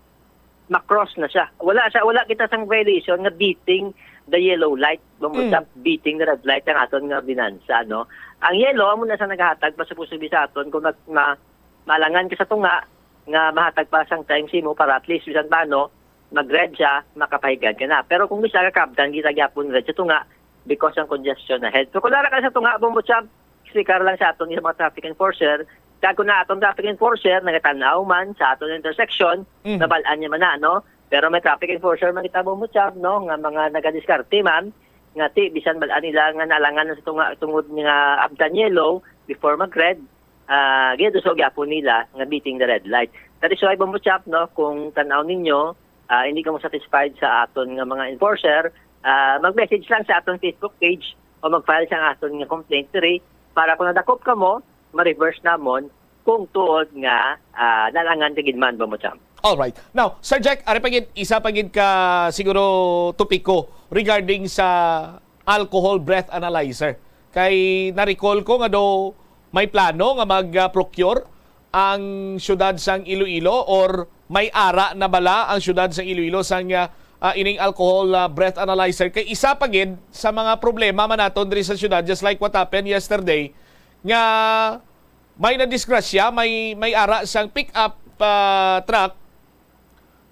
ma-cross na siya. Wala siya, wala kita sang violation nga beating the yellow light, Bombo Mm. Champ, beating the red light ang aton nga ordinansa, no? Ang yellow, amo na sa naghatag, mas supposed to be sa aton, kung mag-, ma-, malangan ka sa tunga, nga mahatag pa sang time sa imo para at least, bisan paano, mag-red siya, makapahigad ka na. Pero kung bisa ka kabtan, kita gyapon red sa tunga, because ang congestion ahead. So, kung ara ka sa tunga, Bombo Champ, explicar lang sa aton sa mga traffic enforcer. Kag kung na aton traffic enforcer, nagatan-aw man sa aton intersection, Mhm. nabal-an niya man na, no? Pero may traffic enforcer man kita, Bombo Champ, no? Nga mga nagadiskarte man, nga ti, bisan bal-an nila nga nalangan na sa tunga, tungod nga abtan yellow before mag-red, ah, ginaduso gyapon nila nga beating the red light. That is why, Bombo Champ, no? Kung tan-aw ninyo, ah, hindi ka mo satisfied sa aton nga mga enforcer, ah, mag-message lang sa aton Facebook page o mag-file sa aton nga complaint diri para kung nadakop ka mo, ma-reverse namon kung tuod nga, ah, nalangan ka gid man, Bombo Champ. Alright. Now, Sir Jack, ari pa gid, isa pa gid ka siguro topiko regarding sa alcohol breath analyzer. Kay na-recall ko nga daw may plano nga mag-procure ang siyudad sang Iloilo, or may ara na bala ang siyudad sang Iloilo sang, ah, ah, ining alcohol, ah, breath analyzer? Kay isa pa gid sa mga problema man naton diri sa siyudad, just like what happened yesterday, nga may nadisgrasya, may, may ara sang pick-up, ah, truck,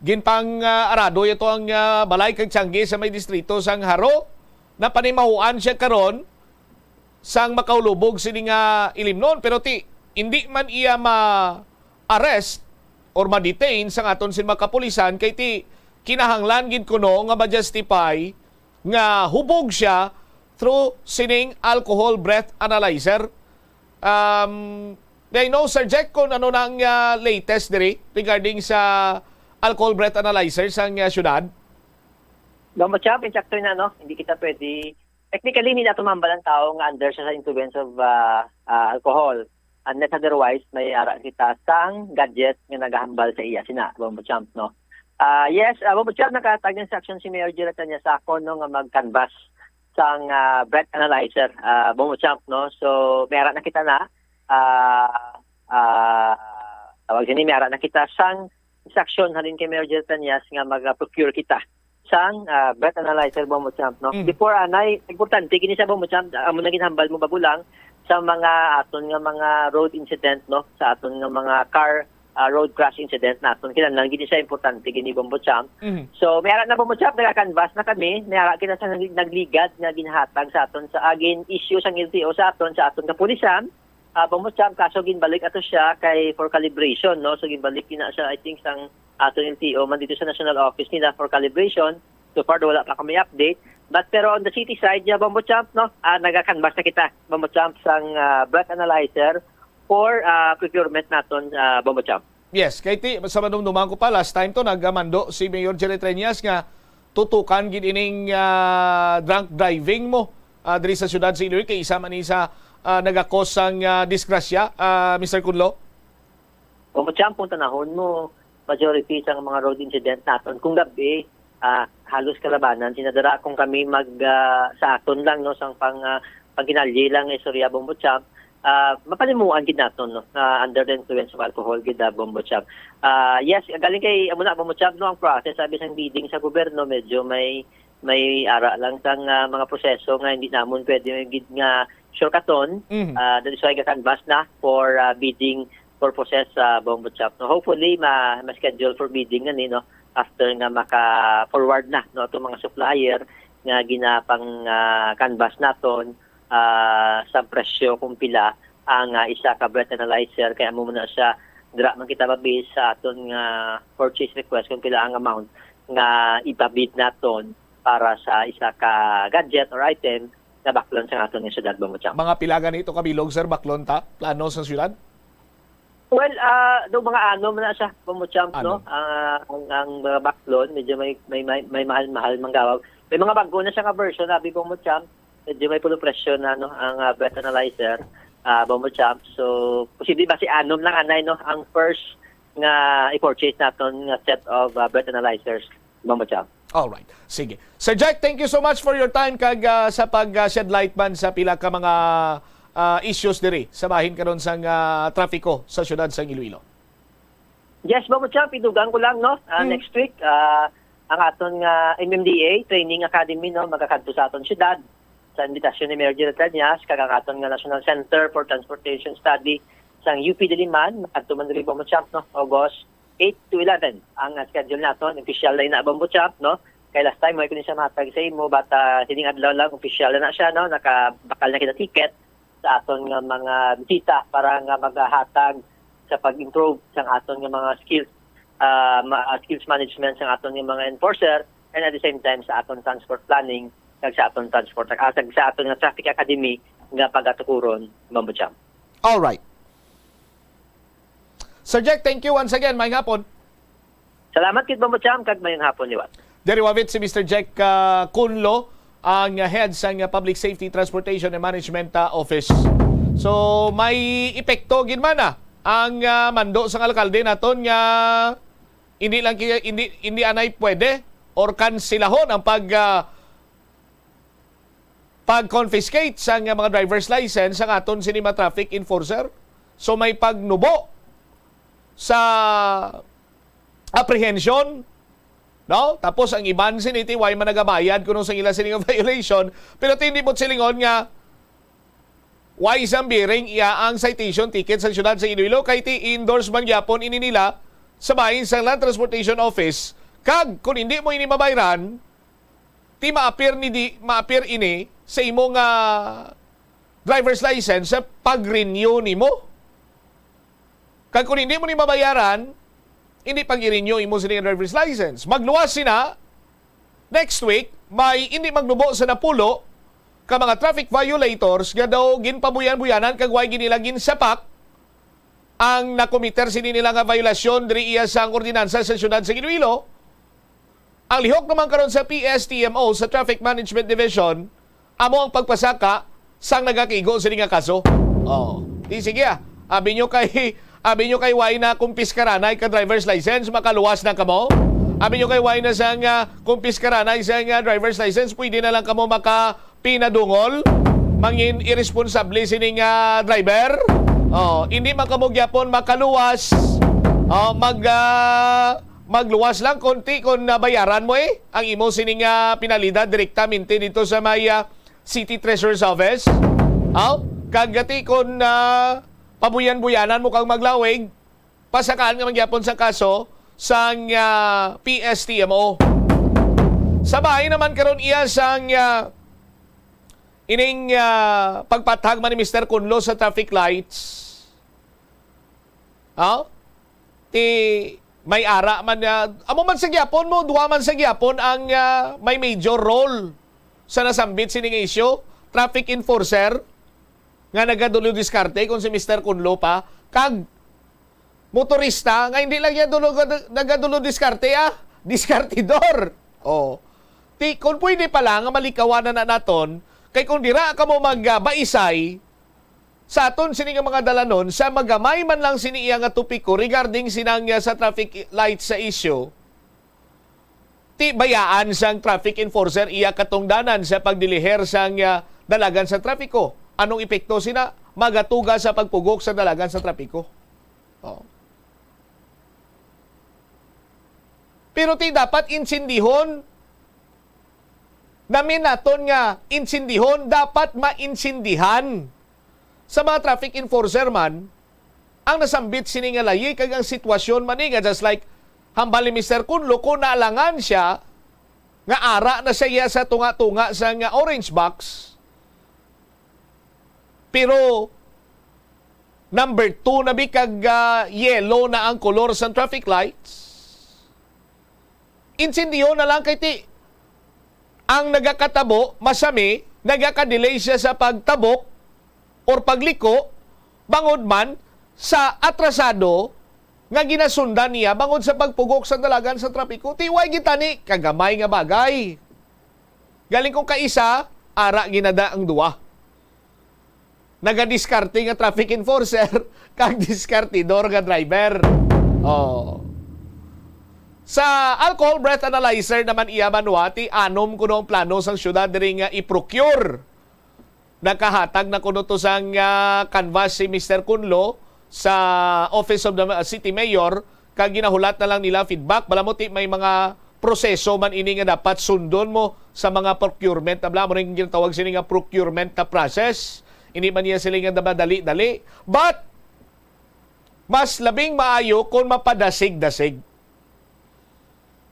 ginpang, ah, arado ito ang, ah, balay kag tiyangge sa may distrito sang Jaro. Napanimahuan siya karon sang makaulubog sini nga ilimnon, pero ti, hindi man iya ma-arrest or ma-detain sang aton sin mga kapulisan, kay ti, kinahanglan gid kuno nga ma-justify nga hubog siya through sining alcohol breath analyzer. Um, may I know, Sir Jack, kung ano na ang, ah, latest diri regarding sa alcohol breath analyzer sa, ah, syudad? Bombo Champ, insakto na, no? Hindi kita pwede, technically, hindi nato mahambal ang tao nga under siya sa influence of ah, ah, alcohol. Unless otherwise, may ara kita sang gadget nga nagahambal sa iya. Sina, Bombo Champ, no? Ah, yes, ah, Bombo Champ, nakahatag ng instruction si Mayor Jerry Tanya sa akon, no, nga mag-canvass sang ah, breath analyzer, ah, Bombo Champ, no? So, may ara na kita na, ah, ah, tawag sini, may ara na kita sang instruction halin kay Mayor Jerry Tanyas nga mag-procure kita sang ah, breath analyzer, Bombo Champ, no? Mm. Before anay, importante gini sa, Bombo Champ, amo na ginhambal mo bago lang sa mga aton nga mga road incident, no? Sa aton nga mga car ah, road crash incident naton. Kinahanglan gini siya, importante gini, Bombo Champ. Mhm. So, may ara na, Bombo Champ, nagakanbas na kami. May ara kita sa nag- nagligad nga ginhatag sa aton sa agin issue sang L T O sa aton sa aton kapulisan. Ah, Bombo Champ, kaso ginbalik ato siya kay for calibration, no? So, ginbalik gina siya, I think, sang aton L T O man dito sa national office nila for calibration. So far, wala pa kami update. But pero on the city side niya, Bombo Champ, no? Ah, nagakanbas na kita, Bombo Champ, sang ah, breath analyzer for ah, procurement naton, ah, Bombo Champ. Yes, kay ti, sa manumduman ko pa, last time to, nagamando si Mayor Jerry Treñas nga tutukan gid ining ah, drunk driving mo ah, diri sa siyudad sa Iloilo, kay isa man ni sa ah, nagakos sang ah, disgrasya, ah, Mister Kunlo. Bombo Champ, kung tanahon mo, majority sa mga road incident naton kung gabi, ah, halos kalabanan. Sinadara kung kami mag ah, sa aton lang, no, sang pang ah, paghinalyi lang nga istorya, Bombo Champ, ah, mapalimuan gid naton, no, nga under the influence of alcohol gid, ah, Bombo Champ. Ah, yes, galing kay amo na, Bombo Champ, no, ang process sabi sang bidding sa gobyerno, medyo may may ara lang sang ah, mga proseso nga hindi namon pwede gid nga shortcuton. Mhm. Ah, that is why gakanbas na for ah, bidding purposes sa, Bombo Champ, no? Hopefully, ma, ma-schedule for bidding na ni, no? After nga maka-forward na, no, atong mga supplier nga ginapang ah, canvas naton ah, sa presyo kung pila ang ah, isa ka breath analyzer, kay amo man na siya, dira man kita mabase sa aton nga purchase request kung pila ang amount nga ipabid naton para sa isa ka gadget or item na baklon sa aton nga syudad, Bombo Champ. Mga pila gani to ka bilog, sir, baklon ta? Plano sa syudad? Well, ah, do mga ano man na siya, Bombo Champ, Ano? no? Ah, ang, ang mga baklon, medyo may, may, may, may mahal-mahal manggawag. May mga bago na siya nga version, abi, Bombo Champ. Medyo may pulo presyo na, no, ang ah, breath analyzer, ah, Bombo Champ. So, posible ba si Anom lang anay, no? Ang first nga i-purchase naton nga set of ah, breath analyzers, Bombo Champ. Alright. Sige. Sir Jack, thank you so much for your time kag ah, sa pag ah, shed light man sa pila ka mga ah, issues diri sa bahin karon sang ah, trapiko sa siyudad sang Iloilo. Yes, Bombo Champ, idugang ko lang, no? Ah, Mm. Next week, ah, ang aton nga M M D A Training Academy, no, magakadto sa aton syudad sa invitasyon ni Mayor Gil Cañas, kag ang aton nga National Center for Transportation Study sang U P Diliman, makadto man diri, Bombo Champ, no? August eight to eleven ang ah, schedule naton. Official na ina, Bombo Champ, no? Kay last time, way ko ni siya matag sa imo, but ah, sining adlaw lang, official na, na siya, no? Nakabakal na kita ticket sa aton nga mga bisita para nga magahatag sa pag-improve sa aton nga mga skills, ah, ma- ah, skills management sa aton nga mga enforcer, and at the same time sa aton transport planning, kag sa aton transport, ah, kag sa aton nga traffic academy nga pagatukuron, Bombo Champ. Alright. Sir Jack, thank you once again. Maayong hapon. Salamat kit, Bombo Champ, kag maayong hapon liwat. Diri wavit si Mister Jack ah, Cunlo, ang head sang Public Safety, Transportation and Management ah, Office. So, may epekto gid man ah, ang ah, mando sang alkalde naton nga hindi lang ki- hindi hindi anay pwede or kansilahon ang pag ah, pag-confiscate sang mga driver's license sang aton sini mga traffic enforcer. So, may pagnubo sa apprehension, no? Tapos ang iban sini ti way man nagabayad kuno sa ila sini nga violation, pero ti hindi mo silingon nga way sang bearing iya ang citation ticket sa siyudad sa Iloilo, kay ti endorse man gyapon ini nila sa bahin sang Land Transportation Office. Kag kung hindi mo ini mabayran, ti maapir ni di maapir ini sa imo nga driver's license sa pag-renew nimo. Kag kung hindi mo ni mabayaran, hindi pag-i-renew imo sini nga driver's license. Magluwas sina next week, may hindi magnubo sa napulo ka mga traffic violators nga daw ginpabuyan-buyanan kag way gid nila ginsapak ang nakomiter sini nila nga violasyon diri iya sang ordinansa sa siyudad sa Iloilo. Ang lihok naman karon sa P S T M O, sa Traffic Management Division, amo ang pagpasaka sang nagakigo sini nga kaso. Oh, di sige, ah. Abi nyo kay, abi nyo kay way na kumpiskaranay ka driver's license, makaluwas na kamo. Abi nyo kay way na sang, ah, kumpiskaranay sang, ah, driver's license, pwede na lang kamo makapinadungol, mangin irresponsable sining, ah, driver. Oh, hindi man kamo gyapon makaluwas. Oh, mag, ah, magluwas lang konti kung nabayaran mo, eh, ang imo sining, ah, pinalidad direktamente dito sa may, ah, City Treasurer's Office. Aw, kag gati kung, ah, pabuyan-buyanan mo kang maglawig, pasakaan ka man gyapon sa kaso sang, ah, P S T M O. Sa bahin naman karon iya sang, ah, ining, ah, pagpathag man ni Mister Kunlo sa traffic lights. Aw? Ti may ara man, ah, amo man sa gyapon mo, duha man sa gyapon ang, ah, may major role sa nasambit sini nga isyu, traffic enforcer nga nagadulo diskarte kon si Mister Kunlo pa, kag motorista nga hindi lang niya dulo, nagadulo diskarte, ah, diskartidor. Oh. Ti, kung pwede pala nga malikawan na, na naton, kay kung dira kamo magbaisay sa aton sini nga mga dalanon, sa magamay man lang sini iya nga topiko regarding sinang, ah, sa traffic light sa isyu, ti bayaan sang traffic enforcer iya katungdanan sa pagdiliher sang, ah, dalagan sa trapiko. Anong epekto sina? Magatuga sa pagpugok sa dalagan sa trapiko. Oh. Pero ti dapat insindihon, namin naton nga insindihon, dapat mainsindihan sa mga traffic enforcer man ang nasambit sini nga layi, kag ang sitwasyon man ni nga, just like hambal ni Mister Kunlo, kung naalangan siya nga ara na siya sa tunga-tunga sa nga orange box, pero number two na bi kag, ah, yellow na ang kolor sa traffic lights, insindiho na lang kay ti ang nagakatabo, masami, nagaka-delay siya sa pagtabok or pagliko, bangod man sa atrasado nga ginasundan niya bangod sa pagpugok sa dalagan sa trapiko. Ti way gitani kagamay nga bagay. Galing kung kaisa, ara ginada ang duwa. Nagadiskarte nga traffic enforcer kag diskartidor nga driver. Oh. Sa alcohol breath analyzer naman iya, Manwa, ti anom kuno ang plano sang syudad diri nga i-procure. Nakahatag na kuno to sang, ah, canvas si Mister Kunlo sa Office of the, ah, City Mayor, kag ginahulat na lang nila feedback. Bala mo ti may mga proseso man ini nga dapat sundon mo sa mga procurement. Abla mo rin ginatawag sini nga procurement na process. Hindi man niya sila nga madali-dali. But, mas labing maayo kung mapadasig-dasig.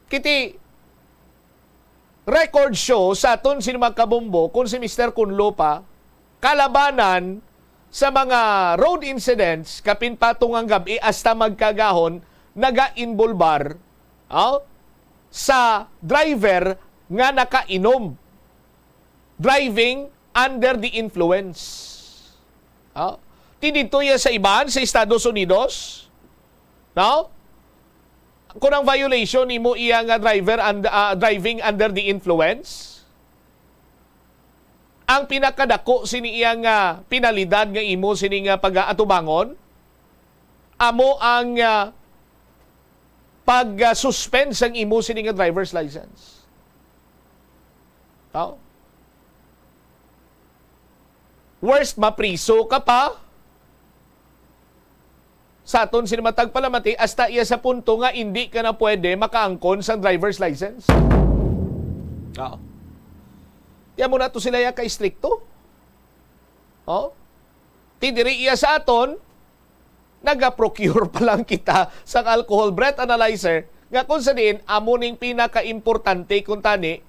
Kiti, record show sa aton sini mga kabombo, kung si Mister Kunlo pa, kalabanan sa mga road incidents, kapin patong ang gabi hasta magkagahon, naga-involbar, oh, sa driver nga nakainom. Driving under the influence. Oh, ti didto ya sa iban sa Estados Unidos, no? Kung ang violation nimo iya nga driver and, ah, driving under the influence, ang pinakadako sini iya nga penalidad nga imo sini nga pag-aatubangon, amo ang, ah, pag-suspend sang imo sini nga driver's license. Tao? Worst, mapriso ka pa. Sa aton sini matag palamati, hasta iya sa punto nga hindi ka na pwede makaangkon sang driver's license. Oo. Kaya mo na to sila ya ka-istrikto. Oh? Ti diri iya sa aton, naga-procure pa lang kita sang alcohol breath analyzer nga kung sa diin amo ning pinakaimportante kung tani,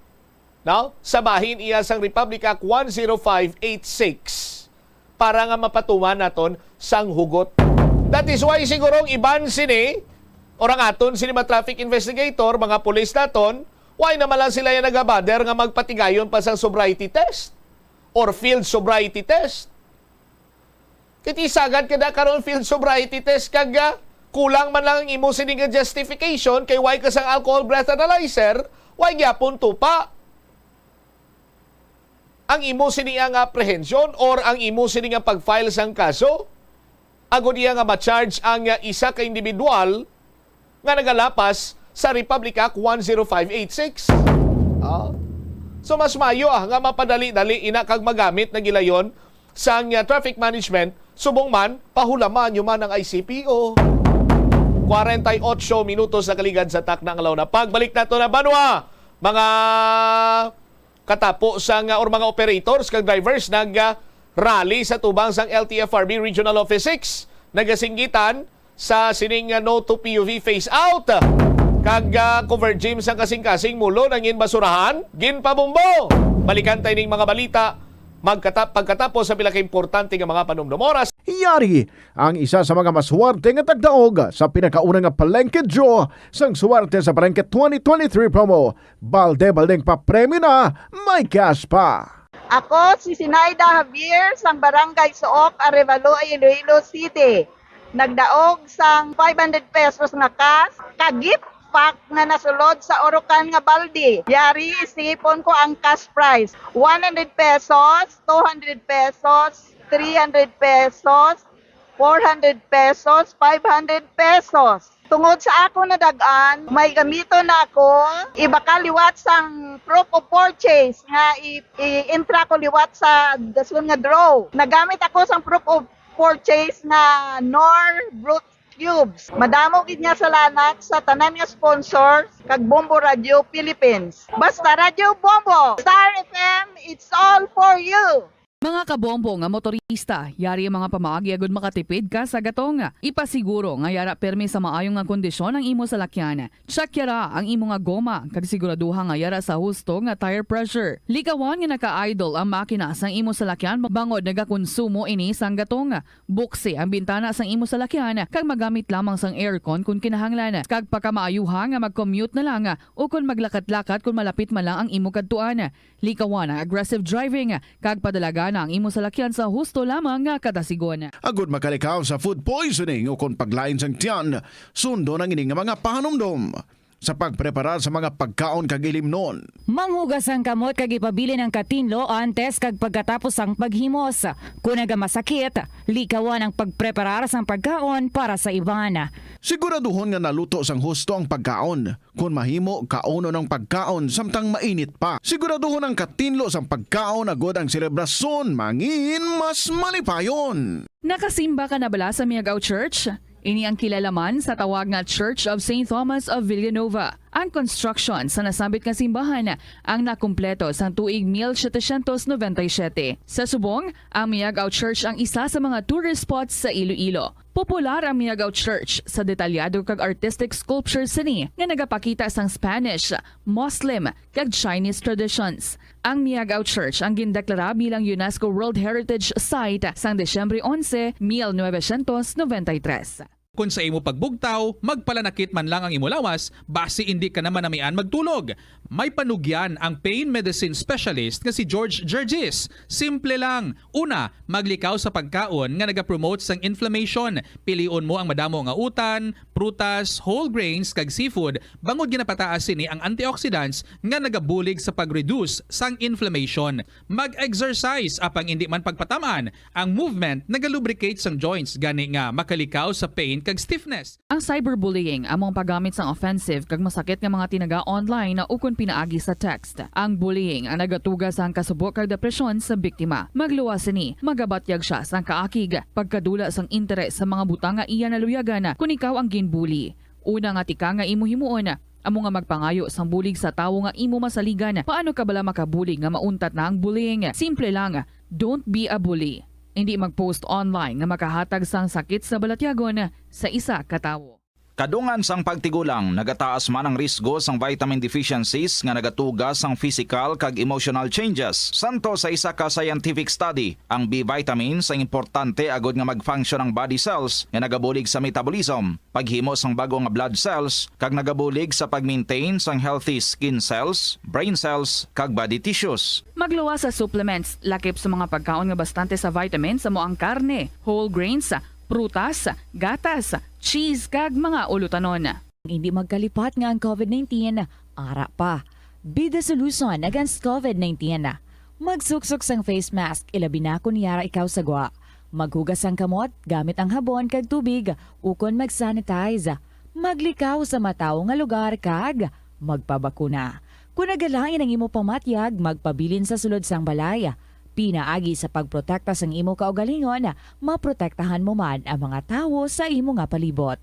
no? Sa bahin iya sang Republic Act one zero five eight six para nga mapatuman naton sang hugot. That is why siguro ang iban sini or ang aton sini mga traffic investigator, mga pulis naton, why naman lang sila yung nagabader nga magpatigayon pa sang sobriety test or field sobriety test? Kay ti sagad ka na karon field sobriety test kag, ah, kulang man lang ang imo sini nga justification kay why ka sang alcohol breath analyzer, Way gyapon tupa ang imo sini nga apprehension or ang imo sini nga pag-file sang kaso agod iya nga ma-charge ang, ah, isa ka individual nga nagalapas sa Republic Act one zero five eight six. Ah. So, mas maayo, ah, nga mapadali-dali ina kag magamit na gilayon sang, ah, traffic management, subong man pahulaman nyo man ang I C P O. Kwarenta y otso minutos na kaligad sa takna nga launa. Pagbalik nato na banwa, mga katapo sang, ah, or mga operators kag drivers nag, ah, rally sa tubang sang L T F R B Regional Office six, nagasinggitan sa sining, ah, No to P U V phase out. Kag, ah, covered gym sang kasing-kasing mulo nangin basurahan, ginpabombo. Balikan tay ning mga balita magkatap-, pagkatapos sa pila ka importante nga mga panumdom. Oras. Yari ang isa sa mga maswerte nga tagdaog sa pinakauna nga Palengke Draw sang Swerte sa Palengke twenty twenty-three promo. Balde-baldeng papremyo na, may cash pa. Ako si Sinaida Javier sang Barangay Suok, Arevalo, Iloilo City. Nagdaog sang five hundred pesos nga cash, ka gift pack nga nasulod sa urukan nga baldi. Yari, isipon ko ang cash prize. One hundred pesos, two hundred pesos, three hundred pesos, four hundred pesos, five hundred pesos. Tungod sa ako nadag-an, may gamiton na ako. Ibakal liwat sang proof of purchase nga i-, i-intra ko liwat sa dason nga draw. Nagamit ako sang proof of purchase nga Knorr Brute Cubes. Madamo gid nga salamat sa tanan nga sponsors kag Bombo Radio Philippines. Basta Radyo Bombo, Star F M, it's all for you. Mga kabombo nga motorista, yari ang mga pamaagi agud makatipid ka sa gatong. Ipasiguro nga yara permi sa maayo nga kondisyon ang imo salakyan. Check yara ang imo nga goma kag siguraduha nga yara sa husto nga tire pressure. Likawan nga naka-idle ang makina sang imo salakyan bangod nagakonsumo ini sang gatong. Buksi ang bintana sang imo salakyan kag magamit lamang sang aircon kon kinahanglan, kag pakamaayuha nga mag-commute na lang o kon maglakat-lakat kon malapit man lang ang imo kadtuan. Likawan ang aggressive driving kag padalagan ang imo salakyan sa husto lamang nga kadasigon. Agud makalikaw sa food poisoning o kon paglain sang tiyan, sundon ang ini nga mga pahanumdom sa pagpreparar sa mga pagkaon kag ilimnon. Manghugas ang kamot kag ipabilin ang katinlo antes kag pagkatapos sang paghimos. Kon nagamasakit, likawan ang pagpreparar sang pagkaon para sa iban. Siguraduhon nga naluto sang husto ang pagkaon. Kon mahimo, kaunon ang pagkaon samtang mainit pa. Siguraduhon ang katinlo sang pagkaon agud ang selebrasyon mangin mas malipayon. Nakasimba ka na bala sa Miagao Church? Ini ang kilala man sa tawag nga Church of Saint Thomas of Villanova. Ang construction sa nasambit nga simbahan ang nakumpleto sang tuig mil setecientos noventa y siete. Sa subong, ang Miagao Church ang isa sa mga tourist spots sa Iloilo. Popular ang Miagao Church sa detalyado kag artistic sculptures sini nga nagapakita sang Spanish, Muslim, kag Chinese traditions. Ang Miagao Church ang gindeklara bilang UNESCO World Heritage Site sang Disyembre onse, mil novecientos noventa y tres. Kon sa imo pagbugtaw, magpalanakit man lang ang imo lawas, basi indi ka na manamian magtulog. May panugyan ang pain medicine specialist nga si George Gergis. Simple lang. Una, maglikaw sa pagkaon nga nagapromote sang inflammation. Pilion mo ang madamo nga utan, prutas, whole grains, kag seafood, bangod ginapataas sini ang antioxidants nga nagabulig sa pag-reduce sang inflammation. Mag-exercise, apang indi man pagpatam-an, ang movement nagalubricate sang joints, gani nga makalikaw sa pain kag stiffness. Ang cyberbullying amo ang paggamit sang offensive kag masakit nga mga tinaga online ukon pinaagi sa text. Ang bullying ang nagatuga sang kasubo kag depresyon sa biktima. Magluwas sini, magabatyag sia sang kaakig, pagkadula sang interes sa mga butang nga iya naluyagan kon ikaw ang ginbully. Una nga tikang nga imo himuon, amo nga magpangayo sang bulig sa tawo nga imo masaligan. Paano ka bala makabulig nga mauntat na ang bullying? Simple lang, don't be a bully. Indi mag-post online nga makahatag sang sakit sa balatyagon sa isa ka tawo. Kadungan sang pagtigulang, nagataas man ang risgo sang vitamin deficiencies nga nagatuga sang physical kag emotional changes. Santo sa isa ka scientific study, ang B vitamins ang importante agud nga mag-function ang body cells nga nagabulig sa metabolism, paghimo sang bag-o nga blood cells, kag nagabulig sa pag-maintain sang healthy skin cells, brain cells, kag body tissues. Magluwas sa supplements, lakip sa mga pagkaon nga bastante sa vitamins, amo ang karne, whole grains, prutas, gatas, cheese, kag mga ulutanon. Hindi magkalipat nga ang COVID nineteen ara pa. Be the solution against COVID nineteen. Magsuksok sang face mask, ilabi na kon yara ikaw sa gwa. Maghugas sang kamot gamit ang habon kag tubig, ukon mag-sanitize. Maglikaw sa matawo nga lugar kag magpabakuna. Kon nagalain ang imo pamatyag, magpabilin sa sulod sang balay. Pinaagi sa pagprotekta sang imo kaugalingon, maprotektahan mo man ang mga tawo sa imo nga palibot.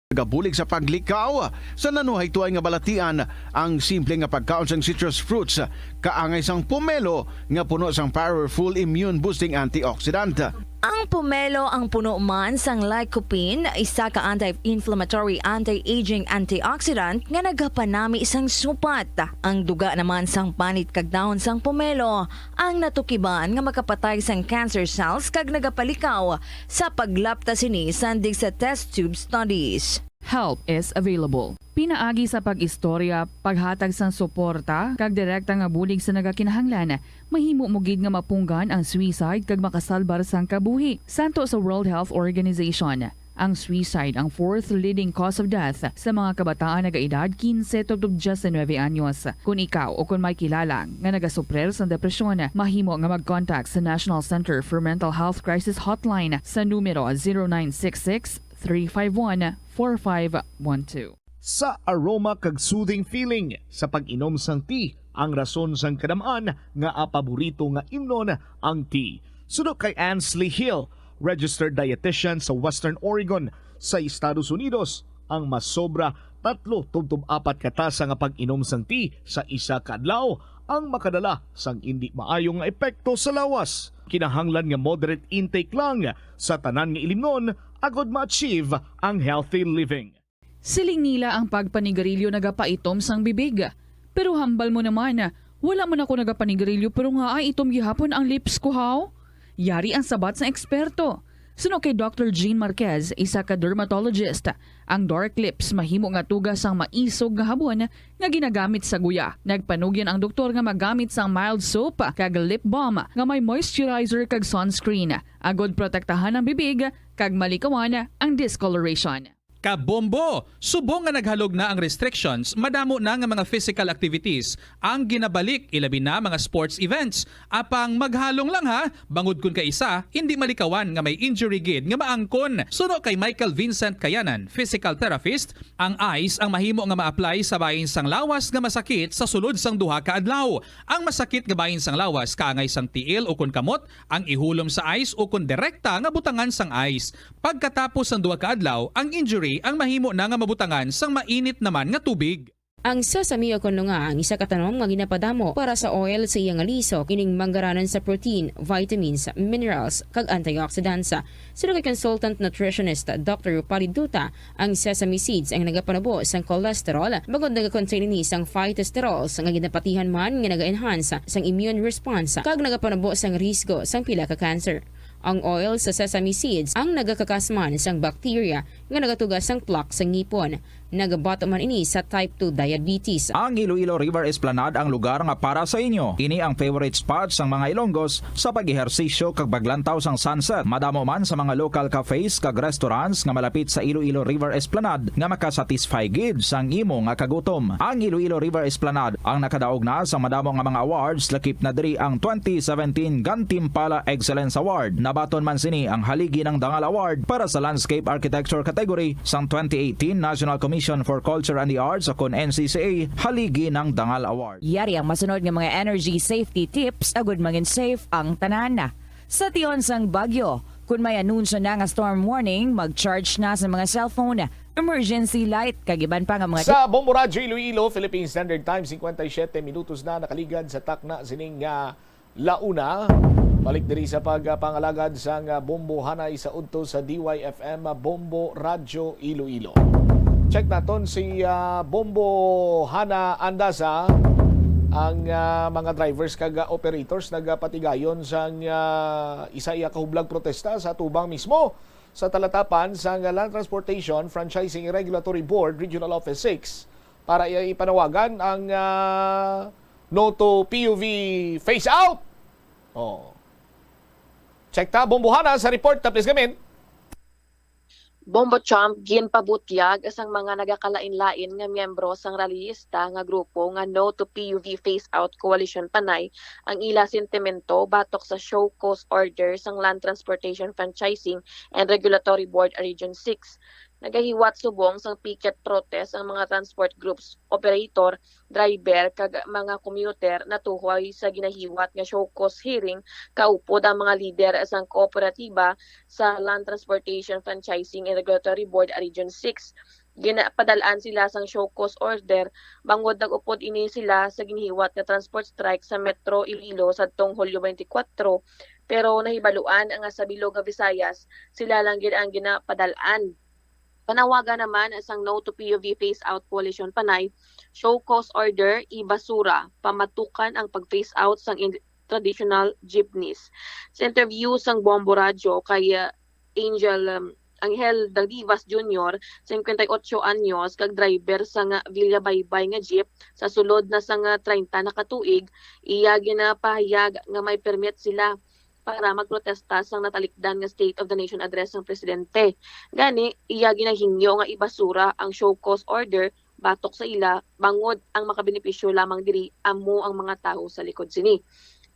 Nagabulig sa paglikaw sa nanuhay tuay nga balatian ang simple nga pagkaon sang citrus fruits, kaangay sang pomelo nga puno sang powerful immune boosting antioxidant. Ang pomelo ang puno man sang lycopene, isa ka anti-inflammatory, anti-aging antioxidant nga nagapanami sang supat. Ang duga naman sang panit kag dahon sang pomelo ang natukiban nga makapatay sang cancer cells kag nagapalikaw sa paglapta sini sandig sa test tube studies. Help is available. Pinaagi sa pag-istorya, paghatag sang suporta, kag direkta nga bulig sa nagakinahanglan, mahimo mo gid nga mapunggan ang suicide kag makasalbar sang kabuhi. Santo sa World Health Organization, ang suicide ang fourth leading cause of death sa mga kabataan nagaedad quince tubtob diecinuebe anyos. Kun ikaw o kun may kilala nga nagasuprir sang depresyon, mahimo nga mag-contact sa National Center for Mental Health Crisis Hotline sa numero zero nine six six, three five one, four five one two. Sa aroma kag soothing feeling sa pag-inom sang tea ang rason sang kadam-an nga paborito nga imnon ang tea. Suno kay Ansley Hill, registered dietitian sa Western Oregon sa Estados Unidos, ang masobra tatlo tubtob apat ka tasa nga pag-inom sang tea sa isa ka adlaw ang makadala sang indi maayo nga epekto sa lawas. Kinahanglan nga moderate intake lang sa tanan nga ilimnon agod ma-achieve ang healthy living. Siling nila ang pagpanigarilyo nagapaitom sang bibig. Pero hambal mo naman, wala man ako nagapanigarilyo pero nga ay itom gihapon ang lips ko, haw? Yari ang sabat sang eksperto. Suno kay Doctor Jean Marquez, isa ka dermatologist, ang dark lips mahimo nga tuga sang maisog nga habon nga ginagamit sa guya. Nagpanugyan ang doktor nga magamit sang mild soap kag lip balm nga may moisturizer kag sunscreen, agod protektahan ang bibig kag malikawan ang discoloration. Kabombo! Subong nga naghalog na ang restrictions, madamo na nga mga physical activities ang ginabalik, ilabi na mga sports events. Apang maghalong lang ha, bangod kun kaisa, hindi malikawan nga may injury gid nga maangkon. Suno kay Michael Vincent Kayanan, physical therapist, ang ice ang mahimo nga ma-apply sa bahin sang lawas nga masakit sa sulod sang duha ka adlaw. Ang masakit nga bahin sang lawas kaangay sang tiil ukon kamot, ang ihulom sa ice ukon direkta nga butangan sang ice. Pagkatapos sang duha ka adlaw, ang injury ang mahimo na nga mabutangan sang mainit naman nga tubig. Ang sesame o kon lunga ang isa ka tanom nga ginapadamo para sa oil sa iya nga lisok, ining manggaranan sa protein, vitamins, minerals, kag antioxidants. Suno kay consultant nutritionist Doctor Rupali Duta, ang sesame seeds ang nagapanubo sang cholesterol, bangod nagakontain ini sang phytosterols nga ginapatihan man nga naga-enhance sang immune response kag nagapanubo sang risgo sang pila ka cancer. Ang oil sa sesame seeds ang nagakakas man sang bacteria nga nagatuga sang plaque sa ngipon. Nagabato man ini sa type two diabetes. Ang Iloilo River Esplanade ang lugar nga para sa inyo. Ini ang favorite spot sang mga Ilonggos sa pag-ehersisyo kag paglantaw sang sunset. Madamo man sa mga local cafes kag restaurants nga malapit sa Iloilo River Esplanade nga makasatisfy gid sang imo nga kagutom. Ang Iloilo River Esplanade ang nakadaog na sa madamo nga mga awards, lakip na diri ang twenty seventeen Gantimpala Excellence Award. Nabaton man sini ang Haligi ng Dangal Award para sa Landscape Architecture category sang twenty eighteen National Commission for Culture and the Arts o kon N C C A Haligi ng Dangal Award. Yari ang masunod nga mga energy safety tips agud mangin safe ang tanan. Sa tion sang bagyo, kun may anunsyo na nga storm warning, mag-charge na sa mga cellphone, emergency light, kag iban pa nga mga Sa Bombo Radyo Iloilo, Philippine Standard Time, singkwenta y siyete minutos na nakaligad sa takna sining nga launa. Balik diri sa pagpangalagad sang Bombo Hanay sa udto sa D Y F M Bombo Radyo Iloilo. Check naton si ah, Bombo Hana Andasa, ang ah, mga drivers kag ah, operators nagapatigayon sang ah, isa iya kahublag protesta sa atubang mismo sa talatapan sang Land Transportation Franchising Regulatory Board Regional Office six para i- ipanawagan ang ah, no to P U V phase out. Oh. Check ta, Bombo Hana sa report, tapis gamin. Bombo Chomp, ginpabutyag sang mga nagakalain-lain nga miyembro sang rallyista nga grupo nga No to P U V Phase Out Coalition Panay ang ila sentimento batok sa show cause order sang Land Transportation Franchising and Regulatory Board Region six. Nagahiwat subong sang picket protest ang mga transport groups operator, driver, kag mga commuter natuhoy sa ginahiwat nga show cause hearing kaupod ang mga lider sang kooperatiba sa Land Transportation Franchising and Regulatory Board Region six. Ginapadal-an sila sang show cause order bangod nag-upod ini sila sa ginahiwat nga transport strike sa Metro Iloilo sadtong Hulyo twenty-four, pero nahibaluan nga sa bilog nga Visayas sila lang gid ang ginapadal-an. Panawagan naman sang No to P U V Phase Out Coalition Panay, show cause order, ibasura, pamatukan ang pag-phase out sang in- traditional jeepneys. Sa interview sang Bombo Radyo kay uh, Angel um, Angel Dagdivas Junior, singkwenta y ocho anyos, kag driver sa nga Villabaybay nga jeep sa sulod na sa nga treinta na ka tuig, iya ginapahayag nga may permit sila para magprotesta sang natalikdan nga State of the Nation Address sang presidente. Gani, iya ginahingyo nga ibasura ang show cause order batok sa ila bangod ang makabenepisyo lamang diri amo ang mga tawo sa likod sini.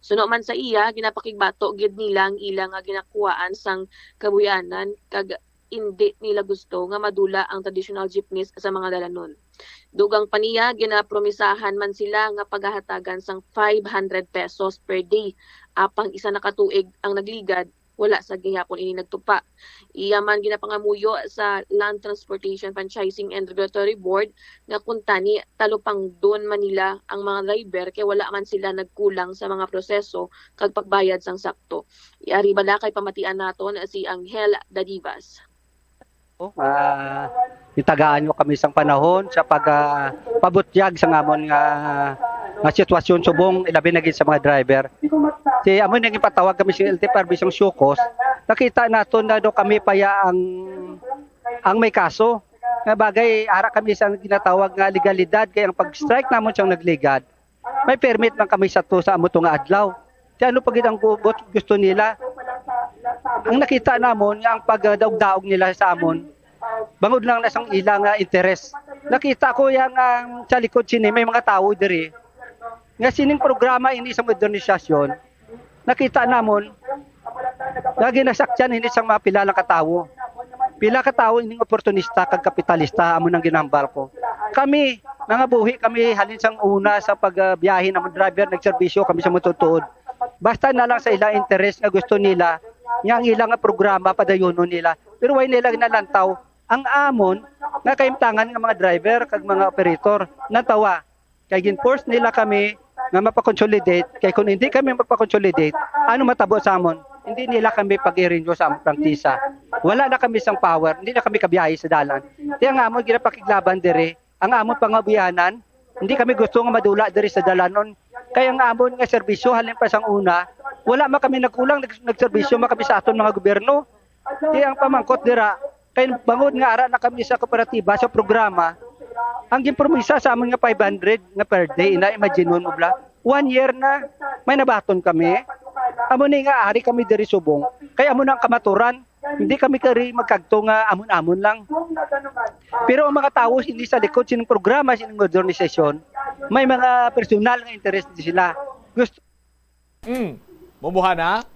Suno man sa iya, ginapakigbato gid nila ang ila nga ginakuhaan sang kabuyanan kag indi nila gusto nga madula ang traditional jeepneys sa mga dalanon. Dugang pa niya, ginapromisahan man sila nga pagahatagan sang five hundred pesos per day, apang isa na ka tuig ang nagligad, wala sa gihapon ini nagtupa. Iya man ginapangamuyo sa Land Transportation Franchising and Regulatory Board nga kuntani talupangdon man nila ang mga driver kay wala man sila nagkulang sa mga proseso kag pagbayad sang sakto. Yari bala kay pamatian naton si Angel Dadivas. Ah, gitagaan nyo kami sang panahon sa pag ah, pabutyag sa ngamon nga nga sitwasyon subong ilabi na gid sa mga driver. Si amo nang ipatawag kami sa L T F R B sang show cause, nakita naton na do kami paya ang ang may kaso. Nga bagay ara kami sa ginatawag nga legalidad kay ang pag-strike namon siyang nagligad. May permit man kami sa to sa amo to nga adlaw. Ti ano pa gid ang gu- gu- gusto nila? Ang nakita namon nga ang pagdaog-daog nila sa amon bangod lang na sang ila nga interes. Nakita ko yang ang sa likod sini may mga tawo diri nga sining programa ini sa modernisasyon. Nakita namon nga ginasakyan ini sang mga pila lang ka tawo. Pila ka tawo ining oportunista kag kapitalista amo nang ginahambal ko. Kami, nangabuhi kami halin sang una sa pagbiyahe namon driver, nagserbisyo kami sa matutuod. Basta na lang sa ilang interes nga gusto nila nga ang ilang nga programa padayunon nila. Pero way nila ginalantaw ang amon nga kahimtangan nga mga driver kag mga operator. Nantawa, kay gin-force nila kami nga mapa-consolidate, kay kung hindi kami magpa-consolidate, ano matabo sa amon? Hindi nila kami pag-i-renew sa among prangkisa. Wala na kami sang power, hindi na kami kabiyahe sa dalan. Kaya nga amon ginapakiglaban dire, ang amon pangabuyanan, hindi kami gusto nga madula diri sa dalanon. Kay ang amon nga serbisyo halin pa sang una, wala man kami nagkulang nag- nagserbisyo man kami sa aton mga gobyerno. Kaya ang pamangkot dira, kay bangod nga ara na kami sa kooperatiba sa programa, ang ginpromisa sa amon nga five hundred nga per day, ina imagine mo bla, one year na may nabaton kami. Amo ni nga ari kami diri subong, kay amo na ang kamaturan. Hindi kami kari magkagto nga amon-amon lang. Pero ang mga tawo hindi sa likod sining programa, sining modernisasyon, may mga personal nga interes din sila. Gusto Mm. Bombo Hana?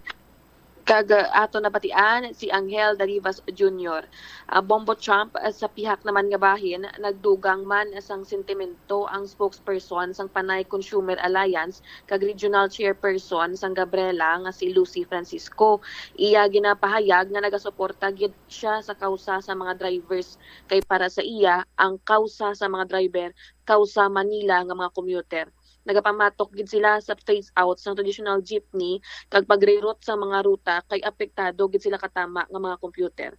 Kag uh, ato nabatian si Angel Darivas Junior. Uh, Bombo Trump, uh, sa pihak naman nga bahin, nagdugang man sang sentimento ang spokesperson sang Panay Consumer Alliance kag regional chairperson sang Gabriela nga si Lucy Francisco. Iya ginapahayag nga nagasuporta gid siya sa kausa sa mga drivers kay para sa iya ang kausa sa mga driver kausa man nila nga mga commuter. Nagapamatok gid sila sa phase out sang traditional jeepney kag pag-reroute sang mga ruta kay apektado gid sila katama nga mga computer.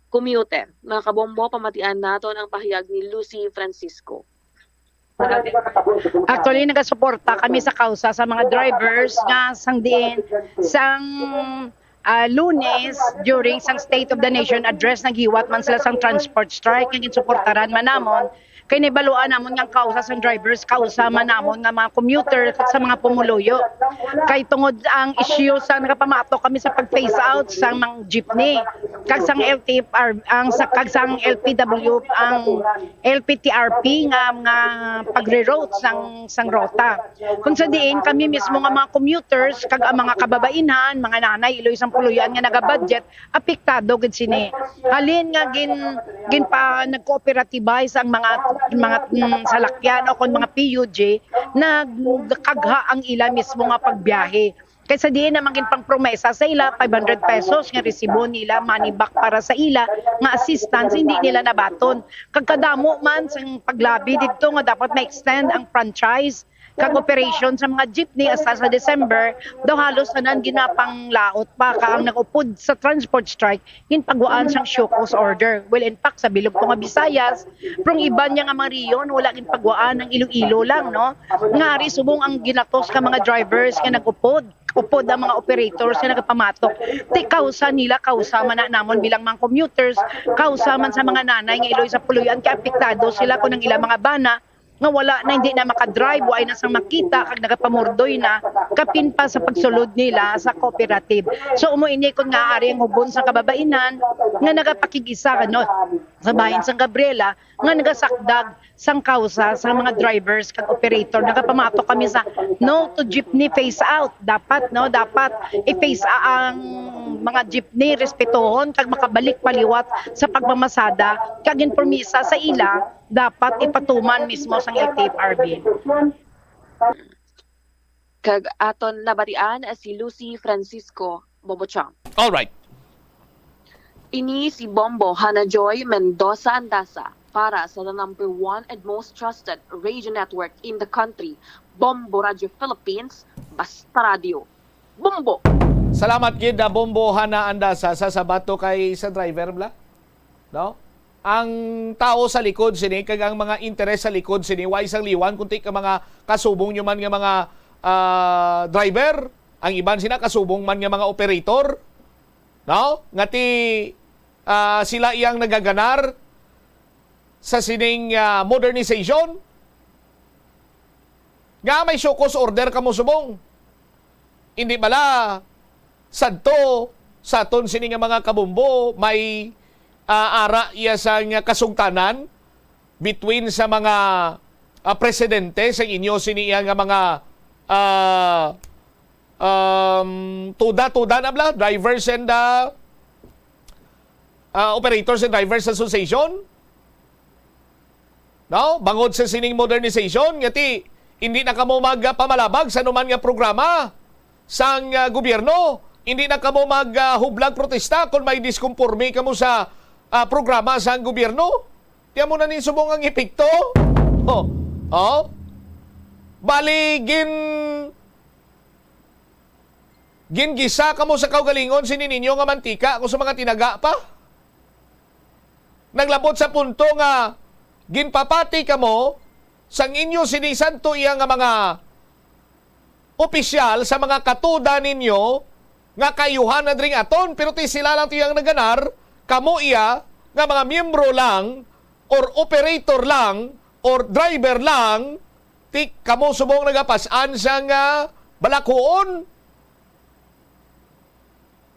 Commuter, mga kabombo, pamatian naton ang pahayag ni Lucy Francisco. Actually, nagasuporta kami sa kausa sa mga drivers nga sang diin sang ah, Lunes during sang State of the Nation address naghiwat man sila sang transport strike nga ginsuportaran man namon Kay nahibaluan namon nga ang kausa sang drivers, kausa man namon nga mga commuter kag sa mga pumuluyo. Kay tungod ang issue sa nagapamatok kami sa pag-phase out sa mga jeepney, kag sang L T F R, ang sa, kag sang L P W, ang L P T R P nga, nga pagre-route sang, sang rota. Kung sa diin kami mismo nga mga commuters, kag ang mga kababainhan, mga nanay, iloy sang puluyan nga nagabudget, apektado gid sini. Halin nga gin, ginpa-, nagkooperatibize ang mga, mga, mm, salakyan o kon mga P U G, nagkagha ang ila mismo nga pagbiyahe. Kay sa diin naman ginpangpromesa sa ila, five hundred pesos nga resibo nila, money back para sa ila nga assistance, hindi nila nabaton. Kag kadamo man sang paglabi didto nga dapat ma-extend ang franchise kag operation sa mga jeepney hasta sa December, daw halos tanan ginapanglaot pa, ka ang nag-upod sa transport strike ginpagwaan sang show cause order. Well, in fact, sa bilog ko nga Visayas, prong iban niya nga mga rehiyon, wala ginpagwaan, ang Iloilo lang, no? Ngari subong ang ginatos ka mga drivers nga nag-upod, upod ang mga operators nga nagapamatok. Ti kausa nila, kausa man na namon bilang mga commuters, kausa man sa mga nanay nga iloy sa puluyan, kay apektado sila kung ang ilang mga bana nga wala na, hindi na makadrive, wa na sang makita, kag nagapamurdoy na, kapin pa sa pagsulod nila sa cooperative. So, amo ini kon nga ari ang ubon sa kababainan nga nagapakig-isa, ano, sa bahin sang Gabriela, nga nagasakdag sang kausa sa mga drivers kag operator. Nagapamatok kami sa no to jeepney phase out. Dapat, no, dapat i-phase a-, ang mga jeepney, respetohon kag makabalik paliwat sa pagmamasada kag ginpromisa sa ila dapat ipatuman mismo sang L T F R B. Kag aton nabatian si Lucy Francisco Bobochang. All right. Ini si Bombo Hana Joy Mendoza Andasa para sa the number one and most trusted radio network in the country, Bombo Radio Philippines, Basta Radio. Bombo! Salamat gid na Bombo Hana Andasa. Sa sabato kay sa driver bla, no? Ang tao sa likod sini kag ang mga interes sa likod sini, wa isang liwan, kundi ka mga kasubong nyo man nga mga ah, driver, ang iban sina kasubong man nga mga operator, no? Nga ti ah, sila iyang nagaganar sa sining ah, modernization. Nga may show cause order kamo subong. Hindi bala sadto sa aton sini nga mga kabombo may ah, ara iya sa nga kasugtanan between sa mga ah, presidente sa inyo sini iya nga mga ah, um, tuda-tuda na bla, drivers and ah, ah, operators and drivers association. No? Bangod sa sining modernization, nga ti, hindi na kamo magpamalabag sa anuman nga programa sang ah, gobyerno. Hindi na kamo maghublag protesta kung may diskonporme kamo sa ah, programa sang gobyerno. Ti amo na ni subong ang epekto. Oh. Oh. Bali gin gingisa kamo sa kaugalingon sini ninyo nga mantika kung sa mga tinaga pa. Naglabot sa punto nga ginpapati kamo sang inyo sini sadto iya nga mga opisyal sa mga katuda ninyo nga kaayuhan na dring aton, pero ti sila lang tiyang naganar, kamo iya nga mga miyembro lang or operator lang or driver lang, ti kamo subong nagapas-an sang ah, balakuon.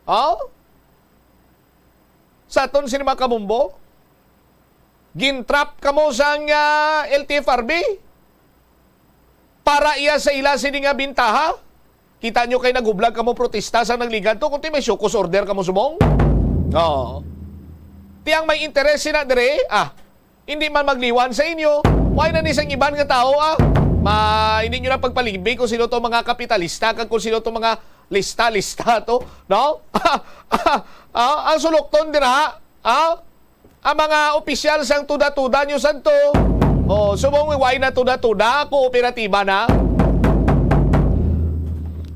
Oh? Sa aton sini mga kabombo, gintrap kamo sang ah, L T F R B para iya sa ila sini nga bintaha. Kita nyo kay naghublag kamo protesta sa nagligad to, kundi may show cause order kamo subong. Oo. Ti ang may interes sina dire, ah, hindi man magliwan sa inyo. Why na ni sang iban nga tao, ah? Ma, hindi nyo na pagpalibi kung sino to mga kapitalista kag kung sino to mga lista-lista to, no? Ah, ang sulokton dira, ah? Ang mga opisyal sang tuda-tuda nyo santo. Oh, subong why na tuda-tuda, kooperatiba na.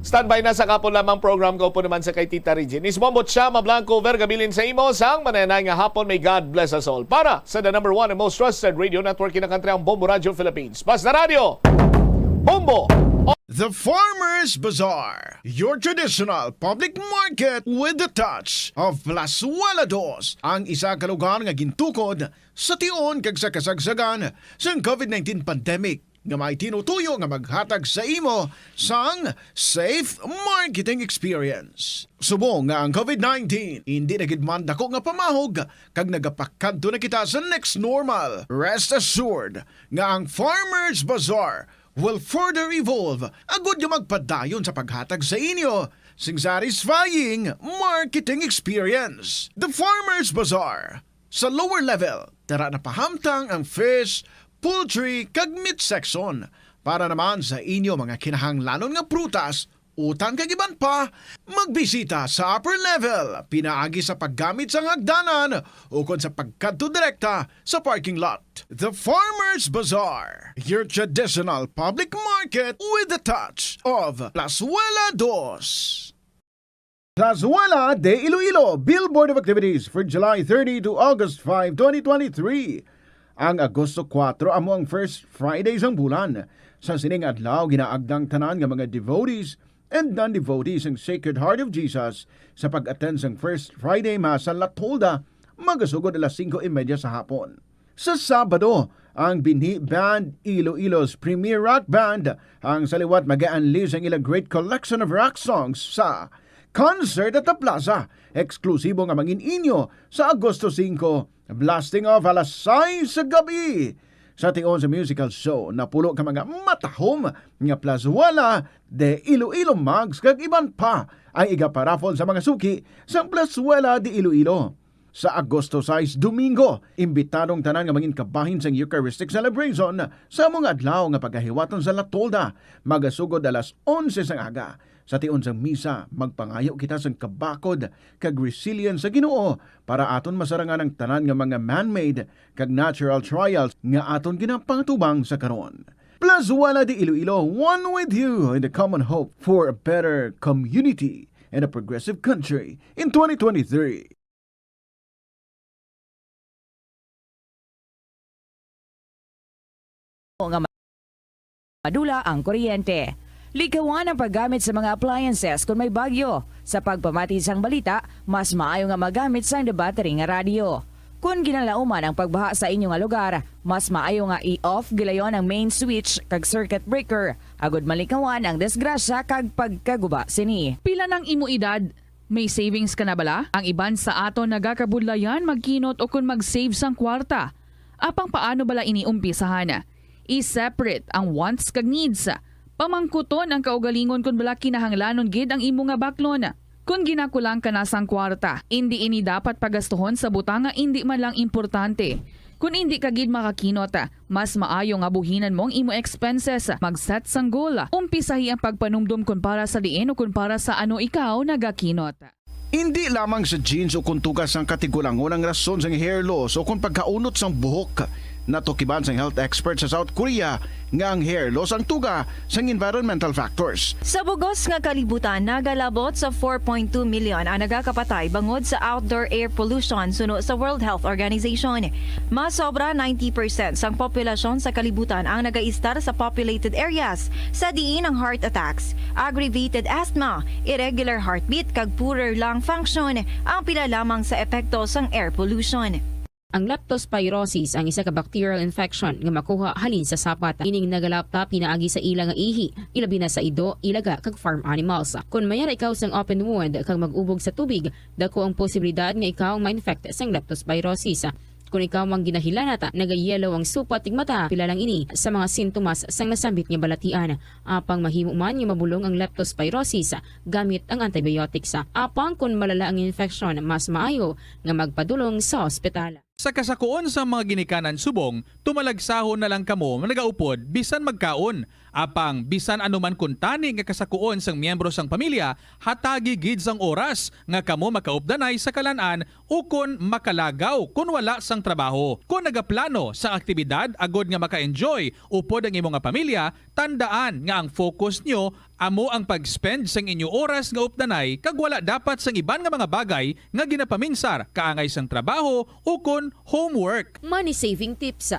Standby na sa kapon lamang program ko po naman sa kay Tita Regine. Isbombot siya, mablanco, vergabilin sa imo, sang mananay nga hapon. May God bless us all. Para sa the number one and most trusted radio network in the country, ang Bombo Radio Philippines. Basta Radio, Bombo! The Farmers Bazaar, your traditional public market with the touch of Plazuela Dos, ang isa ka lugar nga gintukod sa tion kag sa kasagsagan sang covid nineteen pandemic, nga may tinutuyo nga maghatag sa imo sang safe marketing experience. Subong nga ang covid nineteen indi na gid man dako nga pamahog kag nagapakadto na kita sa next normal, rest assured nga ang Farmers Bazaar will further evolve agud nga magpadayon sa paghatag sa inyo sing satisfying marketing experience. The Farmers Bazaar, sa lower level, tara na pahamtang ang fish, poultry, kag meat section. Para naman sa inyo mga kinahanglanon nga prutas, utan kag iban pa, magbisita sa upper level pinaagi sa paggamit sang hagdanan ukon sa pagkadto direkta sa parking lot. The Farmers Bazaar, your traditional public market with the touch of Plazuela Dos. Plazuela de Iloilo, Billboard of Activities for July thirty to August five, twenty twenty-three. Ang Agosto kuwatro amo ang first Friday sang bulan. Sa sining adlaw, ginaagda ang tanan nga mga devotees and non-devotees sang Sacred Heart of Jesus sa pag-attend sang First Friday Mass sa La Tolda, magasugod alas singko y media sa hapon. Sa Sabado, ang binhi band, Iloilo's premier rock band, ang sa liwat mag-unleash ang ilang great collection of rock songs sa Concert at the Plaza, eksklusibo nga mangin-inyo sa Agosto singko, blasting off alas sais sa gabi. Sa tion sa musical show, napulo ka mga matahom nga Plazuela de Iloilo mugs kag iban pa ang igaparaffle sa mga suki sang Plazuela de Iloilo. Sa Agosto sais, Domingo, imbitado ang tanan nga mangin kabahin sang Eucharistic celebration sa amo nga adlaw nga pagahiwaton sa La Tolda, magasugod alas onse sang aga. Sa tion sang misa, magpangayo kita sang kabakod kag resilience sa Ginoo para aton masarangan ang tanan nga mga man-made kag natural trials nga aton ginapangatubang sa karon. Plazuela de Iloilo, one with you in the common hope for a better community and a progressive country in twenty twenty-three. Nga madula ang kuryente. Likawan ang paggamit sa mga appliances kon may bagyo. Sa pagpamati sang balita, mas maayo nga magamit sang battery nga radyo. Kon ginalauman ang pagbaha sa inyo nga lugar, mas maayo nga i-off gilayon ang main switch kag circuit breaker agud malikawan ang disgrasya kag pagkaguba sini. Pila nang imo edad? May savings ka na bala? Ang iban sa aton nagakabudlayan magkinot ukon mag-save sang kwarta. Apang paano bala ini umpisahan? I-separate ang wants kag needs. Pamangkuton ang kaugalingon kon bala kinahanglanon gid ang imo nga baklon. Kon ginakulang ka na sang kwarta, indi ini dapat pagastuhon sa butang nga indi man lang importante. Kon indi ka gid makakinot, mas maayo nga buhinan mo ang imo expenses. Mag-set sang goal. Umpisahi ang pagpanumdom kon para sa diin o kon para sa ano ikaw nagakinot. Indi lamang sa genes o kon tuga sang katigulangon ang rason sang hair loss o kon pagkaunot sang buhok. Natukiban sang health expert sa South Korea nga ang hair loss ang tuga sang environmental factors. Sa bug-os nga kalibutan, nagalabot sa four point two million ang nagakapatay bangod sa outdoor air pollution suno sa World Health Organization. Mas sobra ninety percent sang populasyon sa kalibutan ang nagaistar sa populated areas, sa diin ang heart attacks, aggravated asthma, irregular heartbeat, kag poorer lung function ang pila lamang sa epekto sang air pollution. Ang leptospirosis ang isa ka bacterial infection nga makuha halin sa sapat. Ining nagalapta pinaagi sa ila nga ihi, ilabi na sa ido, ilaga, kag farm animals. Kon mayara ikaw sang open wound kag mag-ubog sa tubig, dako ang posibilidad nga ikaw ma-infect sang leptospirosis. Kon ikaw ang ginahilanat, nagayellow ang supat kag mata, pila lang ini sa mga sintomas sang nasambit nga balatian. Apang mahimo man nga mabulong ang leptospirosis gamit ang antibiotics. Apang kon malala ang infeksyon, mas maayo nga magpadulong sa ospital. Sa kasakuon sang mga ginikanan subong, tumalagsahon na lang kamo nga nagaupod bisan magkaon. Apang bisan ano man kuntani nga kasakuon sang miyembro sang pamilya, hatagi gid sang oras nga kamo makaupdanay sa kalan-an ukon makalagaw kon wala sang trabaho. Kon nagaplano sang aktibidad agod nga maka-enjoy upod ang imo nga pamilya, tandaan nga ang focus nyo amo ang pag-spend sang inyo oras nga updanay kag wala dapat sang iban nga mga bagay nga ginapaminsar kaangay sang trabaho ukon homework. Money saving tips.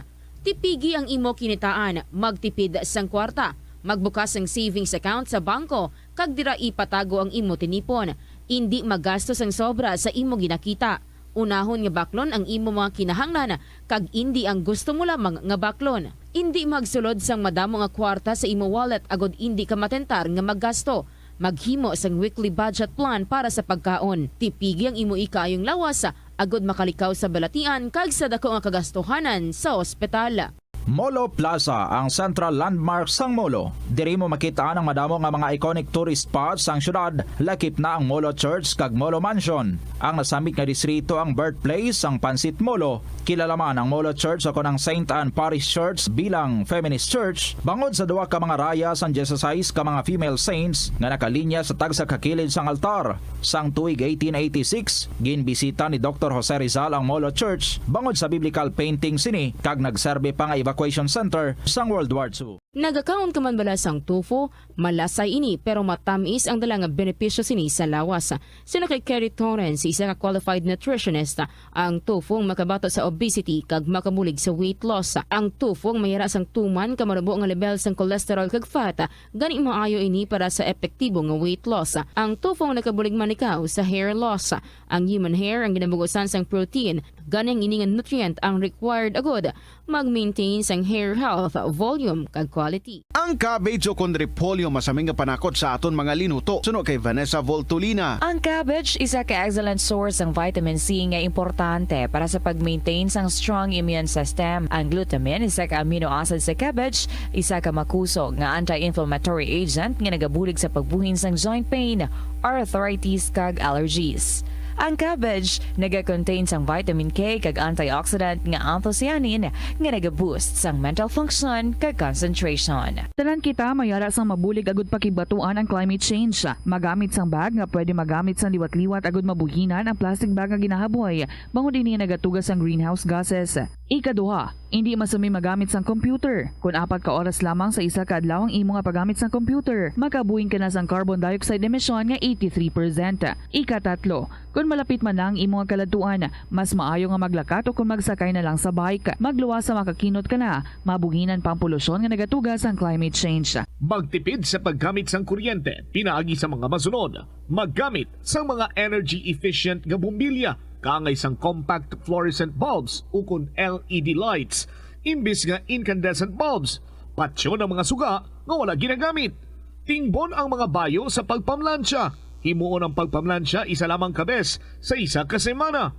Tipigi ang imo kinitaan, magtipid sang kwarta, Magbukas sang savings account sa bangko kag dira ipatago ang imo tinipon. Indi magastos ang sobra sa imo ginakita. Unahon nga baklon ang imo mga kinahanglan kag indi ang gusto mo lamang nga baklon. Indi magsulod sang madamo nga kwarta sa imo wallet agod indi ka matentar nga maggasto. Maghimo sang weekly budget plan para sa pagkaon. Tipigi ang imo ikaayong lawas agod makalikaw sa balatian kag sa dako nga kagastuhanan sa ospital. Molo Plaza, ang central landmark sang Molo. Diri mo makit-an ang madamo nga mga iconic tourist spots sang syudad, lakip na ang Molo Church kag Molo Mansion. Ang nasambit nga distrito ang birthplace sang Pansit Molo. Kilala man ang Molo Church o kon ang Saint Anne Parish Church bilang feminist church bangod sa duha ka mga raya sang dieciséis ka mga female saints nga nakalinya sa tagsa ka kilid sang altar. Sang tuig eighteen eighty-six, ginbisita ni Doktor Jose Rizal ang Molo Church bangod sa biblical painting sini kag nagserbi pa nga evacuation center sang World War Two. Nagakaon ka man bala sang tofu? Malasay ini, pero matamis ang dala nga benepisyo sini sa lawas. Suno kay Kerry Torrens, isa ka qualified nutritionist, ang tofu ang makabato sa obesity kag makabulig sa weight loss. Ang tofu ang mayara sang tuman ka marubo nga level sang cholesterol kag fat, gani maayo ini para sa epektibo nga weight loss. Ang tofu ang nakabulig manikaw sa hair loss. Ang human hair ang ginabugusan sang protein, gani ang ini nga nutrient ang required agud mag-maintain sang hair health, volume, kag quality. Ang cabbage o kon repolyo masami nga panakot sa aton mga linuto, suno kay Vanessa Voltolina. Ang cabbage isa ka excellent source sang vitamin C nga importante para sa pag-maintain sang strong immune system. Ang glutamine, isa ka amino acid sa cabbage, isa ka makusog nga anti-inflammatory agent nga nagabulig sa pagbuhin sang joint pain, arthritis, kag allergies. Ang cabbage naga-contain sang vitamin K kag antioxidant nga anthocyanin nga naga-boost sang mental function kag concentration. Tanan kita mayara sang mabulig agud pakibatuan ang climate change. Magamit sang bag nga pwede magamit sang liwat-liwat agud mabuhinan ang plastic bag nga ginahaboy, bangod ini nagatuga sang greenhouse gases. Ikaduha, indi masami magamit sang computer. Kon apat ka oras lamang sa isa ka adlaw ang imo nga paggamit sang computer, makabuhin ka na sang carbon dioxide emission nga eighty-three percent. Ikatatlo, kon malapit man na ang imo nga kaladtuan, mas maayo nga maglakat o kon magsakay na lang sa bike. Magluwas sa makakinot ka na, mabuhinan pa ang polusyon nga nagatuga sang climate change. Magtipid sa paggamit sang kuryente pinaagi sa mga masunod. Maggamit sang mga energy efficient nga bombilya kaangay sang compact fluorescent bulbs ukon L E D lights imbis nga incandescent bulbs. Patyon ang mga suga nga wala ginagamit. Tingbon ang mga bayo sa pagpamlansya. Himuon ang pagpamlansya isa lamang ka bes sa isa ka semana.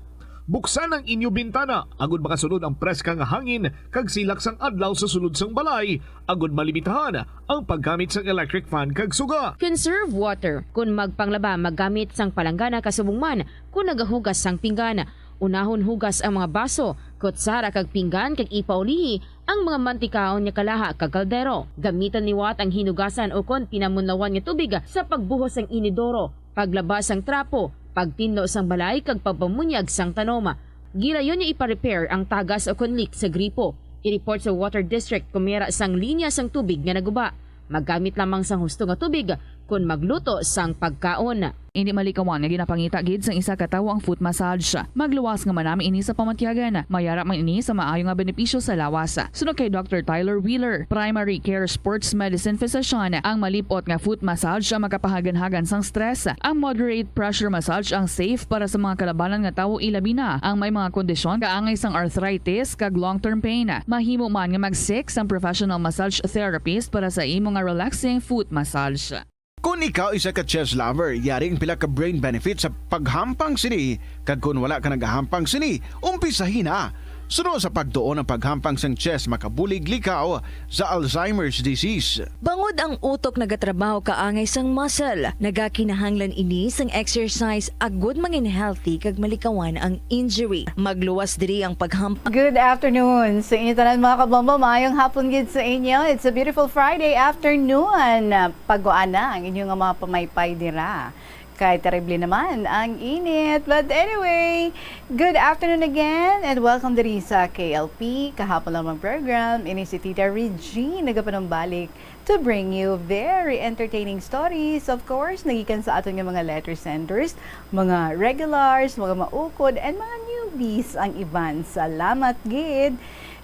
Buksan ang inyo bintana agud makasulod ang preska nga hangin kag silak sang adlaw sa sulod sang balay, agud malimitahan ang paggamit sang electric fan kag suga. Conserve water. Kon magpanglaba, maggamit sang palanggana kasubong man kon nagahugas sang pinggan. Unahon hugas ang mga baso, kutsara kag pinggan kag ipaulihi ang mga mantikaon nga kalaha kag kaldero. Gamitan liwat ang hinugasan ukon pinamunlawan nga tubig sa pagbuhos sang inidoro, paglaba sang trapo, pagtinlo sang balay kag pagpamunyag sang tanom. Gilayon nga ipa-repair ang tagas ukon leak sa gripo. I-report sa water district kon may ara sang linya sang tubig nga naguba. Maggamit lamang sang husto nga tubig kon magluto sang pagkaon. Indi malikawan nga ginapangita gid sang isa ka tawo ang foot massage. Magluwas nga manami ini sa pamatyagan. Mayara man ini sa maayo nga benepisyo sa lawas. Suno kay Doctor Tyler Wheeler, primary care sports medicine physician, ang malip-ot nga foot massage ang makapahaganhagan sang stress. Ang moderate pressure massage ang safe para sa mga kalabanan nga tawo, ilabi na ang may mga kondisyon kaangay sang arthritis kag long-term pain. Mahimo man nga mag-seek sang professional massage therapist para sa imo nga relaxing foot massage. Kon ikaw isa ka chess lover, yari ang pila ka brain benefits sa paghampang sini, kag kon wala ka nagahampang sini, umpisahi na. Suno sa pagtuon ang paghampang sang chess makabulig likaw sa Alzheimer's disease. Bangod ang utok nagatrabaho kaangay sang muscle, nagakinahanglan ini sang exercise agud mangin healthy kag malikawan ang injury. Magluwas diri ang paghampang. Good afternoon sa inyo tanan, mga kabombo. Maayong hapon gid sa inyo. It's a beautiful Friday afternoon. Pagkuan na ang inyo nga mga pamaypay dira. Kay terrible naman ang init. But anyway, good afternoon again and welcome diri sa K L P Kahapon Lamang Program. Ini si Tita Regine, nagapanumbalik to bring you very entertaining stories, of course, nagikan sa aton nga mga letter senders, mga regulars, mga maukod, and mga newbies ang iban. Salamat gid.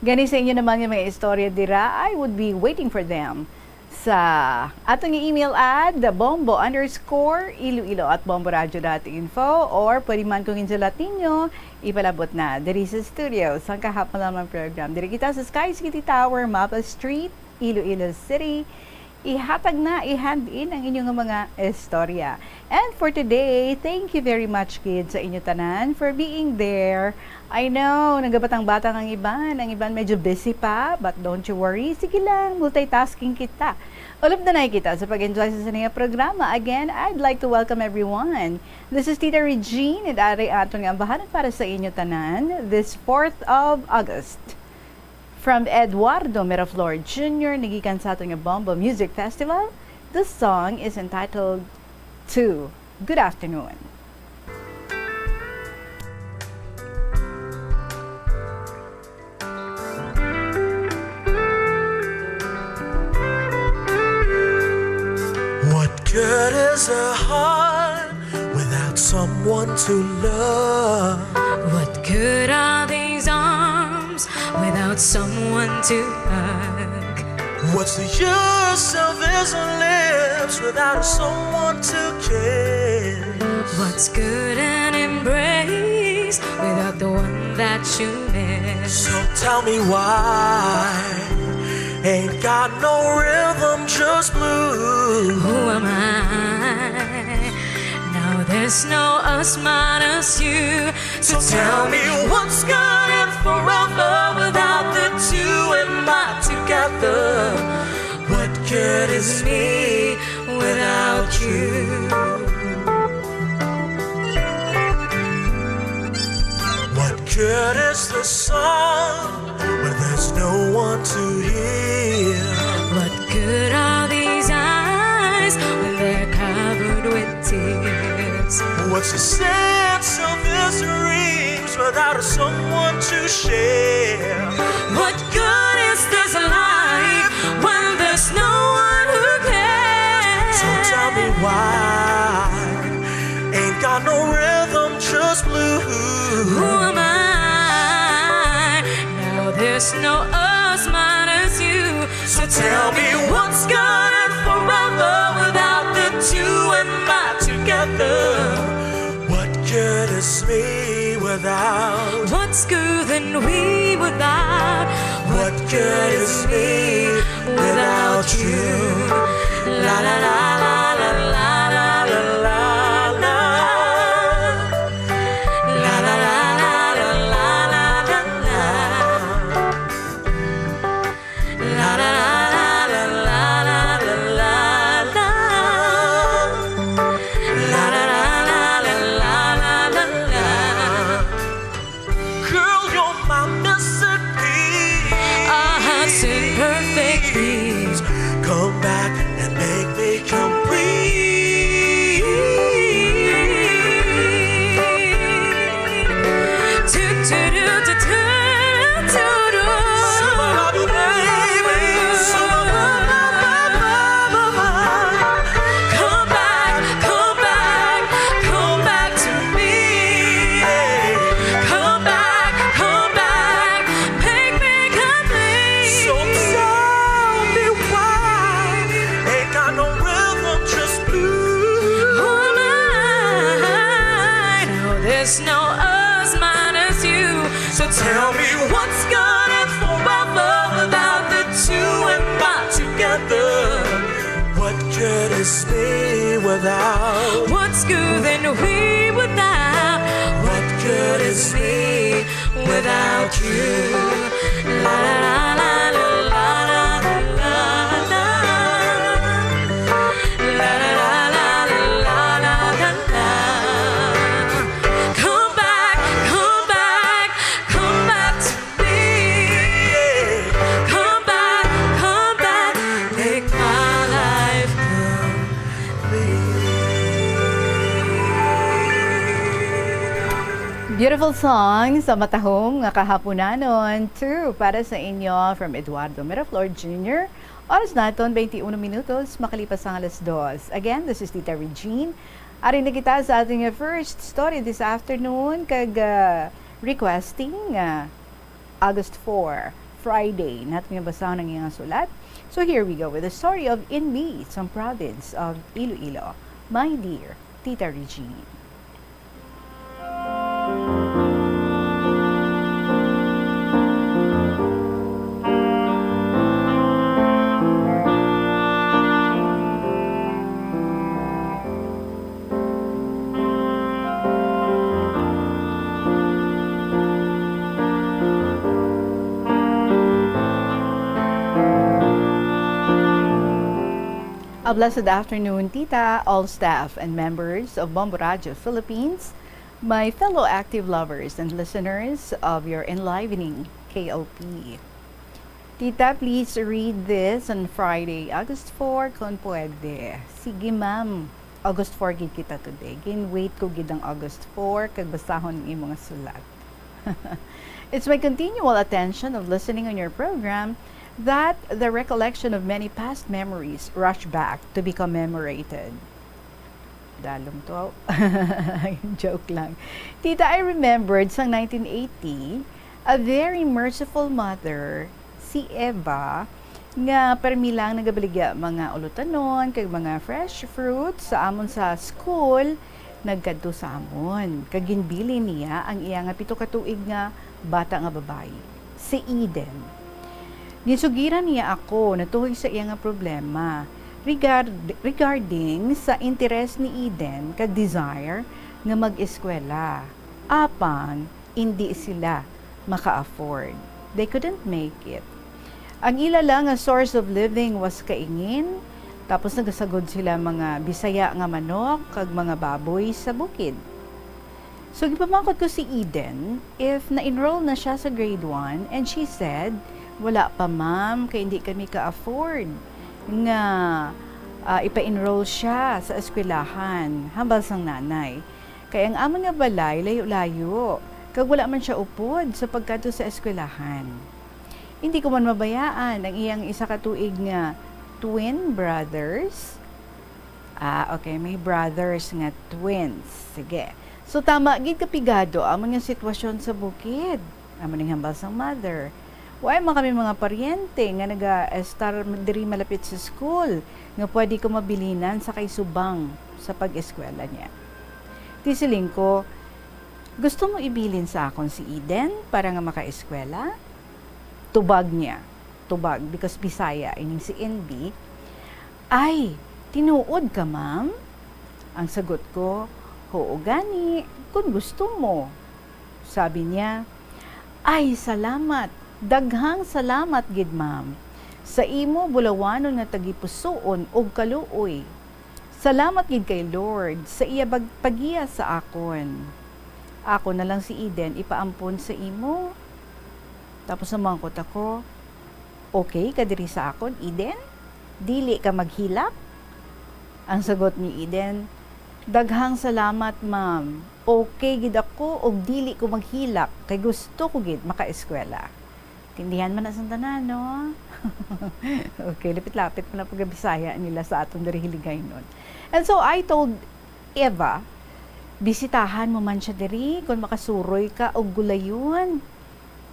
Gani sa inyo naman nga mga istorya dira, I would be waiting for them. Sa aton nga email ad, bombo underscore iloilo at bomboradio dot info, or pwede man kung insulat ninyo, ipalabot na diri sa studio sang Kahapon Lamang program. Diri kita sa Sky City Tower, Mapa Street, Iloilo City. Ihatag na, i-hand in ang inyong mga istorya. And for today, thank you very much, gid, sa inyo tanan for being there. I know, nagabatang-batang ang iban, ang iban medyo busy pa, but don't you worry, sige lang, multitasking kita. Ulop na na kita sa pag-enjoy sa sining programa. Again, I'd like to welcome everyone. This is Tita Regine, and ari aton nga ambahanan para sa inyo tanan this fourth of August. From Eduardo Miraflor Junior, nagikan sa aton nga Bombo Music Festival, the song is entitled Two. Good afternoon. What good is a heart without someone to love? What good are these arms without someone to hug? What's the use of his lips without someone to kiss? What's good an embrace without the one that you miss? So tell me why ain't got no rhythm, just blue. Who am I? Now there's no us minus you. So tell me what's good and forever without the two and my together. What good is me without you? What good is the song when there's no one to hear? What good are these eyes when they're covered with tears? What's the sense of this dreams without someone to share? What good is this life when there's no one who cares? So tell me why ain't got no rhythm, just blue. Who am I? Now there's no us minus you. So tell me what's good and forever without the two and my together. What good is me without? What's good and we without? What good is me without you? La la la la la la la la la. La la la la la la la la. La la la la la la la la. La la la la la la la la. Girl, you're my missing piece. Our hearts in perfect peace. Come back and make me complete. Come back, come back, come back to me. Come back, come back, make me complete. So tell me why ain't got no rhythm, just blue. Who am I? No, there's no us minus you. So tell me what's good and forever without the two and my together. What good is me without? What's good and we without? What good is me without you? La la la la la la la la. La la la la la la la la. Come back, come back, come back to me. Come back, come back, make my life complete. Beautiful song sa matahom nga kahaponanon. Two para sa inyo from Eduardo Miraflor Junior. Oras naton, twenty-one minutos, makalipas ang alas dos. Again, this is Tita Regine. Ari na kita sa ating, uh, first story this afternoon, kag, uh, requesting, uh, August four, Friday. Nato nga basahon ang iyang sulat. So here we go with the story of Inmi sa province of Iloilo. My dear Tita Regine. A blessed afternoon, Tita, all staff and members of Bombo Radio Philippines, my fellow active lovers and listeners of your enlivening K O P. Tita, please read this on Friday, August four, kung pwede. Sige, ma'am. August four gid kita today. Gin-wait ko gid ang August four, kag basahon ang imong sulat. It's my continual attention of listening on your program that the recollection of many past memories rush back to be commemorated. Dalom to. Joke lang. Tita, I remembered sang nineteen eighty, a very merciful mother, si Eva, nga permi lang nagabaligya mga ulutanon kag mga fresh fruits sa amon sa school, nagkadto sa amon, kag ginbilin niya ang iya nga pito ka tuig nga bata nga babayi, si Eden. Ginsugiran niya ako natuhoy sa iya nga problema regard-, regarding sa interes ni Eden kag desire nga mag-eskwela. Apang indi sila maka-afford. They couldn't make it. Ang ila lang nga source of living was kaingin, tapos nagasagod sila mga Bisaya nga manok kag mga baboy sa bukid. So, gipamangkot ko si Eden if na-enroll na siya sa grade one, and she said, "Wala pa, ma'am, kay hindi kami ka-afford nga, ah, ipa-enroll siya sa eskwelahan," hambal sang nanay. Kay ang amon nga balay layo-layo, kag wala man siya upod sa pagkadto sa eskwelahan. Hindi ko man mabayaan ang iyang isa ka tuig nga twin brothers. Ah, okay, may brothers nga twins. Sige. So, tama gid kapigado amon nga sitwasyon sa bukid. Amo ning hambal sang mother. Wa man kami mga paryente nga naga-estar diri malapit sa school nga pwede ko mabilinan sa kay subang sa pag-eskwela niya. Ti siling ko, "Gusto mo ibilin sa akon si Eden para nga makaeskwela?" Tubag niya. Tubag, because Bisaya ining si N B. "Ay, tinuod ka, ma'am?" Ang sagot ko, "Huo gani, kun gusto mo." Sabi niya, "Ay, salamat. Daghang salamat gid, ma'am, sa imo bulawanon nga tagipusoon ug kaluoy. Salamat gid kay Lord sa iya bag-, paggiya sa akon. Ako na lang si Eden ipaampon sa imo." Tapos namangkot ako, "Okay ka diri sa akon, Eden? Dili ka maghilak?" Ang sagot ni Eden, "Daghang salamat, ma'am. Okay gid ako og dili ko maghilak kay gusto ko gid makaeskwela." Tindihan man na sang tanan, no? Okay, lapit-lapit pa na pagkabisaya nila sa aton diri Hiligaynon. And so I told Eva, "Bisitahan mo man siya diri kon makasuroy ka og gulayon."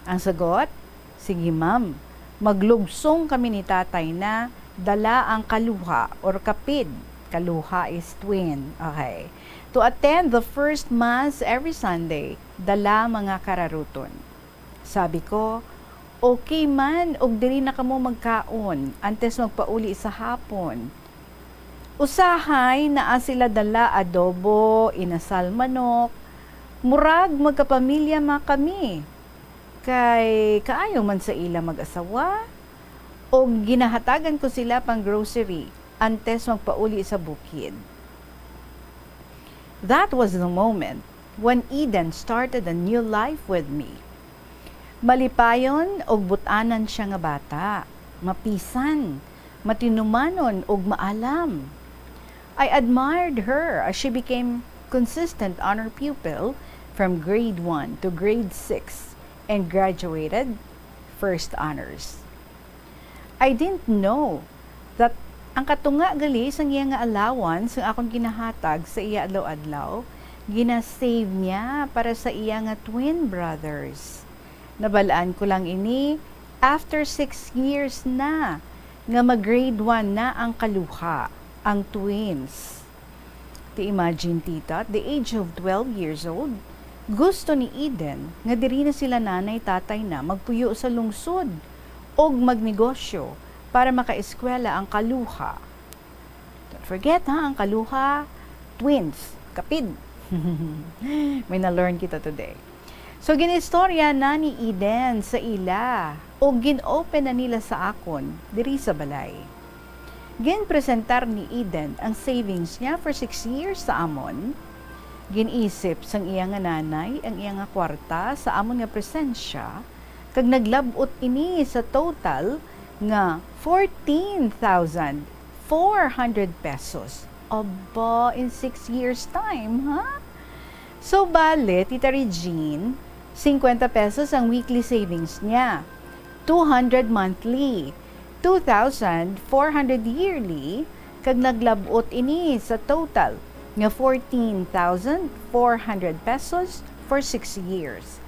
Ang sagot, "Sige, ma'am. Maglugsong kami ni tatay na dala ang kaluha or kapid." Kaluha is twin. Okay. "To attend the first mass every Sunday, dala mga kararuton." Sabi ko, "Okay man, og diri na kamo magkaon, antes magpauli sa hapon." Usahay naa sila dala adobo, inasal manok, murag magkapamilya ma kami. Kay kaayo man sa ila mag-asawa, og ginahatagan ko sila pang grocery antes magpauli sa bukid. That was the moment when Eden started a new life with me. Malipayon og but-anan siya nga bata, mapisan, matinumanon og maalam. I admired her as she became consistent honor pupil from grade one to grade six and graduated first honors. I didn't know that ang katunga gali sang iya nga allowance nga akon ginahatag sa iya adlaw-adlaw, gina-save niya para sa iya nga twin brothers. Nabal-an ko lang ini After six years na nga mag-grade one na ang kaluha, ang twins. Ti imagine, tita, at the age of twelve years old, gusto ni Eden nga diri na sila nanay-tatay na magpuyo sa lungsod og magnegosyo para makaeskwela ang kaluha. Don't forget, ha, ang kaluha, twins, kapid. May na-learn kita today. So, ginistorya na ni Eden sa ila o gin-open na nila sa akon diri sa balay. Ginpresentar ni Eden ang savings niya for six years sa amon. Gin-isip sang iya nga nanay ang iya nga kwarta sa amon nga presensya, kag naglab-ot ini sa total nga fourteen thousand four hundred pesos. Aba, in six years' time, ha? So, bale, Tita Regine, fifty pesos ang weekly savings niya, two hundred monthly, two thousand four hundred yearly, kag naglab-ot ini sa total nga fourteen thousand four hundred pesos for six years.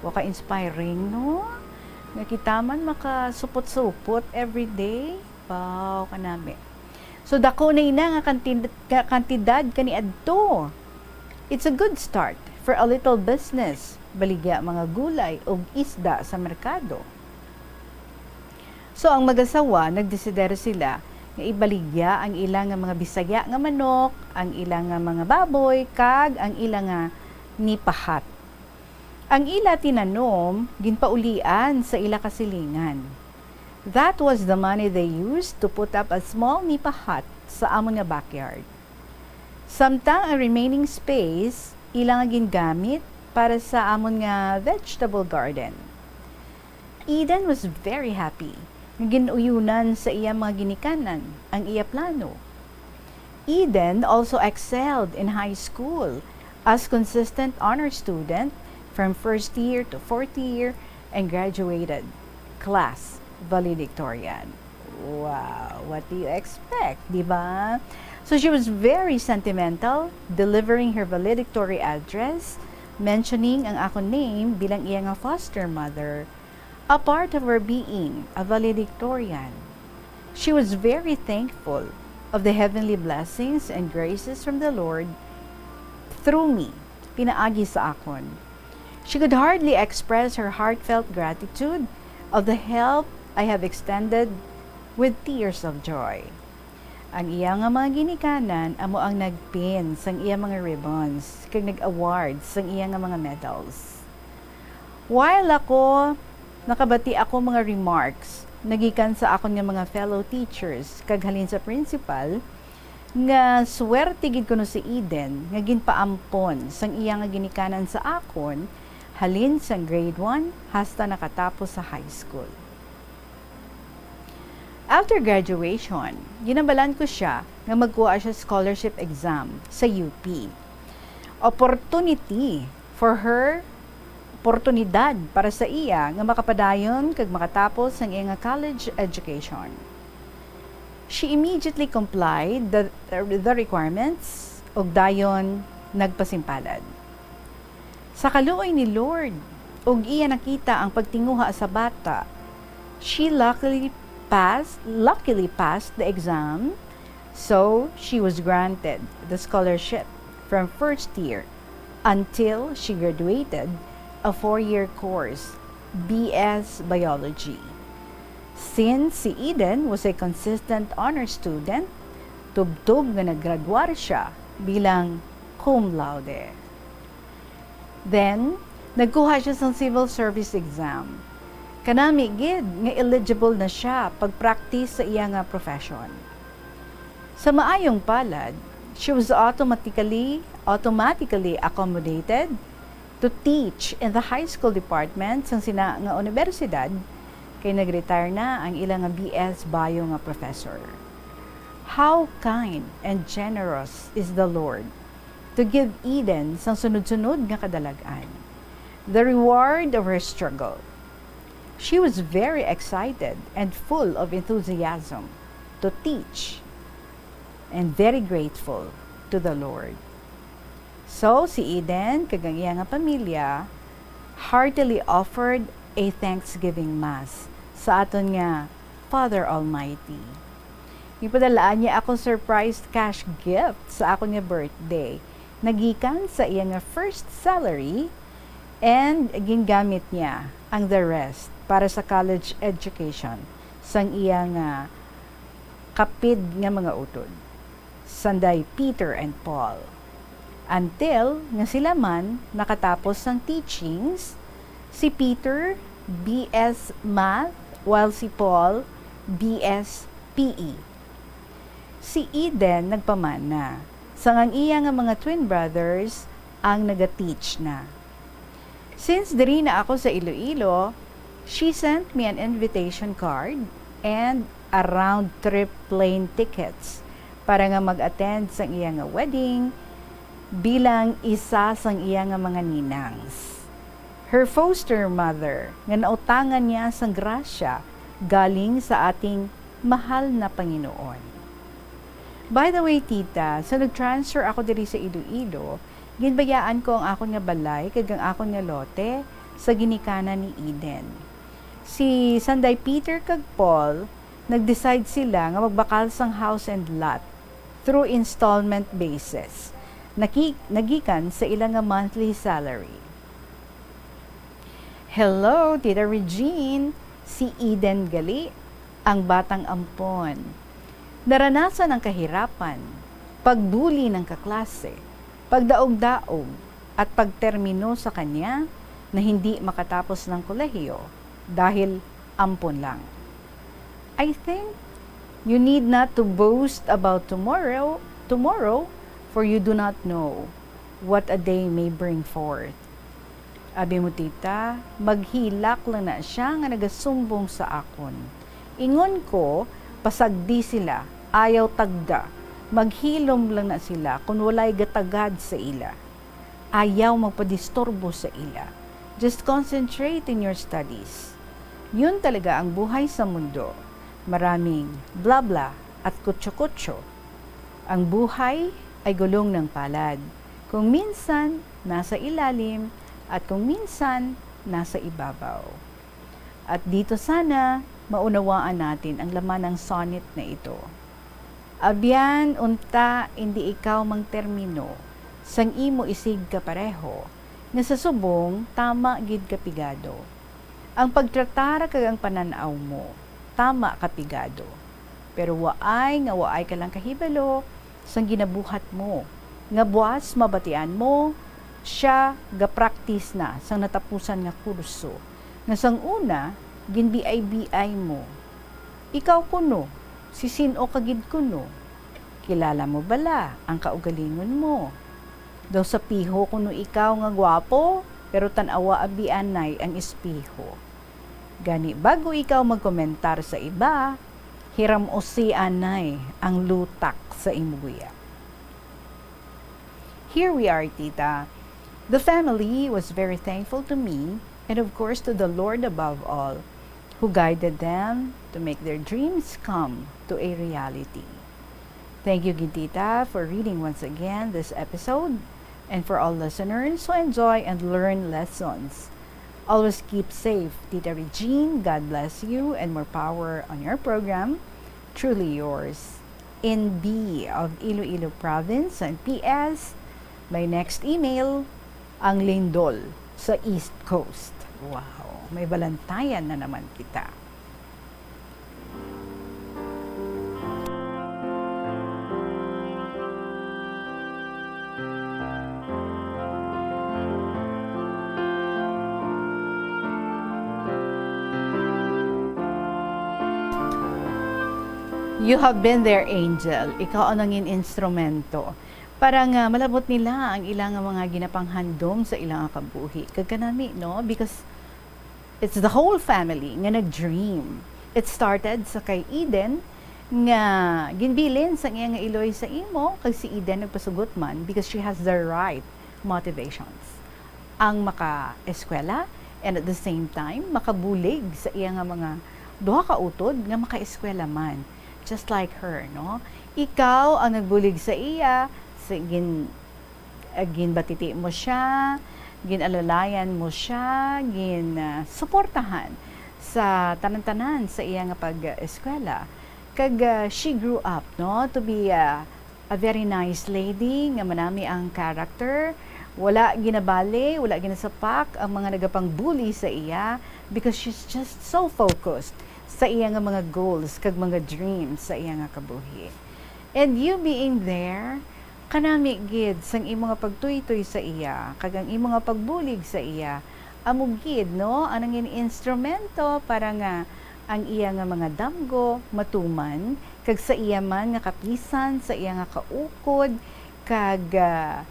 Wa ka inspiring, no? Nga kita man makasupot-supot every day. Wow, kanami. So, dako na ina nga kantid-, nga kantidad kaniadto. It's a good start for a little business, baligya mga gulay ug isda sa merkado. So, ang mag-asawa, nagdesider sila nga ibaligya ang ila nga mga Bisaya nga manok, ang ila nga mga baboy, kag ang ila nga nipa hut. Ang ila tinanom ginpaulian sa ila kasilingan. That was the money they used to put up a small nipa hut sa amon nga backyard. Samtang ang remaining space ila nga gingamit para sa amon nga vegetable garden. Eden was very happy nga gin-uyunan sa iya mga ginikanan ang iya plano. Eden also excelled in high school as consistent honor student from first year to fourth year and graduated class valedictorian. Wow, what do you expect, di ba? So she was very sentimental, delivering her valedictory address, mentioning ang akon name bilang iya nga foster mother, a part of her being a valedictorian. She was very thankful of the heavenly blessings and graces from the Lord through me, pinaagi sa akon. She could hardly express her heartfelt gratitude of the help I have extended with tears of joy. Ang iya nga mga ginikanan amo ang nag-pin sang iya mga ribbons kag nag-award sang iya nga mga medals. While ako, nakabati ako mga remarks nagikan sa akon nga mga fellow teachers kag halin sa principal, nga swerte gid kuno si Eden nga ginpaampon sang iya nga ginikanan sa akon halin sang grade one hasta nakatapos sa high school. After graduation, ginabalan ko siya nga magkuha siya scholarship exam sa U P. Opportunity for her, oportunidad para sa iya nga makapadayon kag makatapos ang iya nga college education. She immediately complied the, the requirements ug dayon nagpasimpalad. Sa kaluoy ni Lord, ug iya nakita ang pagtinguha sa bata, she luckily passed, luckily passed the exam, so she was granted the scholarship from first year until she graduated a four-year course, B S Biology. Since si Eden was a consistent honor student, tubtob nga naggraduar siya bilang cum laude. Then, nagkuha siya sang civil service exam. Kanami gid nga eligible na siya pag-practice sa iya nga profession. Sa maayong palad, she was automatically, automatically accommodated to teach in the high school department sang sina nga universidad, kay nag-retire na ang ila nga B S Bio nga professor. How kind and generous is the Lord to give Eden sang sunod-sunod nga kadalag-an, the reward of her struggle. She was very excited and full of enthusiasm to teach and very grateful to the Lord. So, si Eden kag ang iya nga pamilya heartily offered a Thanksgiving Mass sa aton nga Father Almighty. Gipadalaan niya ako surprise cash gift sa akon nga birthday. Nagikan sa iya nga first salary, and gingamit niya ang the rest para sa college education sang iya nga kapid nga mga utod, sanday Peter and Paul. Until nga sila man nakatapos sang teachings, si Peter B S Math, while si Paul B S P E. Si Eden nagpamana, sang ang iya nga mga twin brothers ang nagateach na. Since diri na ako sa Iloilo, she sent me an invitation card and a round-trip plane tickets para nga mag-attend sang iya nga wedding bilang isa sang iya nga mga ninangs. Her foster mother, nga nautangan niya sang grasya galing sa ating mahal na Panginoon. By the way, tita, sa nag-transfer ako diri sa Iloilo, ginbayaan ko ang akon nga balay kag ang akon nga lote sa ginikanan ni Eden. Si sanday Peter kag Paul, nag-decide sila nga magbakal sang house and lot through installment basis, naki-, nagikan sa ila nga monthly salary. Hello, Tita Regine. Si Eden gali, ang batang ampon. Naranasan ang kahirapan, pagbuli ng kaklase, pagdaog-daog, at pagtermino sa kanya na hindi makatapos ng kolehiyo dahil ampon lang. I think you need not to boast about tomorrow, tomorrow, for you do not know what a day may bring forth. Abi mo, tita, maghilak lang na siya nga nagasumbong sa akon. Ingon ko, pasagdi sila, ayaw tagda. Maghilom lang na sila kon walay gatagad sa ila. Ayaw magpadisturbo sa ila. Just concentrate in your studies. Yun talaga ang buhay sa mundo. Maraming bla-bla at kutso-kutso. Ang buhay ay gulong ng palad. Kung minsan, nasa ilalim, at kung minsan, nasa ibabaw. At dito sana maunawaan natin ang laman ng sonnet na ito. Abyan, unta, indi ikaw mangtermino sang imo isig kapareho, nga sa subong tama gid kapigado. Ang pagtratar kag ang panan-aw mo, tama kapigado. Pero waay nga waay ka lang kahibalo sang ginabuhat mo, nga buas mabatian mo, siya ga-practice na sang natapusan nga kurso, nga sang una, ginbiay-biay mo. Ikaw kuno, si sin-o ka gid kuno? Kilala mo bala ang kaugalingon mo? Daw sa piho kuno ikaw nga gwapo, pero tan-awa abi anay ang espeho. Gani, bago ikaw magkomentar sa iba, hiram-usi anay ang lutak sa imo guya. Here we are, tita. The family was very thankful to me, and of course to the Lord above all, who guided them to make their dreams come to a reality. Thank you, gid, tita, for reading once again this episode, and for all listeners who enjoy and learn lessons. Always keep safe, Tita Regine. God bless you and more power on your program. Truly yours, N B of Iloilo Province and P S. My next email, ang lindol sa East Coast. Wow, may balantayan na naman kita. You have been their angel. Ikaw ang nangin instrumento para nga malabot nila ang ilang mga ginapanghandom sa ilang kabuhi. Kag kanami, no? Because it's the whole family nga nag-dream. It started sa kay Eden, nga ginbilin sang iya nga iloy sa imo, kag si Eden nagpasugot man because she has the right motivations. Ang maka-eskwela, and at the same time, makabulig sa iya nga mga duha ka utod nga maka-eskwela man. Just like her, no? Ikaw ang nagbulig sa iya, sa gin-, ah, ginbatiti mo siya, ginalalayan mo siya, gin, ah, suportahan sa tanan-tanan sa iya nga pag-eskwela. Kag, ah, she grew up, no, to be, ah, a very nice lady nga manami ang character. Wala ginabali, wala ginasapak ang mga nagapang-bully sa iya because she's just so focused sa iya nga mga goals kag mga dreams sa iya nga kabuhi. And you being there, kanami gid sang imo nga pagtuytoy sa iya, kag ang imo nga pagbulig sa iya, amo gid, no, ang nangin instrumento para nga ang iya nga mga damgo matuman, kag sa iya man nga kapisan, sa iya nga kaukod, kag, ah,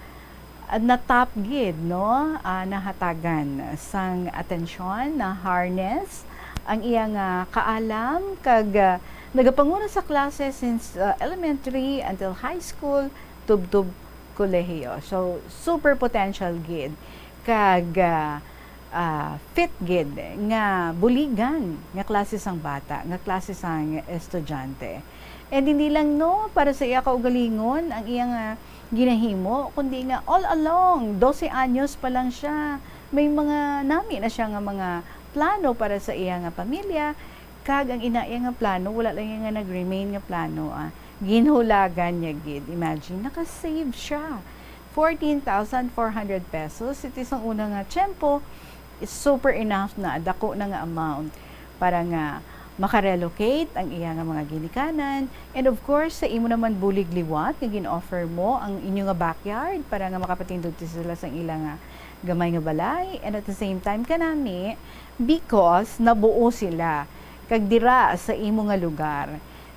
natap gid, no, ah, nahatagan sang atensyon, na-harness ang iya nga kaalam, kag, ah, nagapanguna sa klase since, ah, elementary until high school, tubtob kolehiyo. So, super potential gid, kag, ah, ah, fit gid nga buligan nga klase sang bata, nga klase sang estudyante. And hindi lang, no, para sa iya kaugalingon ang iya nga ginahimo, kundi nga all along, dose anyos pa lang siya, may mga nami na siya nga mga plano para sa iya nga pamilya, kag ang ina iya nga plano, wala lang iya nga nag-remain nga plano, ah, ginhulagan niya gid. Imagine, naka-save siya. Fourteen thousand four hundred pesos, it is ang una nga tiyempo, is super enough na, dako na nga amount para nga makarelocate ang iya nga mga ginikanan. And of course, sa imo naman bulig liwat nga gin-offer mo ang inyo nga backyard para nga makapatindog ti sila sang ila nga gamay nga balay. And at the same time, kanami, because nabuo sila kag dira sa imo nga lugar.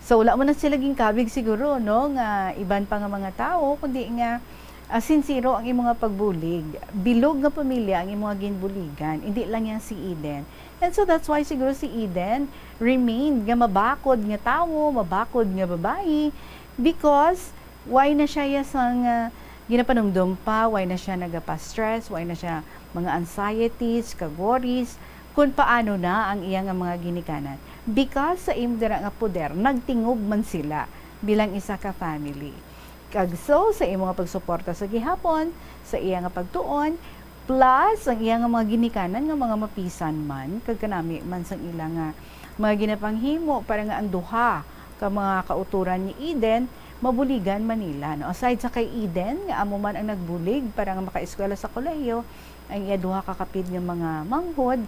So, wala man na sila ginkabig siguro, no, nga iban pa nga mga tawo, kundi nga, ah, sinsero ang imo nga pagbulig. Bilog nga pamilya ang imo nga ginbuligan, hindi lang yan si Eden. And so that's why siguro si Eden remained nga mabakod nga tawo, mabakod nga babayi, because why na siya ya sang, ah, ginapanumdom pa, why na siya nagapa-stress, why na siya mga anxieties, kag worries, kung paano na ang iya nga mga ginikanan. Because sa imo dira nga poder, nagtingob man sila bilang isa ka family. Kag so, sa imo nga pagsuporta sa gihapon, sa iya nga pagtuon, plus ang iya nga mga ginikanan nga mga mapisan man, kag kanami man sang ila nga mga ginapanghimo para nga ang duha ka mga kautoran ni Eden mabuligan man nila, no? Aside sa kay Eden, nga amo man ang nagbulig para nga makaeskwela sa kolehiyo, ang iya duha ka kapid nga mga manghod.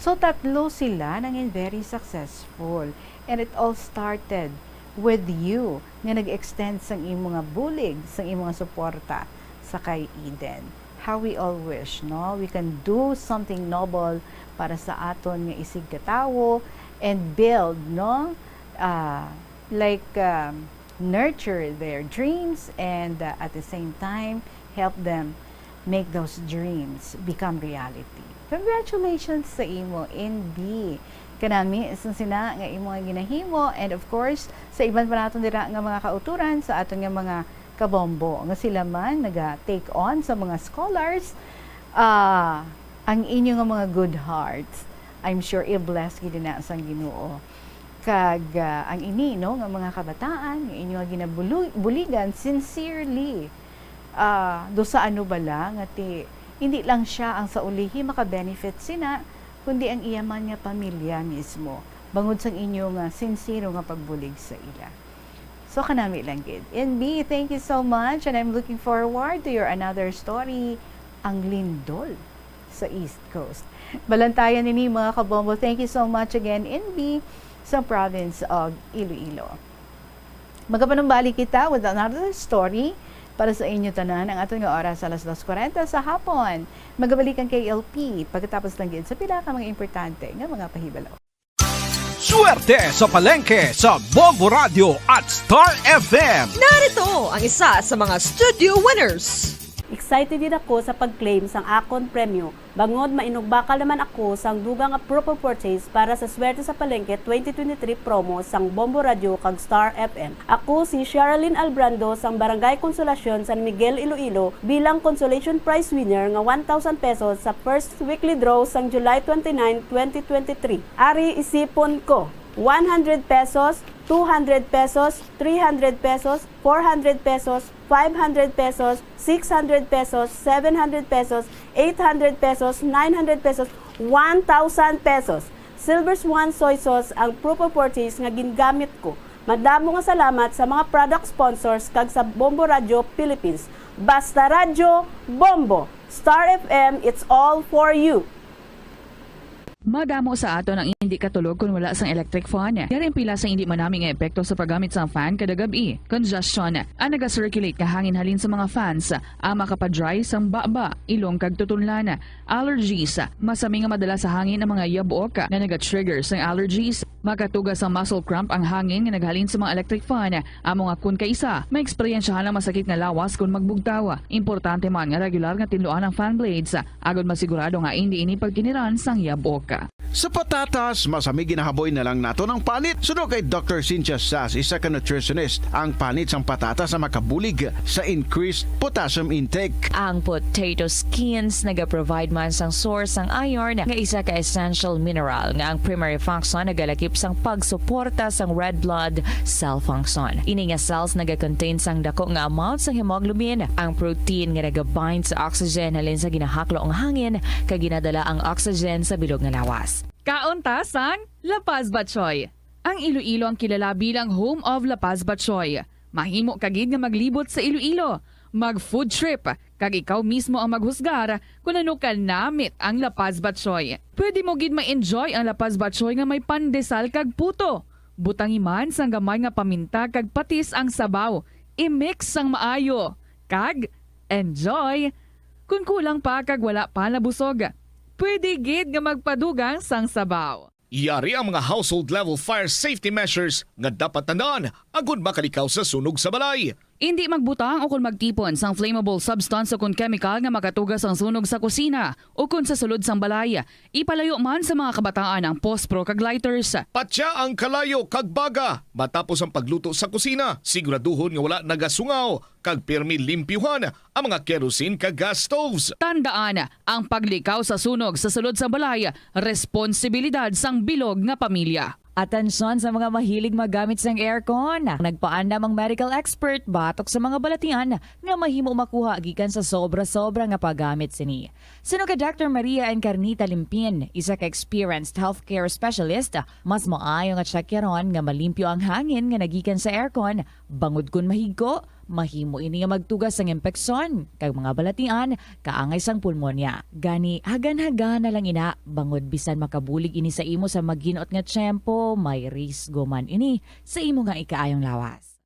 So, tatlo sila nangin very successful. And it all started with you, nga nag-extend sang imo nga bulig, sang imo nga suporta sa kay Eden. How we all wish, no? We can do something noble para sa aton nga isigkatawo and build, no? Ah, like, um, nurture their dreams and, uh, at the same time, help them make those dreams become reality. Congratulations sa imo, N B. Kanami, sa sina nga imo nga ginahimo, and of course, sa iban pa naton dira nga mga kauturan, sa aton nga mga kabombo, nga sila man naga-take on sa mga scholars, ah, ang inyo nga mga good hearts, I'm sure i-bless gid na sang Ginoo. Kag, ah, ang ini, no, nga mga kabataan, nga inyo nga ginabulu-, buligan sincerely, ah, do sa ano bala, nga ti, hindi lang siya ang sa ulihi maka-benefit sina, kundi ang iya man nga pamilya mismo, bangod sang inyo nga sinsero nga pagbulig sa ila. So, kanami lang gid. N B, thank you so much, and I'm looking forward to your another story, ang lindol sa East Coast. Balantayan ini, mga kabombo. Thank you so much again, N B, sa province of Iloilo. Magapanumbalik kita with another story para sa inyo tanan. Ang aton nga oras, alas dos kwarenta sa hapon. Magabalik ang K L P pagkatapos lang gid sa pila ka mga importante nga mga pahibalo. Swerte sa palengke sa Bombo Radio at Star F M. Narito ang isa sa mga studio winners. Excited gid ako sa pag-claim sang akon premyo, bangod mainugbakal naman ako sang dugang nga proof of purchase para sa Swerte sa Palengke twenty twenty-three promo sang Bombo Radio kag Star F M. Ako si Sherilyn Albrando sang Barangay Consolacion, San Miguel, Iloilo, bilang consolation prize winner nga one thousand pesos sa first weekly draw sang July twenty-nine, twenty twenty-three. Ari isipon ko, one hundred pesos, two hundred pesos, three hundred pesos, four hundred pesos, five hundred pesos, six hundred pesos, seven hundred pesos, eight hundred pesos, nine hundred pesos, one thousand pesos. Silver Swan Soy Sauce ang proof of purchase nga gingamit ko. Madamo nga salamat sa mga product sponsors kag sa Bombo Radio Philippines. Basta Radyo, Bombo! Star F M, it's all for you! Madamo sa aton ang indi katulog kon wala sang electric fan. Yari ang pila sang indi manami nga epekto sa paggamit sang fan kada gab-i. Congestion, ang naga-circulate nga hangin halin sa mga fans, ang makapa-dry sang baba, ilong kag tutunlan. Allergies, masami nga madala sa hangin ang mga yabuok nga naga-trigger sang allergies. Makatuga sang muscle cramp ang hangin nga naghalin sa mga electric fan. Amo nga kon kaisa, maeksperiensyahan ang masakit nga lawas kon magbugtaw. Importante man nga regular nga tinluan ang fan blades, agod masigurado nga indi ini pagkiniran sang yabuok. Sa patatas, masami ginahaboy na lang naton ang panit. Suno kay Doctor Cynthia Sass, isa ka nutritionist, ang panit sang patatas ang makabulig sa increased potassium intake. Ang potato skins nagaprovide man sang source sang iron, nga isa ka essential mineral nga ang primary function nagalakip sang pagsuporta sang red blood cell function. Ini nga cells nagakontain sang dako nga amount sang hemoglobin, ang protein nga nagabind sa oxygen halin sa ginahaklo nga hangin kag ginadala ang oxygen sa bilog nga lawas. Kaon ta sang La Paz Batchoy. Ang Iloilo ang kilala bilang home of La Paz Batchoy. Mahimo ka gid nga maglibot sa Iloilo, mag-food trip, kag ikaw mismo ang maghusgar kon ano ka namit ang La Paz Batchoy. Pwede mo gid ma-enjoy ang La Paz Batchoy nga may pandesal kag puto. Butangi man sang gamay nga paminta kag patis ang sabaw. I-mix sang maayo, kag enjoy! Kon kulang pa kag wala pa nabusog, pwede gid nga magpadugang sang sabaw. Yari ang mga household level fire safety measures nga dapat tandaan agud makalikaw sa sunog sa balay. Indi magbutang o kon magtipon sang flammable substance o kon chemical nga makatuga sang sunog sa kusina o kon sa sulod sang balay. Ipalayo man sa mga kabataan ang pospro kag lighters. Patya ang kalayo kag baga matapos ang pagluto sa kusina. Siguraduhon nga wala nagasungaw kag pirmi limpyuhan ang mga kerosene kag gas stoves. Tandaan, ang paglikaw sa sunog sa sulod sa balay, responsibilidad sang bilog nga pamilya. Atensyon sa mga mahilig maggamit sang aircon. Nagpaandam ang medical expert batok sa mga balatian nga mahimo makuha gikan sa sobra-sobra nga paggamit sini. Suno kay Doctor Maria Encarnita Limpin, isa ka experienced healthcare specialist, mas maayo nga tsakyaron nga malimpyo ang hangin nga nagikan sa aircon, bangod kon mahigko, mahimo ini nga magtuga sang impeksyon kag mga balatian, kaangay sang pulmonya. Gani, hagan-hagan na lang ina, bangod bisan makabulig ini sa imo sa maginot nga tiyempo, may risgo man ini sa imo nga ikaayong lawas.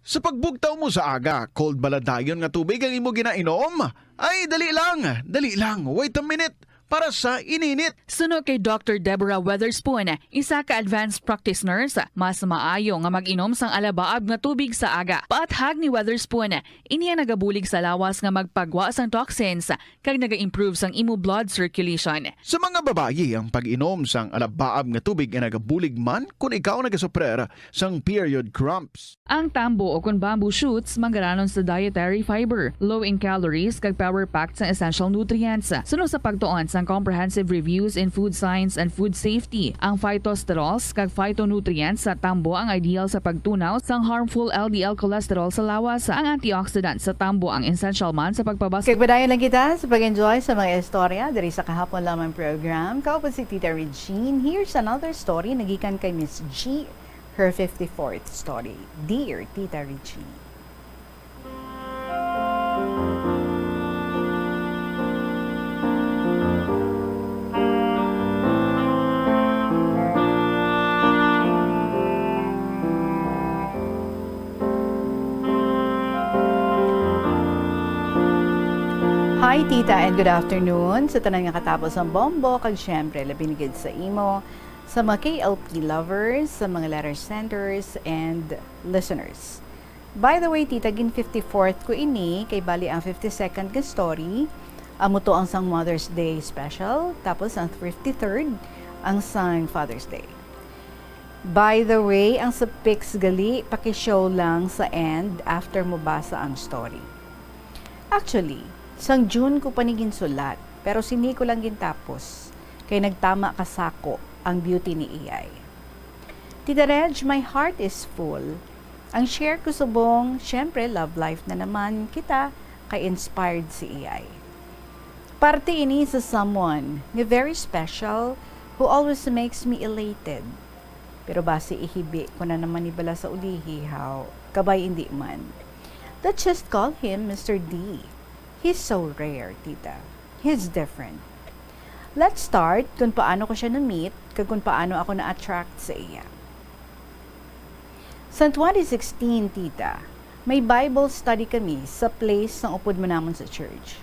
Sa pagbugtaw mo sa aga, cold bala dayon nga tubig ang imo ginainom? Ay, dali lang, dali lang, wait a minute, para sa ininit. Suno kay Doctor Deborah Weatherspoon, isa ka advanced practice nurse, mas maayo nga mag-inom sang alabaab nga tubig sa aga. Paathag ni Weatherspoon, ini ang nagabulig sa lawas nga magpagwa sang toxins kag naga-improve sang imo blood circulation. Sa mga babayi, ang pag-inom sang alabaab nga tubig ay nagabulig man kon ikaw nagasuprer sang period cramps. Ang tambo o kon bamboo shoots manggaranon sa dietary fiber, low in calories, kag power-packed sang essential nutrients. Suno sa pagtuon sang Comprehensive Reviews in Food Science and Food Safety, ang phytosterols kag phytonutrients sa tambo ang ideal sa pagtunaw sang harmful L D L cholesterol sa lawas. Ang antioxidant sa tambo ang essential man sa pagpabas- Kag padayon lang kita sa pag-enjoy sa mga istorya diri sa Kahapon Lamang program. Kaupod si Tita Regine. Here's another story nagikan kay Miss G. Her fifty-fourth story, Dear Tita Richie. Hi, Tita, and good afternoon sa tanan nga katapo sang Bombo, kag syempre, labi na gid sa imo, sa mga K L P lovers, sa mga letter senders, and listeners. By the way, Tita, gin fifty-fourth ko ini, kay bali ang fifty-second nga story, amo to ang sang Mother's Day special, tapos ang fifty-third, ang sang Father's Day. By the way, ang sa pics gali, paki-show lang sa end after mo basa ang story. Actually, sang June ko pa ni ginsulat, pero sini ko lang gintapos, kay nagtama ka sako ang beauty ni A I. Tita Reg, my heart is full. Ang share ko subong, syempre, love life na naman kita, kay inspired si A I. Parte ini sa someone nga very special who always makes me elated. Pero basi ihibi ko na naman ni bala sa ulihi, haw, kabay indi man. Let's just call him Mister D. He's so rare, tita. He's different. Let's start kung paano ko siya na-meet kag kung paano ako na-attract sa iya. Sa twenty sixteen, tita, may Bible study kami sa place sang upod man namon sa church.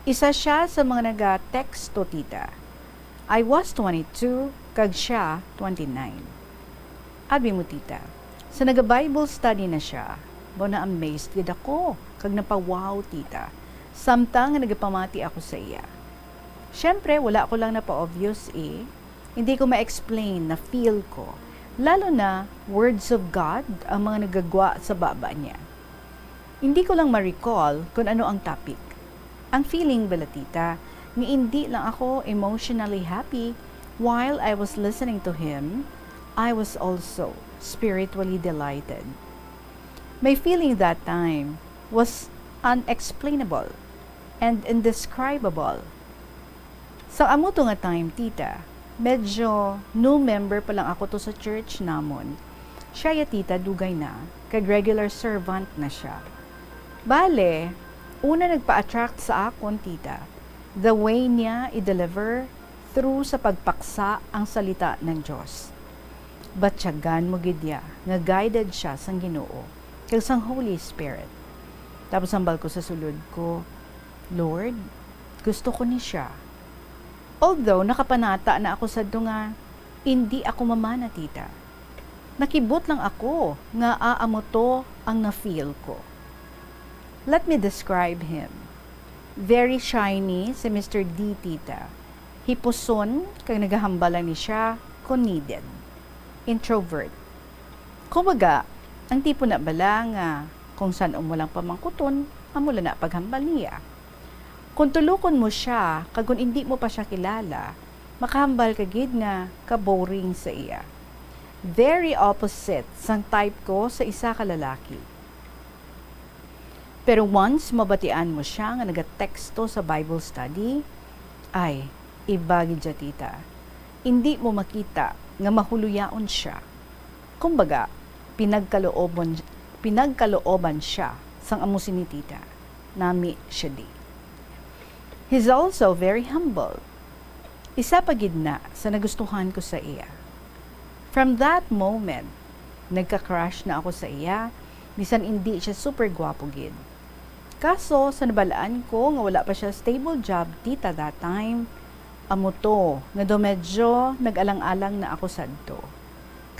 Isa siya sa mga naga-teksto, tita. I was twenty-two, kag siya twenty-nine. Abi mo, tita, sa naga-Bible study na siya, ba, na-amazed gid ako, kag napawaw, tita, samtang nga nagapamati ako sa iya. Siyempre, wala ko lang napa-obvious, eh. Hindi ko ma-explain na feel ko, lalo na words of God ang mga nagagwa sa baba niya. Hindi ko lang ma-recall kung ano ang topic. Ang feeling bala, tita, nga indi lang ako emotionally happy while I was listening to him, I was also spiritually delighted. My feeling that time was unexplainable and indescribable. Sa amo to nga time, tita, medyo new member pa lang ako to sa church namon. Siya ya, tita, dugay na, kag regular servant na siya. Bale, una nagpa-attract sa akon, tita, the way niya i-deliver through sa pagpaksa ang salita ng Dios. Batyagan mo gid ya nga guided siya sang Ginoo kag sang Holy Spirit. Tapos hambal ko sa sulod ko, "Lord, gusto ko ni siya." Although nakapanata na ako sadto nga indi ako mamana, tita, nakibot lang ako nga amo to ang na-feel ko. Let me describe him. Very shiny si Mister D, tita. Hipuson kag nagahambal lang ni siya kon needed. Introvert. Kumbaga, ang tipo na bala nga kung san-o mo lang pamangkuton, amo lang na paghambal niya. Kung tulokon mo siya, kag kung indi mo pa siya kilala, makahambal ka gid nga ka-boring sa iya. Very opposite sang type ko sa isa ka lalaki. Pero once mabatian mo siya nga nagateksto sa Bible study, ay, iba gid siya, tita. Indi mo makita nga mahuloyaon siya. Kumbaga, pinagkalooban, pinagkalooban siya sang amo sini, tita. Nami siya di. He's also very humble. Isa pa gid na sa nagustuhan ko sa iya. From that moment, nagka-crush na ako sa iya, bisan indi siya super gwapo gid. Kaso, sa nabalaan ko nga wala pa siya stable job, tita, that time, amo to, nga daw medyo nag-alang-alang na ako sadto.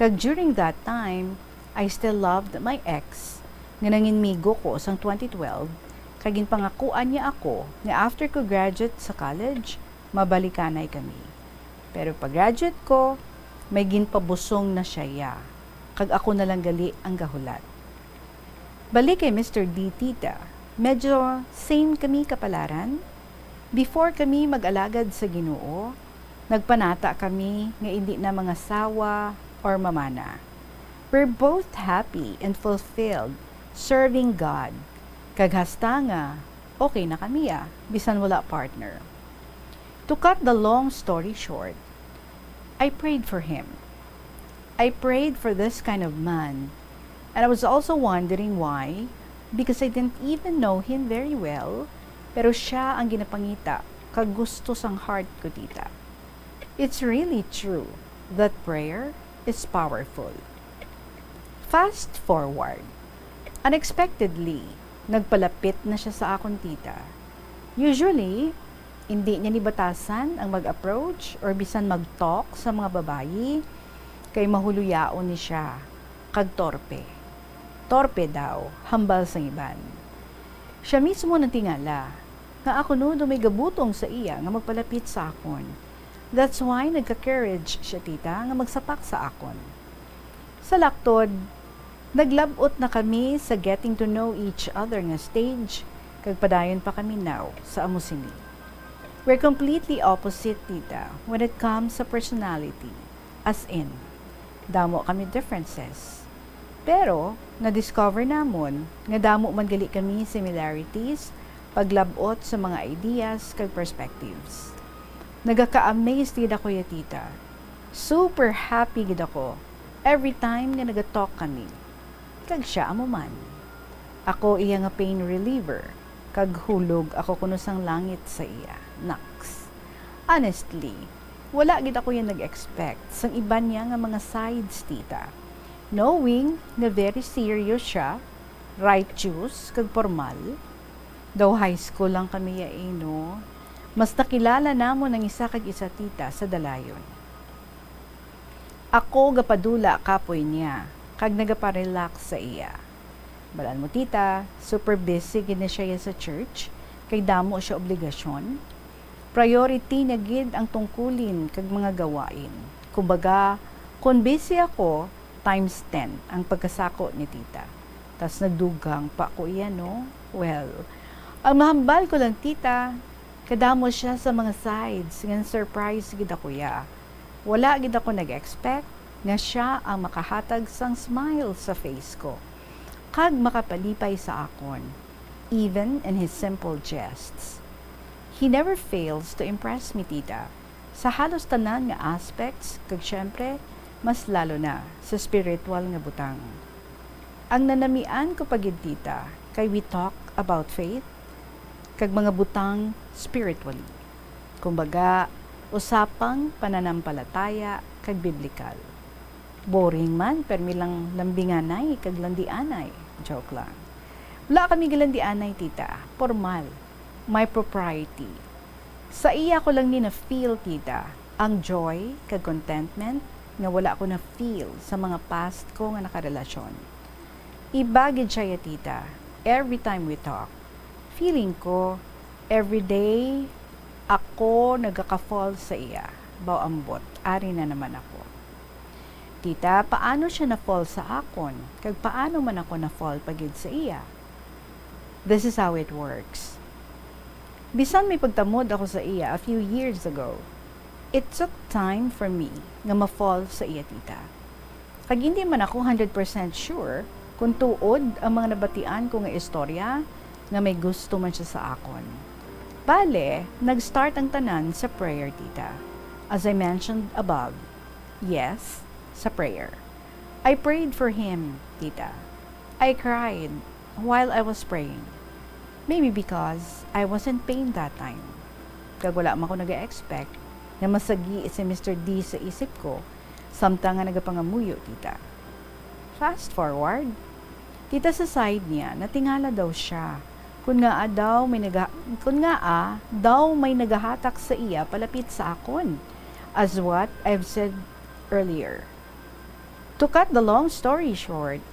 Kag during that time, I still loved my ex, nga nanginmigo ko sang twenty twelve, kag ginpangakuan niya ako nga after ko graduate sa college, mabalikanay kami. Pero pag-graduate ko, may ginpabusong na siya iya, kag ako na lang gali ang gahulat. Balik kay Mister D, tita, medyo same kami kapalaran. Before kami mag-alagad sa Ginoo, nagpanata kami nga indi na mangasawa or mamana. We're both happy and fulfilled serving God, kag hasta nga okay na kami, ah, bisan wala partner. To cut the long story short, I prayed for him. I prayed for this kind of man, and I was also wondering why, because I didn't even know him very well, pero siya ang ginapangita kag gusto sang heart ko, tita. It's really true that prayer is powerful. Fast forward. Unexpectedly, nagpalapit na siya sa akon, tita. Usually, indi niya ni batasan ang mag-approach or bisan mag-talk sa mga babayi, kay mahuloyaon ni siya, kag torpe. Torpe daw, hambal sang iban. Siya mismo nagtingala nga ako no daw may gabutong sa iya nga magpalapit sa akon. That's why nagka-courage siya, tita, nga magsapak sa akon. Sa laktod, naglab-ot na kami sa getting to know each other nga stage, kag padayon pa kami now sa amo sini. We're completely opposite, tita, when it comes sa personality. As in, damo kami differences. Pero, na-discover namon nga damo man gali kami similarities paglab-ot sa mga ideas kag perspectives. Nagaka-amaze gid ako ya, tita. Super happy gid ako every time nga nagatalk kami. Kag siya amo man. Ako iya nga pain reliever, kag hulog ako kuno sang langit sa iya. Naks. Honestly, wala gid ako yan nag-expect sang iban niya nga mga sides, tita. Knowing nga very serious siya, righteous, kag formal. Daw high school lang kami ya, eh, no? Mas nakilala namon ang isa kag isa, tita, sa dalayon. Ako gapadula kapoy niya, kag nagaparelax sa iya. Balaan mo, tita, super busy gid na siya ya sa church, kay damo siya obligasyon. Priority niya gid ang tungkulin kag mga gawain. Kumbaga, kon busy ako, times ten ang pagkasako ni tita. Tas nagdugang pa ko iya, no? Well, ang mahambal ko lang, tita, kadamo siya sa mga sides nga surprise gid ako ya. Wala gid ako nag-expect nga siya ang makahatag sang smile sa face ko kag makapalipay sa akon, even in his simple jests. He never fails to impress me, tita, sa halos tanan nga aspects, kag syempre, mas lalo na sa spiritual nga butang. Ang nanamian ko pa gid, tita, kay we talk about faith kag mga butang spiritually. Kumbaga, usapang pananampalataya kag biblikal. Boring man, permi lang lambinganay kag landianay. Joke lang. Wala kami galandianay, tita. Formal. May propriety. Sa iya ko lang ni na-feel, tita, ang joy kag contentment nga wala ko na-feel sa mga past ko nga nakarelasyon. Iba gid siya ya, tita. Every time we talk, feeling ko, every day, ako nagaka-fall sa iya. Baw ambot, ari na naman ako. Tita, paano siya na-fall sa akon? Kag paano man ako na-fall pa gid sa iya? This is how it works. Bisan may pagtamod ako sa iya a few years ago, it took time for me nga ma-fall sa iya, tita. Kag hindi man ako hundred percent sure kung tuod ang mga nabatian ko nga istorya nga may gusto man siya sa akon. Bale, nag-start ang tanan sa prayer, tita. As I mentioned above, yes, sa prayer. I prayed for him, tita. I cried while I was praying. Maybe because I was in pain that time. Kag wala man ko nag-expect nga masagi si Mister D sa isip ko samtang nga nagapangamuyo, tita. Fast forward, tita, sa side niya, natingala daw siya kun ngaa daw may naga-, kun ngaa daw may nagahatak sa iya palapit sa akon, as what I've said earlier. To cut the long story short,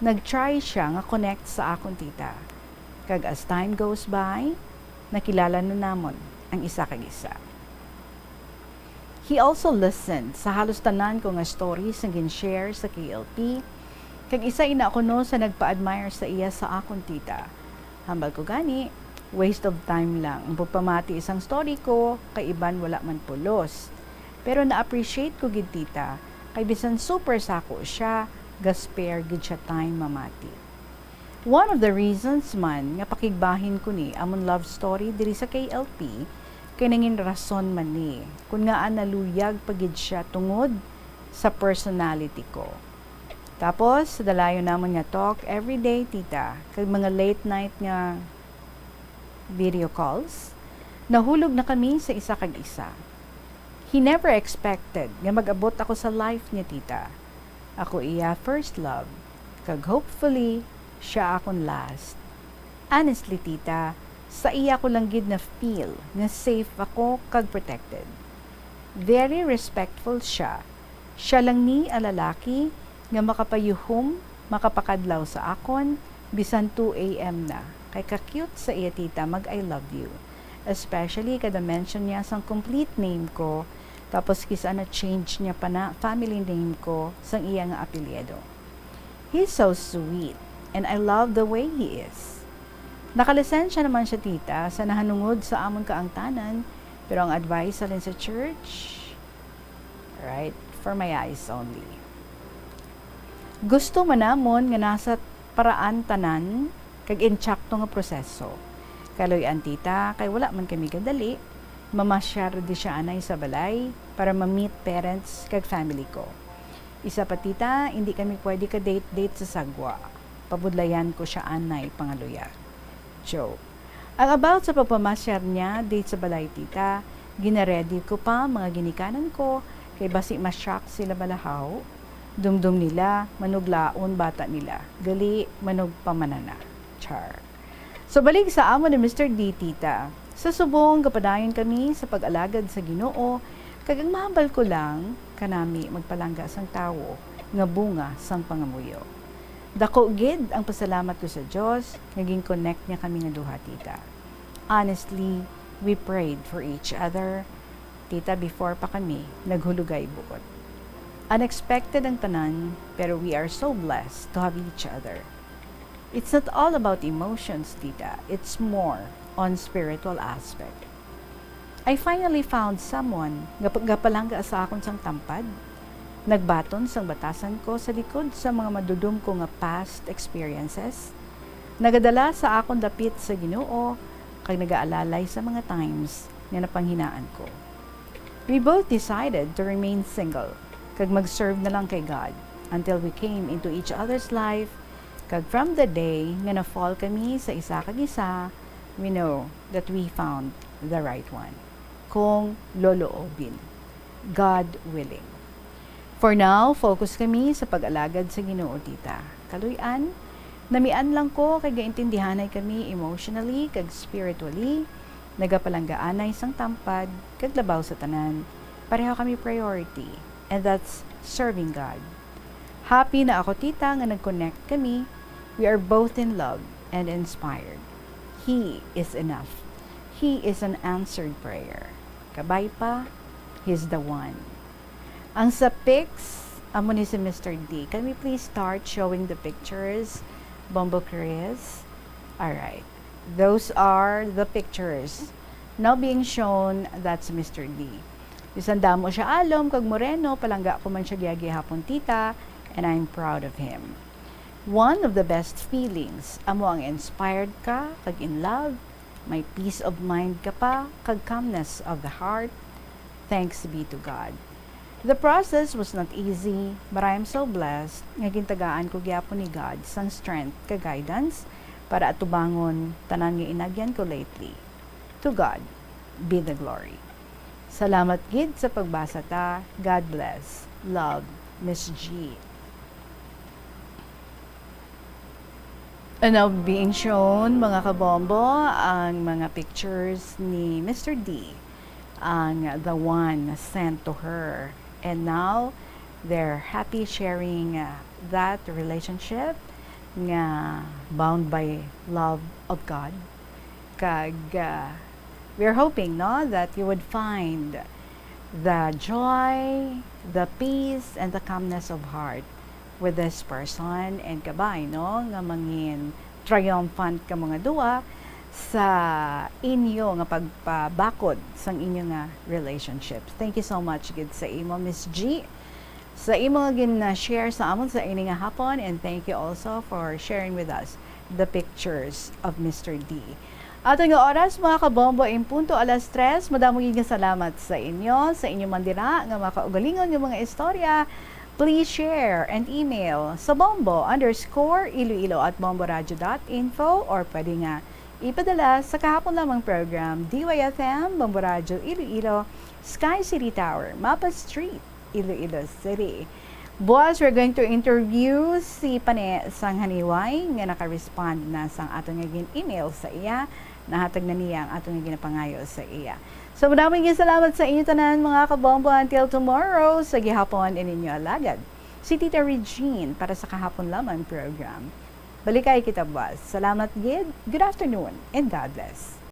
nag-try siya nga connect sa akon, tita. Kag as time goes by, nakilala na namon ang isa kag isa. He also listened sa halos tanan ko nga stories nga gin-share sa K L P, kag isa ina kuno sa nagpa-admire sa iya sa akon, tita. Hambal ko gani, waste of time lang ang pagpamati sang story ko, kay iban wala man pulos. Pero na-appreciate ko gid, tita, kay bisan super sako siya, ga-spare gid siya time mamati. One of the reasons man nga pakigbahin ko ni amon love story diri sa K L P, kay nangin rason man ni kun ngaa naluyag pa gid siya tungod sa personality ko. Tapos, sa dalayon namon nga talk everyday, tita, kag mga late night nga video calls, nahulog na kami sa isa kag isa. He never expected nga mag-abot ako sa life niya, tita. Ako iya first love, kag hopefully, siya akon last. Honestly, tita, sa iya ko lang gid na-feel nga safe ako kag protected. Very respectful siya. Siya lang ni ang lalaki nga makapayuhom, makapakadlaw sa akon, bisan two A M na. Kay ka-cute sa iya, tita, mag-I love you. Especially kada mention niya sang complete name ko, tapos kis-a na-change niya pa na family name ko sang iya nga apelyido. He's so sweet, and I love the way he is. Nakalisensya naman siya, tita, sa nahanungod sa amon kaangtanan, pero ang advice halin sa church, right, for my eyes only. Gusto man namon nga nasa paraan tanan kag intsakto nga proseso. Kaluy-an, tita, kay wala man kami gadali. Mamasyar di siya anay sa balay para ma-meet parents kag family ko. Isa pa, tita, hindi kami pwede ka-date-date sa sagwa. Pabudlayan ko siya anay pangaluya. Joke. Ang about sa pagpamasyar niya date sa balay, tita, ginaready ko pa mga ginikanan ko kay basi ma-shock sila balahaw. Dumdum nila, manuglaon bata nila. Gali, manugpamanana. Char. So, balik sa amo ni Mister D, tita. Sa subong, gapadayon kami sa pag-alagad sa Ginoo, kag ang mahambal ko lang, kanami magpalangga sang tawo nga bunga sang pangamuyo. Dako gid ang pasalamat ko sa Dios nga gin-connect niya kami nga duha, tita. Honestly, we prayed for each other, tita, before pa kami naghulugay buot. Unexpected ang tanan, pero we are so blessed to have each other. It's not all about emotions, tita. It's more on spiritual aspect. I finally found someone nga pa-, gapalangga sa akon sang tampad. Nagbaton sang batasan ko sa likod sa mga madudom ko nga past experiences. Nagadala sa akon dapit sa Ginoo, kag nagaalalay sa mga times nga napanghinaan ko. We both decided to remain single, kag mag-serve na lang kay God until we came into each other's life, kag from the day nga na-fall kami sa isa kag isa, we know that we found the right one. Kung loloobin, God willing. For now, focus kami sa pag-alagad sa Ginoo, tita. Kaluy-an, namian lang ko kay gaintindihanay kami emotionally kag spiritually, nagapalanggaanay sang tampad, kag labaw sa tanan, pareho kami priority, and that's serving God. Happy na ako, tita, nga nag-connect kami. We are both in love and inspired. He is enough. He is an answered prayer. Kabay pa, he's the one. Ang sa pics, amo ni si Mister D. Can we please start showing the pictures, Bombo Chris? Alright. Those are the pictures. Now being shown, that's Mister D. Bisan damo siya alom kag moreno, palangga ko man siya gihapon, tita, and I'm proud of him. One of the best feelings, amo ang inspired ka kag in love, may peace of mind ka pa, kag calmness of the heart. Thanks be to God. The process was not easy, but I am so blessed nga gintagaan ko gyapon ni God sang strength kag guidance para atubangon tanan nga inagyan ko lately. To God be the glory. Salamat gid sa pagbasa, ta. God bless. Love, Miss G. And now being shown, mga kabombo, ang mga pictures ni Mister D, ang the one sent to her. And now, they're happy sharing, uh, that relationship nga bound by love of God. Kag, uh, we're hoping, no, that you would find the joy, the peace, and the calmness of heart with this person, and kabay, no, nga mangin triumphant kamo nga duwa sa inyo nga pagpabakod sang inyo nga relationship. Thank you so much gid sa imo, Miss G, sa imo nga gin-share sa amon sa ini nga hapon, and thank you also for sharing with us the pictures of Mister D. Aton nga oras, mga kabombo, in punto alas tres. Madamo gid nga salamat sa inyo, sa inyo man dira nga makaugalingon nga mga istorya. Please share and email sa bombo underscore iloilo at bomboradio dot info, or pwede nga ipadala sa kahapon lamang program, D Y F M, Bombo Radio Iloilo, Sky City Tower, Mapa Street, Iloilo City. Buwas, we're going to interview si Pane Sanghaniway nga naka-respond na sang aton nga gin-email sa iya. Nahatag na niya ang aton nga ginapangayo sa iya. So, madaming salamat sa inyo tanan, mga kabombo. Until tomorrow, sa gihapon, ininyo alagad, si Tita Regine para sa kahapon lamang program. Balikay kita buwas. Salamat gid. Good afternoon and God bless.